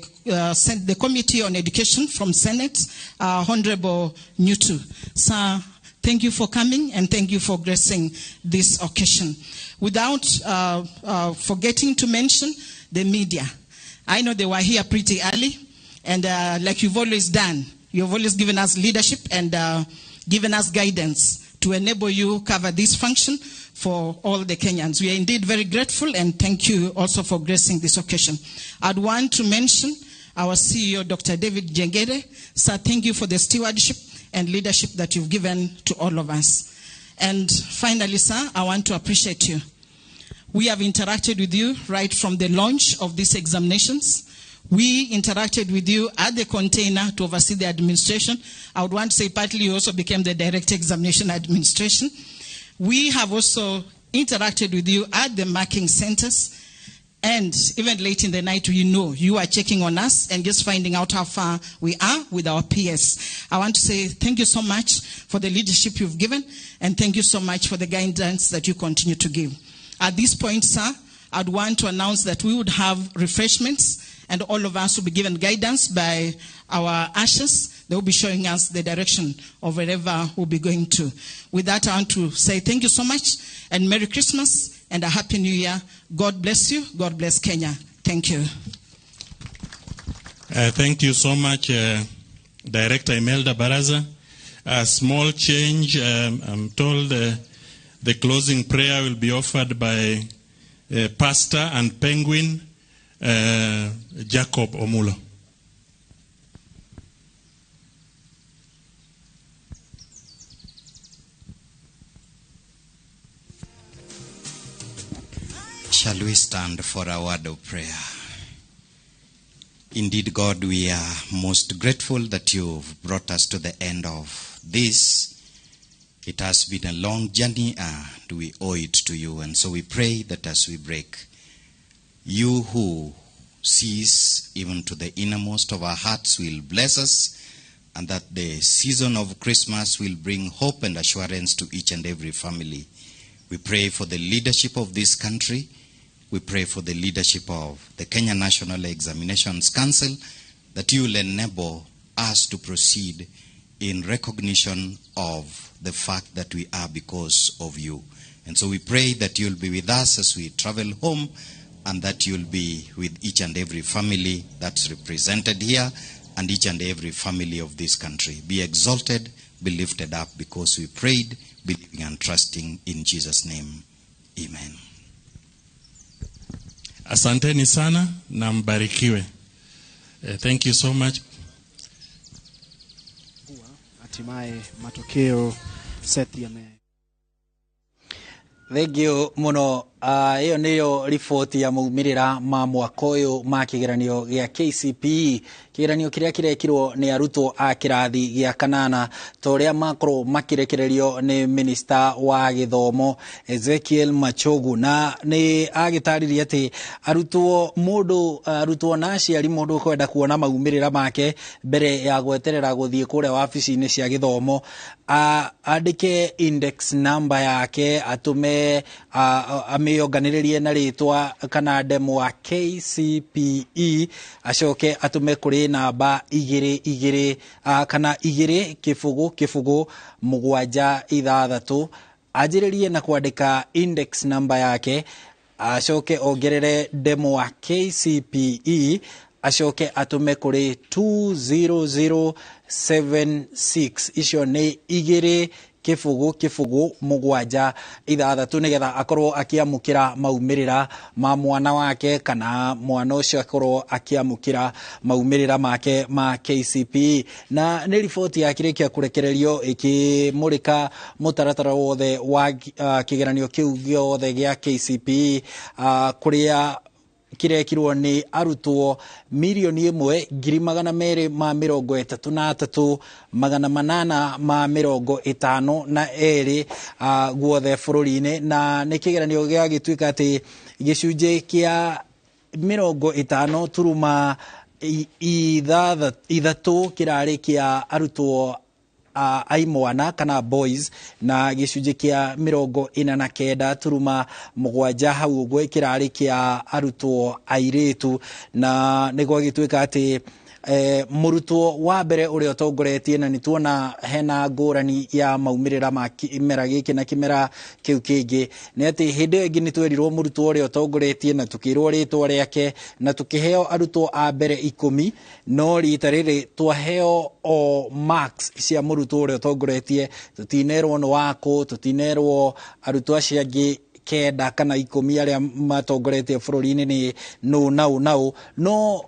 Committee on Education from Senate, Honorable Nyutu. Sir, thank you for coming and thank you for gracing this occasion. Without forgetting to mention the media. I know they were here pretty early, and like you've always done, you've always given us leadership and given us guidance to enable you cover this function for all the Kenyans. We are indeed very grateful, and thank you also for gracing this occasion. I'd want to mention our CEO, Dr. David Jengere. Sir, thank you for the stewardship and leadership that you've given to all of us. And finally, sir, I want to appreciate you. We have interacted with you right from the launch of these examinations. We interacted with you at the container to oversee the administration. I would want to say partly you also became the Director Examination Administration. We have also interacted with you at the marking centers. And even late in the night, we know you are checking on us and just finding out how far we are with our PS. I want to say thank you so much for the leadership you've given, and thank you so much for the guidance that you continue to give. At this point, sir, I'd want to announce that we would have refreshments, and all of us will be given guidance by our ushers. They will be showing us the direction of wherever we'll be going to. With that, I want to say thank you so much, and Merry Christmas and a Happy New Year. God bless you. God bless Kenya. Thank you. Thank you so much, Director Imelda Baraza. A small change, I'm told the closing prayer will be offered by Pastor and Penguin Jacob Omulo. Shall we stand for a word of prayer? Indeed, God, we are most grateful that you've brought us to the end of this. It has been a long journey, and we owe it to you. And so we pray that as we break, you who sees even to the innermost of our hearts will bless us, and that the season of Christmas will bring hope and assurance to each and every family. We pray for the leadership of this country. We pray for the leadership of the Kenya National Examinations Council, that you will enable us to proceed in recognition of the fact that we are because of you. And so we pray that you'll be with us as we travel home, and that you'll be with each and every family that's represented here, and each and every family of this country. Be exalted, be lifted up, because we prayed, believing and trusting in Jesus' name. Amen. Asanteni sana na mbarikiwe. Thank you so much. Hatimaye matokeo Seth yame. Thank you muno. Iyo niyo riboti ya maumirira ma mwaka uyu ma kigeranio gia KCPE, kigeranio kiria kirekirwo ni arutwo a kirathi gia kanana ta uria makorwo makirekererio ni Minister wa githomo Ezekiel Machogu, na ni agitaririe ati arutwo mundu arutwo na aciari mundu ukwenda kuona maumirira make mbere ya gweterera guthie kuria wabici-ini cia githomo andike index number yake atume amĩonganĩrĩrie na rĩtwa kana ndemwa KCPE acoke atume kũrĩ namba 2 2 kana 2 0 0 7 6 anjĩrĩrie na kwandĩka index number yake acoke ongerere ndemwa KCPE Acoke atũme kũrĩ 20076. Icio nĩ 2 0 0 7 6, nĩgetha akorwo akĩamũkĩra maumĩrĩra ma mwana wake, kana mwana ũcio akorwo akĩamũkĩra maumĩrĩra make ma KCPE. Na nĩ riboti yakĩrĩkia kũrekererio ĩkĩmũrĩka mũtaratara wothe wa kĩgeranio kĩu gĩothe gĩa KCPE, kũrĩa kĩrekirwo nĩ arutwo 1,233,852 guothe bũrũri-inĩ. Na nĩ kĩgeranio gĩagĩtuĩka atĩ gĩcunjĩ kĩa 50.3 kĩrarĩ kĩa arutwo aimwana kana boys, na gĩcunjĩ kĩa 49.7 hau ũguo kĩrarĩ kĩa arutwo airĩtu. Na nĩ gwagĩtuĩka atĩ mũrutwo wa mbere ũrĩa ũtongoretie, na nĩ tuona hena ngũrani ya maumĩrĩra ma kĩmera gĩkĩ na kĩmera kĩu kĩngĩ, nĩ atĩ hĩndĩ ĩyo ĩngĩ nĩ twerirwo mũrutwo ũrĩa ũtongoretie na tũkĩrwo rĩtwa rĩake na tũkĩheo arutwo a mbere 10, no rita rĩrĩ twaheo o marks cia mũrutwo ũrĩa ũtongoretie, tũtinerwo nĩ wakũ, tũtinerwo arutwo acio angĩ 9 kana 10 arĩa matongoretie bũrũri-inĩ nĩ nũ na ũ na ũ. No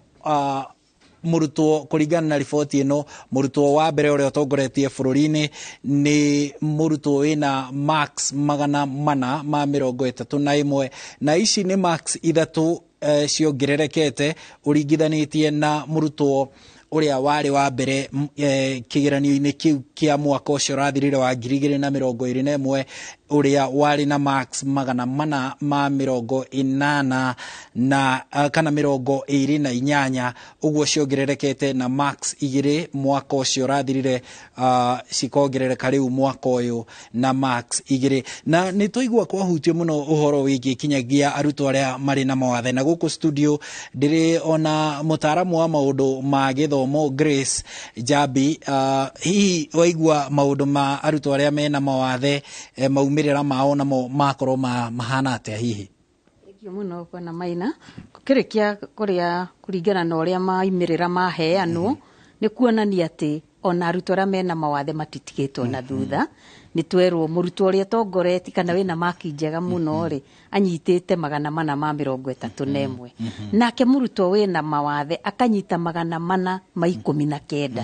mũrutwo, kũringana na riboti ĩno, mũrutwo wa mbere ũrĩa ũtongoretie bũrũri-inĩ nĩ mũrutwo wĩna marks 431, na ici nĩ marks 3 ciongererekete ũringithanĩtie na mũrutwo ũrĩa warĩ wa mbere kĩgeranio-inĩ kĩu kĩa mwaka ũcio ũrathirire wa 2021, ũrĩa warĩ na marks 480 na kana 28. Ũguo ciongererekete na marks 2 mwaka ũcio ũrathirire, cikongerereka rĩu mwaka ũyũ na marks 2. Na nĩ twaigua kwahutio mũno ũhoro wĩgiĩ kinyagia arutwo arĩa marĩ na mawathe, na gũkũ studio ndĩrĩ ona mũtaaramu wa maũndũ ma gĩthomo Grace Njambi. Hihi waigua maũndũ ma arutwo arĩa mena mawathe, maumĩrĩra mao namo makorwo mahana atĩa hihi? Thengiũ mũno bwana Maina. Kĩrĩkia kũrĩa kũringana na ũrĩa maumĩrĩra maheanwo, nĩ kuonania atĩ ona arutwo arĩa mena mawathe matitigĩtwo na thutha. Nĩ twerwo mũrutwo ũrĩa ũtongoretie kana wĩna maki njega mũno rĩ, anyitĩte 431, nake mũrutwo wĩna mawathe akanyita 419.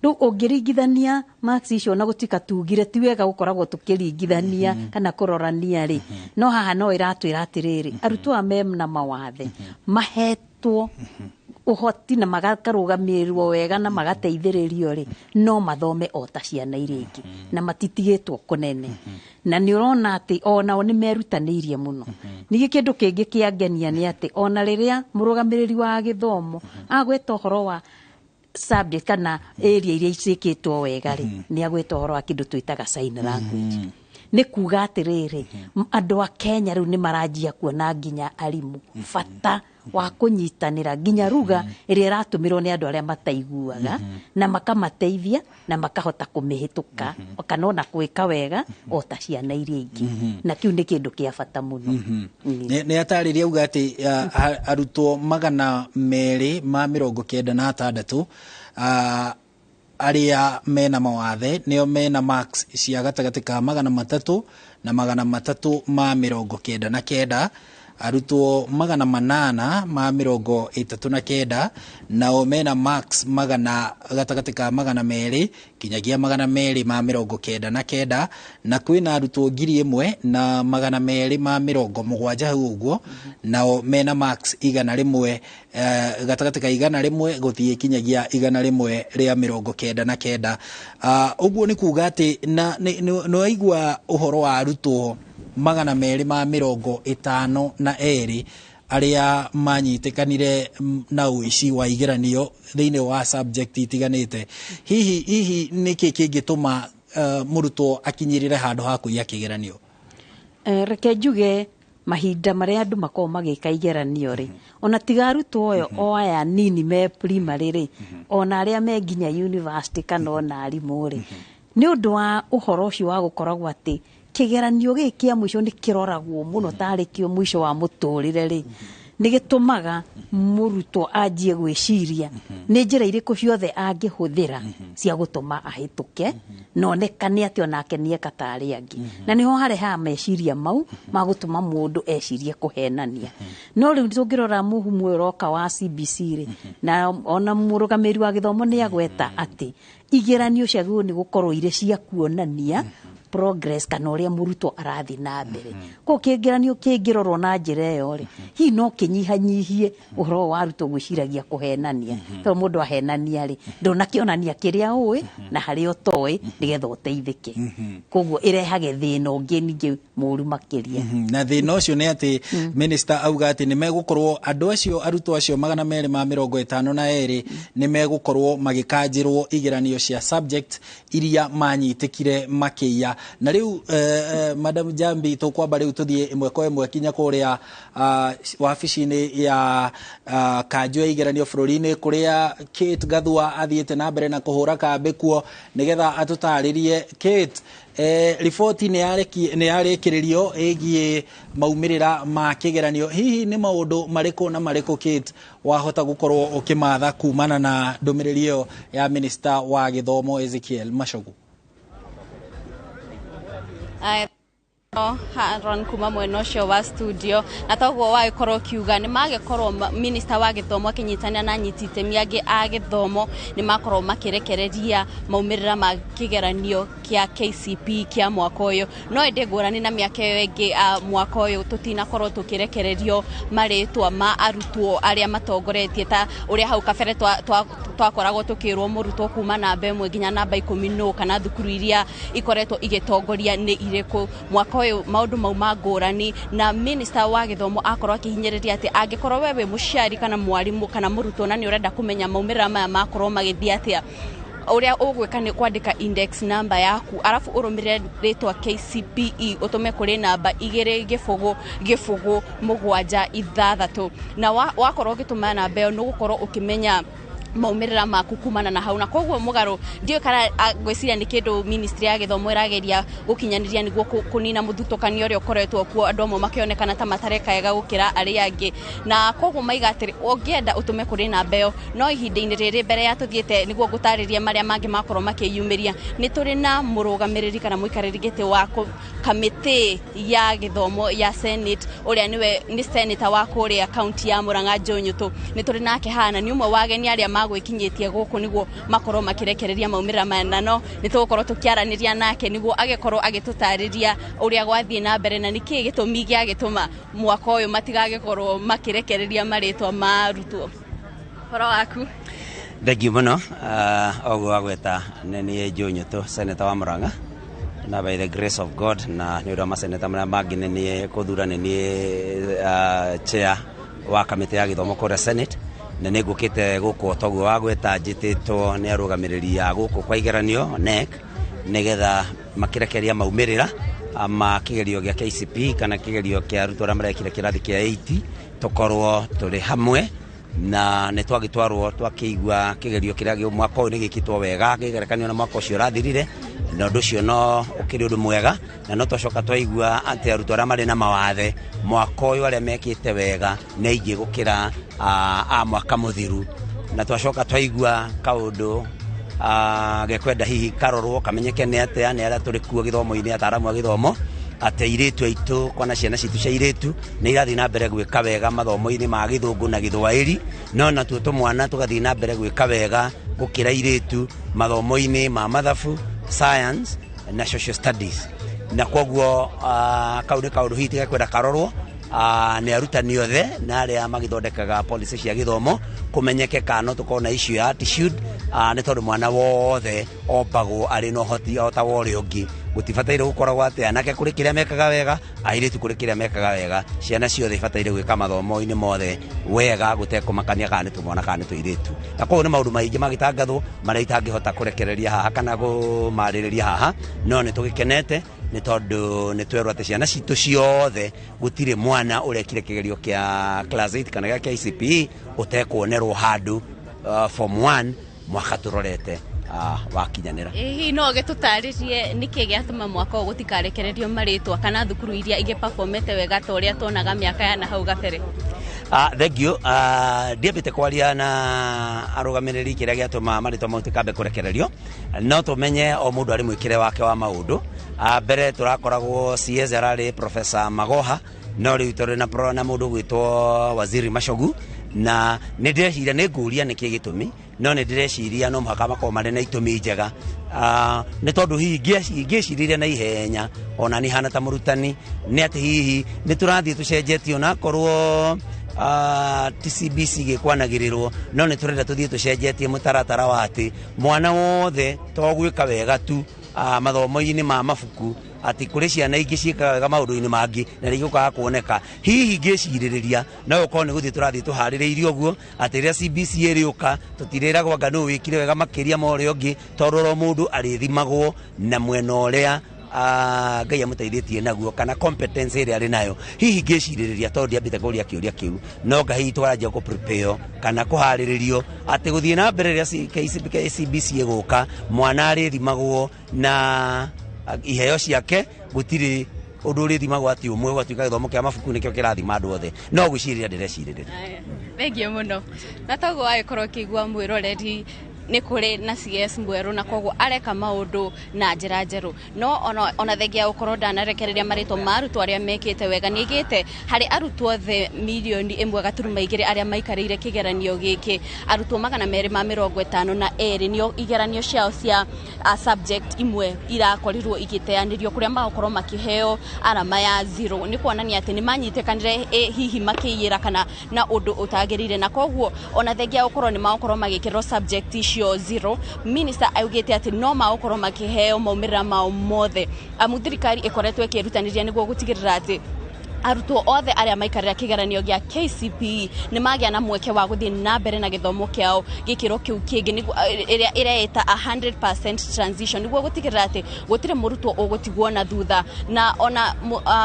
Rĩu ũngĩringithania marks icio, na gũtuĩka tugire ti wega gũkoragwo tũkĩringithania kana kũrorania rĩ, no haha no ĩratwĩra atĩrĩrĩ, arutwo aya mena mawathe mahetwo ũhoti na makarũgamĩrĩrwo wega na magateithĩrĩrio rĩ, no mathome o ta ciana iria ingĩ na matitigĩtwo kũnene. Na nĩ ũrona atĩ onao nĩ merutanĩirie mũno. Ningĩ kĩndũ kĩngĩ kĩangenia nĩ atĩ ona rĩrĩa mũrũgamĩrĩri wa gĩthomo agweta ũhoro wa subject kana area iria ciĩkĩtwo wega rĩ, nĩ agweta ũhoro wa kĩndũ twĩtaga sign language. Nĩ kuga atĩrĩrĩ, andũ a Kenya rĩu nĩ maranjia kuona nginya arimũ bata wa kũnyitanĩra nginya ruga ĩrĩa ĩratũmĩrwo nĩ andũ arĩa mataiguaga, na makamateithia na makahota kũmĩhĩtũka kana ona gwĩka wega o ta ciana iria ingĩ, na kĩu nĩ kĩndũ kĩa bata mũno. Nĩ atarĩria auga atĩ arutwo 296 arĩa mena mawathe nĩo mena marks cia gatagatĩ ka 300 na 399, arutwo 839 nao mena marks magana gatagatĩ ka 200 kinyagia 299, na kwĩna arutwo 1,270 hau ũguo, nao mena marks 100, gatagatĩ ka 100 gũthiĩ kinyagia 199. Ũguo nĩ kuga atĩ na nĩ waigua ũhoro wa arutwo 252 arĩa manyitĩkanire na ũici wa igeranio thĩinĩ wa subject itiganĩte. Hihi nĩkĩ kĩngĩtũma mũrutwo akinyĩrĩre handũ ha kũiya kĩgeranio? Reke njuge mahinda marĩa andũ makoragwo magĩka igeranio rĩ, ona tiga arutwo ũyũ o aya nini me primary rĩ, ona arĩa me nginya university kana ona arimũ rĩ, nĩ ũndũ wa ũhoro ũcio wa gũkoragwo atĩ kĩgeranio gĩkĩ kĩa mũico nĩ kĩroragwo mũno tarĩ kĩo mũico wa mũtũrĩre rĩ, Nĩ gĩtũmaga mũrutwo anjie gwĩciria nĩ njĩra irĩkũ ciothe angĩhũthĩra cia gũtũma ahĩtũke na onekane atĩ onake nĩeka ta arĩa angĩ, na nĩho harehaga meciria mau ma gũtũma mũndũ ecirie kũhenania. No rĩu tũngĩrora mũhumo ũyũ ũroka wa CBC rĩ, na ona mũrũgamĩrĩri wa gĩthomo nĩ agweta atĩ igeranio ciagĩrĩirwo nĩ gũkorwo irĩ cia kuonania progress kana ũrĩa mũrutwo arathiĩ na mbere. Koguo kĩgeranio kĩngĩrorwo na njĩra ĩyo rĩ, hihi no kĩnyihanyihie ũhoro wa arutwo gwĩciragia kũhenania, tondũ mũndũ ahenania rĩ, ndũnakĩonania kĩrĩa ũĩ na harĩa ũtoĩ nĩgetha ũteithĩke. Koguo ĩrehage thĩna ũngĩ ningĩ mũru makĩria. Na thĩna ũcio nĩ atĩ minister auga atĩ nĩ megũkorwo andũ acio, arutwo acio 252 nĩ megũkorwo magĩkanjĩrwo igeranio cia subject iria manyitĩkire makĩiya. Na rĩu Madam Jambi, tũkwamba rĩu tũthiĩ ĩmwe kwa ĩmwe kinya kũrĩa wabici-inĩ ya kanjũ ya igeranio bũrũri-inĩ, kũrĩa Kate Gathua athiĩte na mbere na kũhũra kambĩ kuo nĩgetha atũtarĩrie. Kate, riboti nĩ yarĩkĩrĩrio ĩgiĩ maumĩrĩra ma kĩgeranio. Hihi nĩ maũndũ marĩkũ na marĩkũ, Kate, wahota gũkorwo ũkĩmatha kumana na ndũmĩrĩri ĩyo ya minister wa gĩthomo Ezekiel Machogu? Haron, kuma mwena ũcio wa studio, na toguo wagĩkorwo ũkiuga, nĩ magĩkorwo minister wa gĩthomo akĩnyitanĩra na anyiti itemi angĩ a gĩthomo nĩ makorwo makĩrekereria maumĩrĩra ma kĩgeranio kĩa KCPE kĩa mwaka ũyũ. No ĩndĩ ngũrani na mĩaka ĩyo ĩngĩ, mwaka ũyũ tũtinakorwo tũkĩrekererio marĩtwa ma arutwo arĩa matongoretie ta ũrĩa hau kabere twakoragwo tũkĩrwo mũrutwo kuma namba 1 nginya namba 10 nũ, kana thukuru iria ikoretwo igĩtongoria nĩ irĩkũ. Mwaka ũyũ maũndũ mau ma ngũrani, na minister wa gĩthomo akorwo akĩhinyĩrĩria atĩ angĩkorwo we wĩ mũciari kana mwarimũ kana mũrutwo na nĩ ũrenda kũmenya maumĩrĩra maya makorwo magĩthiĩ atĩa, ũrĩa ũgwĩka nĩ kwandĩka index number yaku, arabu ũrũmĩrĩre rĩtwa KCPE ũtũme kũrĩ namba 2000766, na wakorwo ũgĩtũma namba ĩyo nĩ ũgũkorwo ũkĩmenya maumĩrĩra maku kumana na hau. Na koguo mũgarũ ndiũĩ kana ngwĩciria nĩ kĩndũ ministry ya gĩthomo ĩrageria gũkinyanĩria nĩguo kũnina mũthutũkanio ũrĩa ũkoretwo kuo, andũ amwe makĩonekana ta matareka wega gũkĩra arĩa angĩ. Na koguo maiga atĩrĩ, ũngĩenda ũtũme kũrĩ namba ĩyo. No ihinda-inĩ rĩrĩ, mbere ya tũthiĩte nĩguo ngũtarĩrie marĩa mangĩ makorwo makĩyumĩria, nĩ tũrĩ na mũrũgamĩrĩri kana mũikarĩri gĩtĩ wa kamĩtĩ ya gĩthomo ya Senate, ũrĩa nĩwe nĩ senator wa kũrĩa kaunti ya Murang'a, Joe Nyutu. Nĩ tũrĩ nake haha na nĩ ũmwe wa ageni arĩa magwĩkinyĩtie gũkũ nĩguo makorwo makĩrekereria maumĩrĩra maya, na no nĩ tũgũkorwo tũkĩaranĩria nake nĩguo agĩkorwo agĩtũtarĩria ũrĩa gwathiĩ na mbere na nĩkĩĩ gĩtũmi gĩa gĩtũma mwaka ũyũ matigagĩkorwo makĩrekereria marĩtwa ma arutwo. Ũhoro waku? Thengiũ mũno. Oguo wagweta, nĩ niĩ Joe Nyutu, senator wa Murang'a, na by the grace of God na nĩ ũndũ wa maseneta marĩa mangĩ nĩ niĩ kũthura nĩ niĩ chair wa kamĩtĩ ya gĩthomo kũrĩa Senate. Na nĩ ngũkĩte gũkũ toguo wagweta, njĩtĩtwo nĩ arũgamĩrĩri a gũkũ kwa igeranio KNEC nĩgetha makĩrekereria maumĩrĩra ma kĩgerio gĩa KCPE kana kĩgerio kĩa arutwo arĩa marekire kĩrathi kĩa 8, tũkorwo tũrĩ hamwe. Na nĩ twagĩtwarwo twakĩigua kĩgerio kĩrĩa mwaka ũyũ nĩ gĩkĩtwo wega kĩgerekanio na mwaka ũcio ũrathirire, na ũndũ ũcio no ũkĩrĩ ũndũ mwega. Na no twacoka twaigua atĩ arutwo arĩa marĩ na mawathe mwaka ũyũ arĩa mekĩte wega nĩ aingĩ gũkĩra a mwaka mũthiru. Na twacoka twaigua kaũndũ gekwenda hihi karorwo kamenyeke nĩ atĩa nĩ arĩa tũrĩ kuo gĩthomo-inĩ, ataaramu a gĩthomo, atĩ airĩtu aitũ kwana ciana citũ cia airĩtu nĩ irathiĩ na mbere gwĩka wega mathomo-inĩ ma Gĩthũngũ na Gĩthwaĩri, no natuo tũmwana tũgathiĩ na mbere gwĩka wega gũkĩra airĩtu mathomo-inĩ ma mathabu, science na social studies. Na koguo kau nĩ kaũndũ hihi gekwenda karorwo nĩ arutani othe na arĩa magĩthondekaga policy cia gĩthomo, kũmenyeke kana no tũkorwo na issue ya attitude, nĩ tondũ mwana wothe ombagwo arĩ na ũhoti o ta wa ũrĩa ũngĩ. Gũtibataire gũkoragwo atĩ anake kũrĩ kĩrĩa mekaga wega, airĩtu kũrĩ kĩrĩa mekaga wega. Ciana ciothe ibataire gwĩka mathomo-inĩ mothe wega gũtekũmakania kana nĩ tũmwana kana nĩ tũirĩtu. Na koguo nĩ maũndũ maingĩ magĩtangathwo marĩa itangĩhota kũrekereria haha kana kũmarĩrĩria haha, no nĩ tũgĩkenete nĩ tondũ nĩ twerwo atĩ ciana citũ ciothe gũtirĩ mwana ũrekire kĩgerio kĩa class 8 kana gĩa KCPE ũtekuonerwo handũ form 1 mwaka tũrorete wakinyanĩra. Hihi no gĩtũtarĩrie nĩkĩ gĩatũma mwaka ũyũ gũtikarekererio marĩtwa kana thukuru iria ingĩperformete wega ta ũrĩa tuonaga mĩaka ya na hau gabere? Thank you. Ndiambĩte kwaria na arũgamĩrĩri kĩrĩa gĩatũma marĩtwa mau tũkambe kũrekererio, no tũmenye o mũndũ arĩ mwĩkĩre wake wa maũndũ. Mbere tũrakoragwo CS ararĩ Professor Magoha, no rĩu tũrĩ na na mũndũ ũgwĩtwo Waziri Machogu, na nĩ ndĩreciria nĩ ngũria nĩkĩ gĩtũmi, no nĩ ndĩreciria no mũhaka makorwo marĩ na itũmi njega. Nĩ tondũ hihi ngĩciririe na ihenya ona nĩ hana ta mũrutani nĩ atĩ hihi nĩ tũrathiĩ tũcenjetie, onakorwo ti CBC gĩkwanagĩrĩrwo, no nĩ tũrenda tũthiĩ tũcenjetie mũtaratara wa atĩ mwana wothe to gwĩka wega tu mathomo-inĩ ma mabuku, atĩ kũrĩ ciana ingĩ ciĩkaga wega maũndũ-inĩ mangĩ na rĩngĩ ũkaga kuoneka. Hihi ngĩcirĩrĩria no ũkorwo nĩ gũthiĩ tũrathiĩ tũharĩrĩirie ũguo atĩ rĩrĩa CBC ĩrĩũka tũtirĩragwo anga nũ wĩkire wega makĩria ma ũrĩa ũngĩ, tondũ oro mũndũ arĩthimagwo na mwena ũrĩa Ngai amũteithĩtie naguo kana competence ĩrĩa arĩ nayo. Hihi ngĩcirĩrĩria tondũ ndiambĩte kũria kĩũria kĩu, no nga hihi twaranjia kũ prepare kana kũharĩrĩrio atĩ gũthiĩ na mbere rĩrĩa CBC ĩgũka mwana arĩthimagwo na iheo ciake, gũtirĩ ũndũ ũrĩthimagwo atĩ ũmwe ũgatuĩka gĩthomo kĩa mabuku nĩkĩo kĩrathima andũ othe. No gwĩcirĩria ndĩrecirĩrĩria. Thengiũ mũno. Na toguo wagĩkorwo ũkĩigua mwĩroreri, nĩ kũrĩ na CS mwerũ na koguo areka maũndũ na njĩra njerũ. No ona thengia gũkorwo ndanarekereria marĩtwa ma arutwo arĩa mekĩte wega, nĩ ĩgĩte harĩ arutwo othe 1.2 milioni arĩa maikarĩire kĩgeranio gĩkĩ, arutwo 252 nĩo igeranio ciao cia subject imwe irakorirwo igĩteanĩrio, kũrĩa magũkorwo makĩheo arama ya zero. Nĩ kuonania atĩ nĩ manyitĩkanire hihi makĩiyĩra kana na ũndũ ũtagĩrĩire, na koguo ona thengia gũkorwo nĩ magũkorwo magĩkĩrwo subject icio zero, minister augĩte atĩ no magũkorwo makĩheo maumĩrĩra mao mothe, amu thirikari ĩkoretwo ĩkĩrutanĩria nĩguo gũtigĩrĩra atĩ arutwo othe arĩa maikarĩra kĩgeranio gĩa KCPE nĩ magĩa na mweke wa gũthiĩ na mbere na gĩthomo kĩao gĩkĩro kĩu kĩngĩ, nĩguo ĩrĩa ĩreĩta 100% transition, nĩguo gũtigĩrĩra atĩ gũtirĩ mũrutwo ũgũtigwo na thutha. Na ona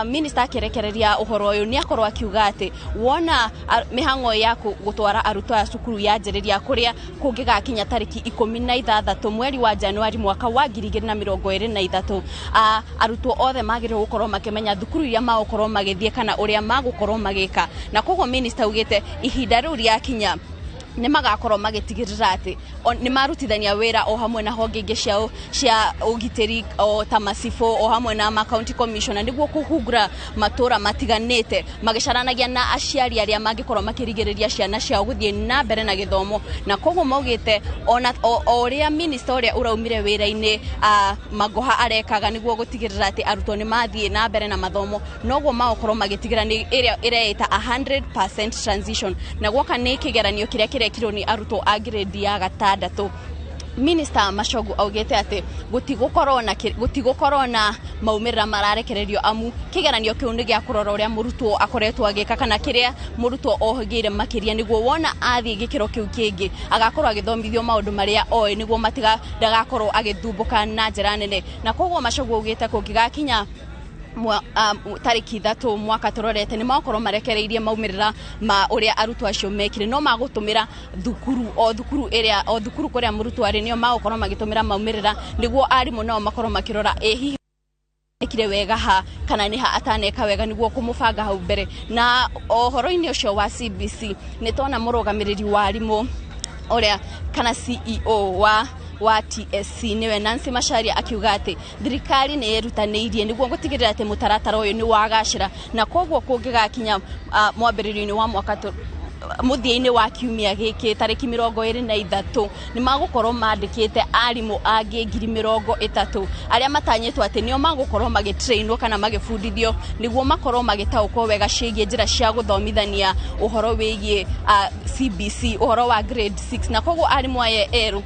minister akĩrekereria ũhoro ũyũ nĩ akorwo akiuga atĩ wona mĩhang'o ya gũtwara arutwo aya cukuru yanjĩrĩria, kũrĩa kũngĩgakinya tarĩki 16 mweri wa Januari mwaka wa 2023, arutwo othe magĩrĩirwo gũkorwo makĩmenya thukuru iria magũkorwo magĩthiĩ kana ũrĩa magũkorwo magĩka. Na koguo minister augĩte ihinda rĩu rĩakinya nĩ magakorwo magĩtigĩrĩra atĩ nĩ marutithania wĩra o hamwe na honge ingĩ cia ũgitĩri o ta macibũ o hamwe na ma county commissioner, nĩguo kũhungura matũra matiganĩte magĩcaranagia na aciari arĩa mangĩkorwo makĩrigĩrĩria ciana ciao gũthiĩ na mbere na gĩthomo. Na koguo maugĩte ona o ũrĩa minister ũrĩa ũraumire wĩra-inĩ Magoha arekaga nĩguo gũtigĩrĩra atĩ arutwo nĩ mathiĩ na mbere na mathomo, noguo magũkorwo magĩtigĩra nĩ ĩrĩa ĩreĩta 100% transition. Na guoka nĩ kĩgeranio kĩrĩa kĩrekirwo nĩ arutwo a grade ya gatandatũ, Minister Machogu augĩte atĩ gũtigũkorwo na maumĩrĩra mararekererio, amu kĩgeranio kĩu nĩ gĩa kũrora ũrĩa mũrutwo akoretwo agĩka kana kĩrĩa mũrutwo ohĩgĩire makĩria, nĩguo wona athiĩ gĩkĩro kĩu kĩngĩ agakorwo agĩthomithio maũndũ marĩa oĩ, nĩguo matiga ndagakorwo agĩthumbũka na njĩra nene. Na koguo Machogu augĩte kũngĩgakinya tarĩki 3 mwaka tũrorete, nĩ magũkorwo marekereirie maumĩrĩra ma ũrĩa arutwo acio mekire, no magũtũmĩra thukuru o thukuru ĩrĩa o thukuru kũrĩa mũrutwo arĩ nĩo magũkorwo magĩtũmĩra maumĩrĩra, nĩguo arimũ nao makorwo makĩrora ĩ hihi ekire wega ha kana nĩ ha ataneka wega, nĩguo kũmũbanga hau mbere. Na ũhoro-inĩ ũcio wa CBC, nĩ tona mũrũgamĩrĩri wa arimũ ũrĩa kana CEO wa TSC nĩwe Nancy Macharia akiuga atĩ thirikari nĩ yerutanĩirie nĩguo gũtigĩrĩra atĩ mũtaratara ũyũ nĩ wagacĩra. Na koguo kũngĩgakinya mwambĩrĩrio-inĩ wa mwaka mũthia-inĩ wa kiumia gĩkĩ tarĩki 23, nĩ magũkorwo mandĩkĩte arimũ angĩ 30,000 arĩa matanyĩtwo atĩ nĩo magũkorwo magĩtrainwo kana magĩbundithio nĩguo makorwo magĩtaũkwo wega ciĩgiĩ njĩra cia gũthomithania ũhoro wĩgiĩ CBC, ũhoro wa grade 6. Na koguo arimũ aya erũ,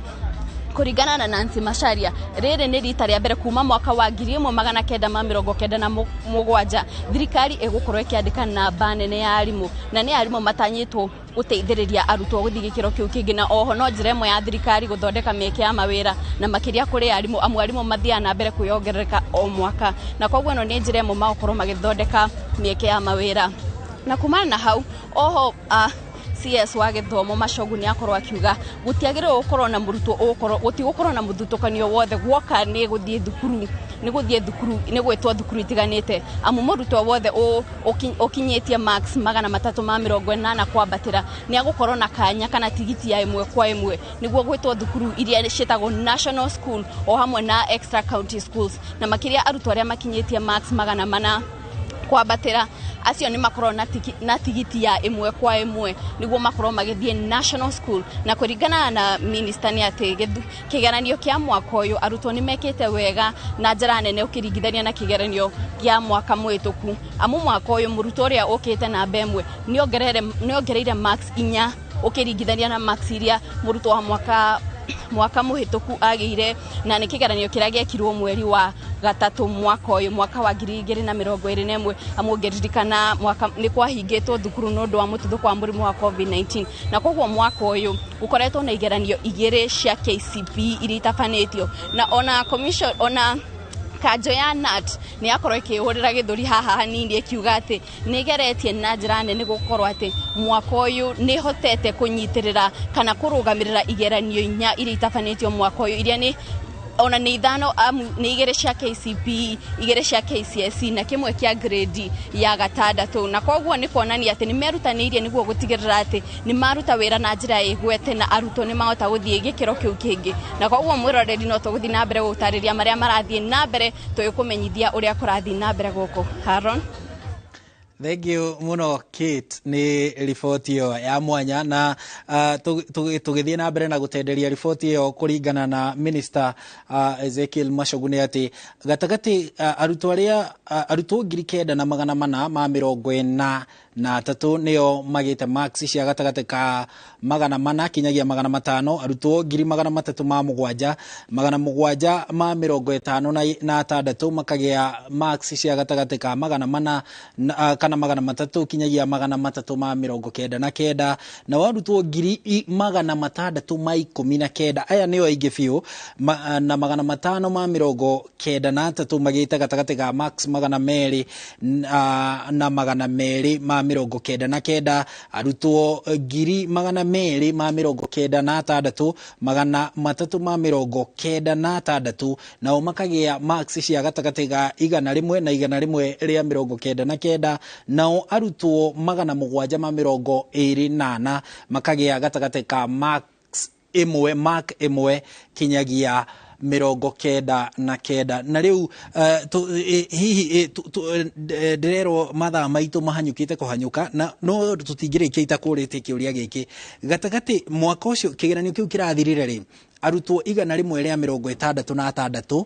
kũringana na Nancy Macharia, rĩrĩ nĩ rita rĩa mbere kuma mwaka wa 1997 thirikari ĩgũkorwo ĩkĩandĩka namba nene ya arimũ, na nĩ arimũ matanyĩtwo gũteithĩrĩria arutwo gũthiĩ gĩkĩro kĩu kĩngĩ. Na oho no njĩra ĩmwe ya thirikari gũthondeka mĩeke ya mawĩra na makĩria kũrĩ arimũ, amu arimũ mathiaga na mbere kwĩyongerereka o mwaka, na koguo ĩno nĩ njĩra ĩmwe magũkorwo magĩthondeka mĩeke ya mawĩra. Na kumana na hau oho, CS wa gĩthomo Machogu nĩ akorwo akiuga gũtiagĩrĩirwo gũkorwo na mũrutwo ũgũkorwo gũtigũkorwo na mũthutũkanio wothe guoka nĩ gũthiĩ thukuru. Nĩ gũthiĩ thukuru, nĩ gwĩtwo thukuru itiganĩte, amu mũrutwo wothe ũkinyĩtie marks 380 kwambatĩra nĩ agũkorwo na kanya kana tigiti ya ĩmwe kwa ĩmwe nĩguo gwĩtwo thukuru iria ciĩtagwo national school o hamwe na extra county schools. Na makĩria arutwo arĩa makinyĩtie marks 400 kwambatĩra, acio nĩ makorwo na tigiti ya ĩmwe kwa ĩmwe nĩguo makorwo magĩthiĩ national school. Na kũringana na minister nĩ atĩ kĩgeranio kĩa mwaka ũyũ arutwo nĩ mekĩte wega na njĩra nene ũkĩringithania na kĩgeranio kĩa mwaka mũhĩtũku, amu mwaka ũyũ mũrutwo ũrĩa ũkĩte namba 1 nĩ ongereire marks 4 ũkĩringithania na marks iria mũrutwo wa mwaka mũhĩtũku agĩire, na nĩ kĩgeranio kĩrĩa gĩekirwo mweri wa gatatũ mwaka ũyũ, mwaka wa 2021, amu ũngĩririkana mwaka nĩ kwahingĩtwo thukuru nĩ ũndũ wa mũtuthũko wa mũrimũ wa COVID-19. Na koguo mwaka ũyũ gũkoretwo na igeranio 2 cia KCPE iria itabanĩtio, na ona commission, ona kanjo ya KNUT nĩ yakorwo ĩkĩhũrĩra gĩthũri haha hanini ĩkiuga atĩ nĩ ĩgeretie na njĩra nene gũkorwo atĩ mwaka ũyũ nĩ ĩhotete kũnyitĩrĩra kana kũrũgamĩrĩra igeranio 4 iria itabanĩtio mwaka ũyũ, iria nĩ ona nĩ 5, amu nĩ 2 cia KCPE, 2 cia KCSE na kĩmwe kĩa grade ya gatandatũ. Na koguo nĩ kuonania atĩ nĩ merutanĩirie nĩguo gũtigĩrĩra atĩ nĩ maruta wĩra na njĩra ĩgwete na arutwo nĩ mahota gũthiĩ gĩkĩro kĩu kĩngĩ. Na koguo mwĩroreri, no tũgũthiĩ na mbere gũtarĩria marĩa marathiĩ na mbere, tũgĩkũmenyithia ũrĩa kũrathiĩ na mbere gũkũ. Haron. Thank you muno Kate nĩ riboti ĩyo ya mwanya. Na tũgĩthiĩ na mbere na gũtenderia riboti ĩyo, kũringana na Minister Ezekiel Machogu nĩ atĩ gatagatĩ arutwo arĩa arutwo 9443 nĩo magĩte marks cia gatagatĩ ka 400 kinyagia 500, arutwo 307,756 makagĩa marks cia gatagatĩ ka 400 kana 300 kinyagia 399, na arutwo 619,aya nĩo aingĩ biũ, na 593 magĩte gatagatĩ ka marks 200 na 299, arutwo 296,396 nao makagĩa marks cia gatagatĩ ga 100 na 199, nao arutwo 724 makagĩa gatagatĩ ka marks 1, mark 1 kinyagia 99. Na rĩu hihi ndĩrerwo mathaa maitũ mahanyũkĩte kũhanyũka, na no tũtingĩrĩkia itakũrĩtie kĩũria gĩkĩ. Gatagatĩ mwaka ũcio kĩgeranio kĩu kĩrathirire rĩ, arutwo 166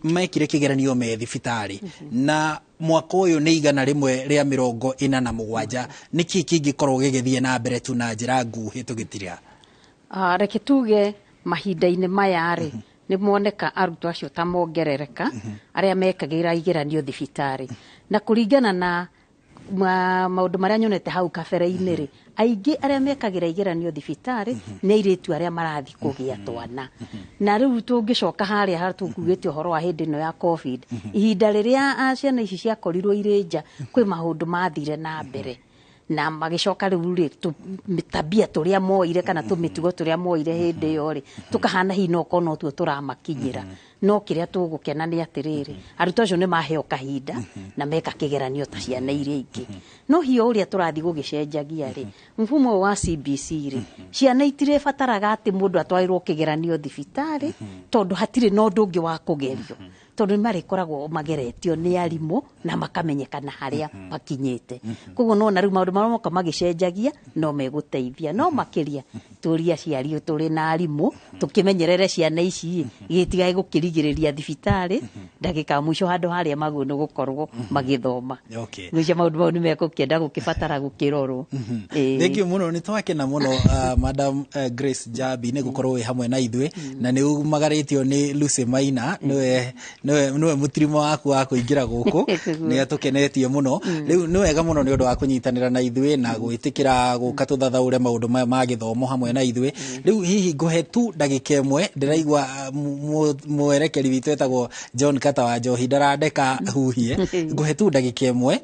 mekire kĩgeranio me thibitarĩ, na mwaka ũyũ nĩ 147. Nĩkĩ kĩngĩkorwo gĩgĩthiĩ na mbere tu na njĩra nguhĩ tũgĩtira? Reke tuge mahinda-inĩ maya rĩ, nĩ moneka arutwo acio ta mongerereka arĩa mekagĩra igeranio thibitarĩ, na kũringana na maũndũ marĩa nyonete hau kabere-inĩ rĩ, aingĩ arĩa mekagĩra igeranio thibitarĩ nĩ airĩtu arĩa marathiĩ kũgĩa twana. Na rĩu tũngĩcoka harĩa tũkugĩte ũhoro wa hĩndĩ ĩno ya COVID, ihinda rĩrĩa ciana ici ciakorirwo irĩ nja, kwĩ maũndũ mathire na mbere na magĩcoka rĩu rĩ, tabia tũrĩa moire kana tũmĩtugo tũrĩa moire hĩndĩ ĩyo rĩ, tũkahana hihi no korwo notuo tũramakinyĩra. No kĩrĩa tũgũkena nĩ atĩrĩrĩ, arutwo acio nĩ maheo kahinda na meka kĩgeranio ta ciana iria ingĩ. No hiyo ũrĩa tũrathiĩ gũgĩcenjagia rĩ, mfumo ũyũ wa CBC rĩ, ciana itirĩbataraga atĩ mũndũ atwarĩrwo kĩgeranio thibitarĩ, tondũ hatirĩ na ũndũ ũngĩ wa kũgerio, tondũ nĩ marĩkoragwo mageretio nĩ arimũ na makamenyekana harĩa makinyĩte. Koguo nona rĩu maũndũ marĩa moka magĩcenjagia no megũteithia, no makĩria tũrie aciari tũrĩ na arimũ tũkĩmenyerere ciana ici gĩtigae gũkĩrigĩrĩria thibitarĩ ndagĩka ya mũico handũ harĩa magwo nĩ gũkorwo magĩthoma. Ngwĩciria maũndũ mau nĩ mekũkĩenda gũkĩbatara gũkĩrorwo. Thank you mũno, nĩ twakena mũno, Madam Grace Jabi, nĩ gũkorwo wĩ hamwe na ithuĩ, na nĩ umagarĩtio nĩ Lucy Maina, nĩwe mũtirimo waku wa kũingĩra gũkũ. Nĩ atũkenetie mũno. Rĩu nĩ wega mũno nĩ ũndũ wa kũnyitanĩra na ithuĩ na gwĩtĩkĩra gũka tũthathaũre maũndũ maya ma gĩthomo hamwe na ithuĩ. Rĩu hihi ngũhe tu ndagĩka 1, ndĩraigua mwerekeri witũ etagwo John Kata wa Njohi ndarandeka huhie. Ngũhe tu ndagĩka 1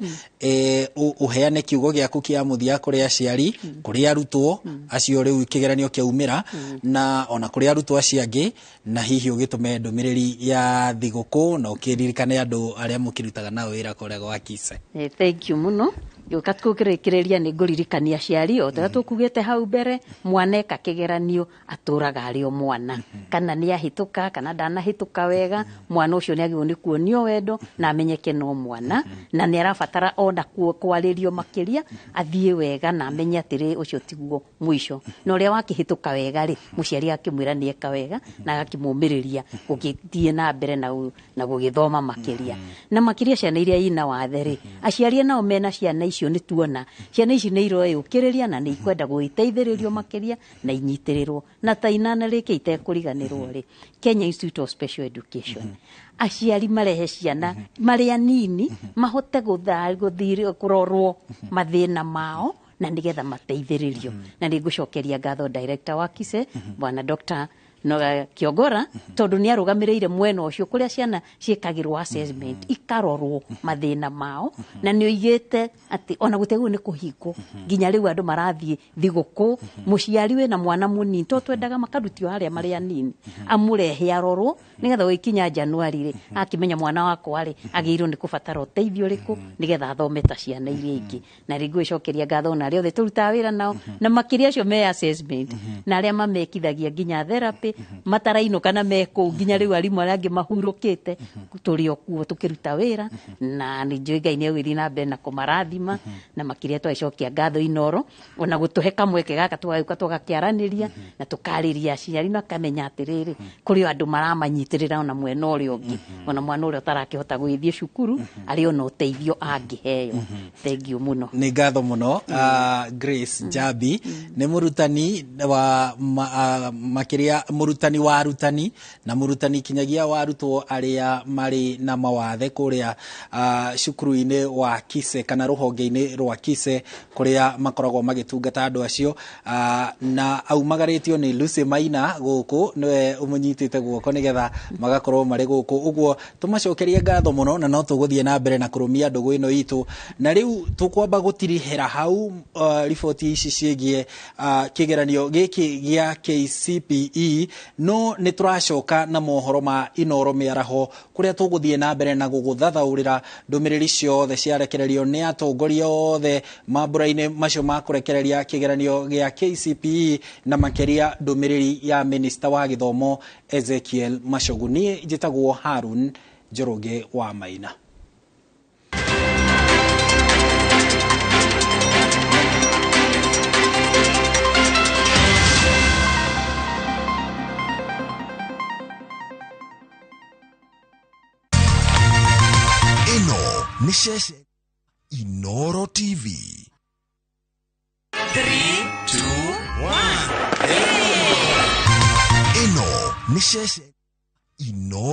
ũheane kiugo gĩaku kĩa mũthia kũrĩ aciari, kũrĩ arutwo acio rĩu kĩgeranio kĩaumĩra, na ona kũrĩ arutwo acio angĩ, na hihi ũgĩtũme ndũmĩrĩri ya thigũkũ. Gũkũ na ũkĩririkane andũ arĩa mũkĩrutaga nao wĩra kũrĩa gwa Kise. Thank you mũno. Ngĩũka kũrĩkĩrĩria nĩ ngũririkania aciari o ta tũkugĩte hau mbere, mwana eka kĩgeranio atũraga arĩ o mwana, kana nĩ ahĩtũka kana ndanahĩtũka wega, mwana ũcio nĩ agĩrĩirwo nĩ kuonio wendo na amenyeke no mwana, na nĩ arabatara ona kwarĩrio makĩria athiĩ wega na amenye atĩrĩ ũcio tiguo mũico. Na ũrĩa wakĩhĩtũka wega rĩ, mũciari akĩmwĩra nĩ eka wega na agakĩmũmĩrĩria gũgĩthiĩ na mbere na gũgĩthoma makĩria. Na makĩria ciana iria ina wathe rĩ, aciari nao mena ciana icio nĩ tuona ciana ici nĩ iroyũkĩrĩria na nĩ ikwenda gũgĩteithĩrĩrio makĩria na inyitĩrĩrwo. Na ta inana rĩkĩ itekũriganĩrwo rĩ, Kenya Institute of Special Education, aciari marehe ciana marĩ anini mahote kũrorwo mathĩna mao na nĩgetha mateithĩrĩrio. Na nĩ ngũcokeria ngatho director wa Kise, bwana Dr. Noga Kiogora, tondũ nĩ arũgamĩrĩire mwena ũcio kũrĩa ciana ciĩkagĩrwo assessment ikarorwo mathĩna mao, na nĩ oigĩte atĩ ona gũtiagĩrĩirwo nĩ kũhingwo nginya rĩu andũ marathiĩ thigũkũ. Mũciari wĩna mwana mũnini to twendaga makarutio harĩa marĩ anini, amũrehe arorwo nĩgetha gũgĩkinya Januari rĩ, akĩmenya mwana wakwa rĩ agĩrĩirwo nĩ kũbatara ũteithio ũrĩkũ nĩgetha athome ta ciana iria ingĩ. Na rĩngĩ gwĩcokeria ngatho ona arĩa othe tũrutaga wĩra nao, na makĩria acio me assessment na arĩa mamekithagia nginya therapy matarainũka na mekũu nginya rĩu arimũ arĩa angĩ mahurũkĩte, tũrĩ o kuo tũkĩruta wĩra, na nĩ njũĩ Ngai nĩ egũgĩthiĩ na mbere na kũmarathima. Na makĩria twagĩcokia ngatho Inoro ona gũtũhe kamweke gaka tũgagĩũka tũgakĩaranĩria na tũkarĩria aciari makamenya atĩrĩrĩ, kũrĩ o andũ maramanyitĩrĩra ona mwena ũrĩa ũngĩ, ona mwana ũrĩa ũtarakĩhota gũgĩthiĩ cukuru arĩ ona ũteithio angĩheo. Thank you mũno. Nĩ ngatho mũno. Grace Njambi nĩ mũrutani wa makĩria mũrutani wa arutani na mũrutani kinyagia wa arutwo arĩa marĩ na mawathe kũrĩa cukuru-inĩ wa Kise kana rũhonge-inĩ rwa Kise kũrĩa makoragwo magĩtungata andũ acio, na aumagarĩtio nĩ Lucy Maina gũkũ, nĩwe ũmũnyitĩte guoko nĩgetha magakorwo marĩ gũkũ. Ũguo tũmacokerie ngatho mũno, na no tũgũthiĩ na mbere na kũrũmia ndũgũ ĩno itũ. Na rĩu tũkwamba gũtirihĩra hau riboti ici ciĩgiĩ kĩgeranio gĩkĩ gĩa KCPE, no nĩ tũracoka na mohoro ma Inoro mĩaraho kũrĩa tũgũthiĩ na mbere na gũgũthathaũrĩra ndũmĩrĩri ciothe ciarekererio nĩ atongoria othe mambũra-inĩ macio ma kũrekereria kĩgeranio gĩa KCPE, na makĩria ndũmĩrĩri ya minista wa gĩthomo Ezekiel Machogu. Niĩ njĩtagwo Harun Njoroge wa Maina. Ĩno nĩ ceceni Inoro TV. 3, 2, 1. Ĩno nĩ ceceni Inoro.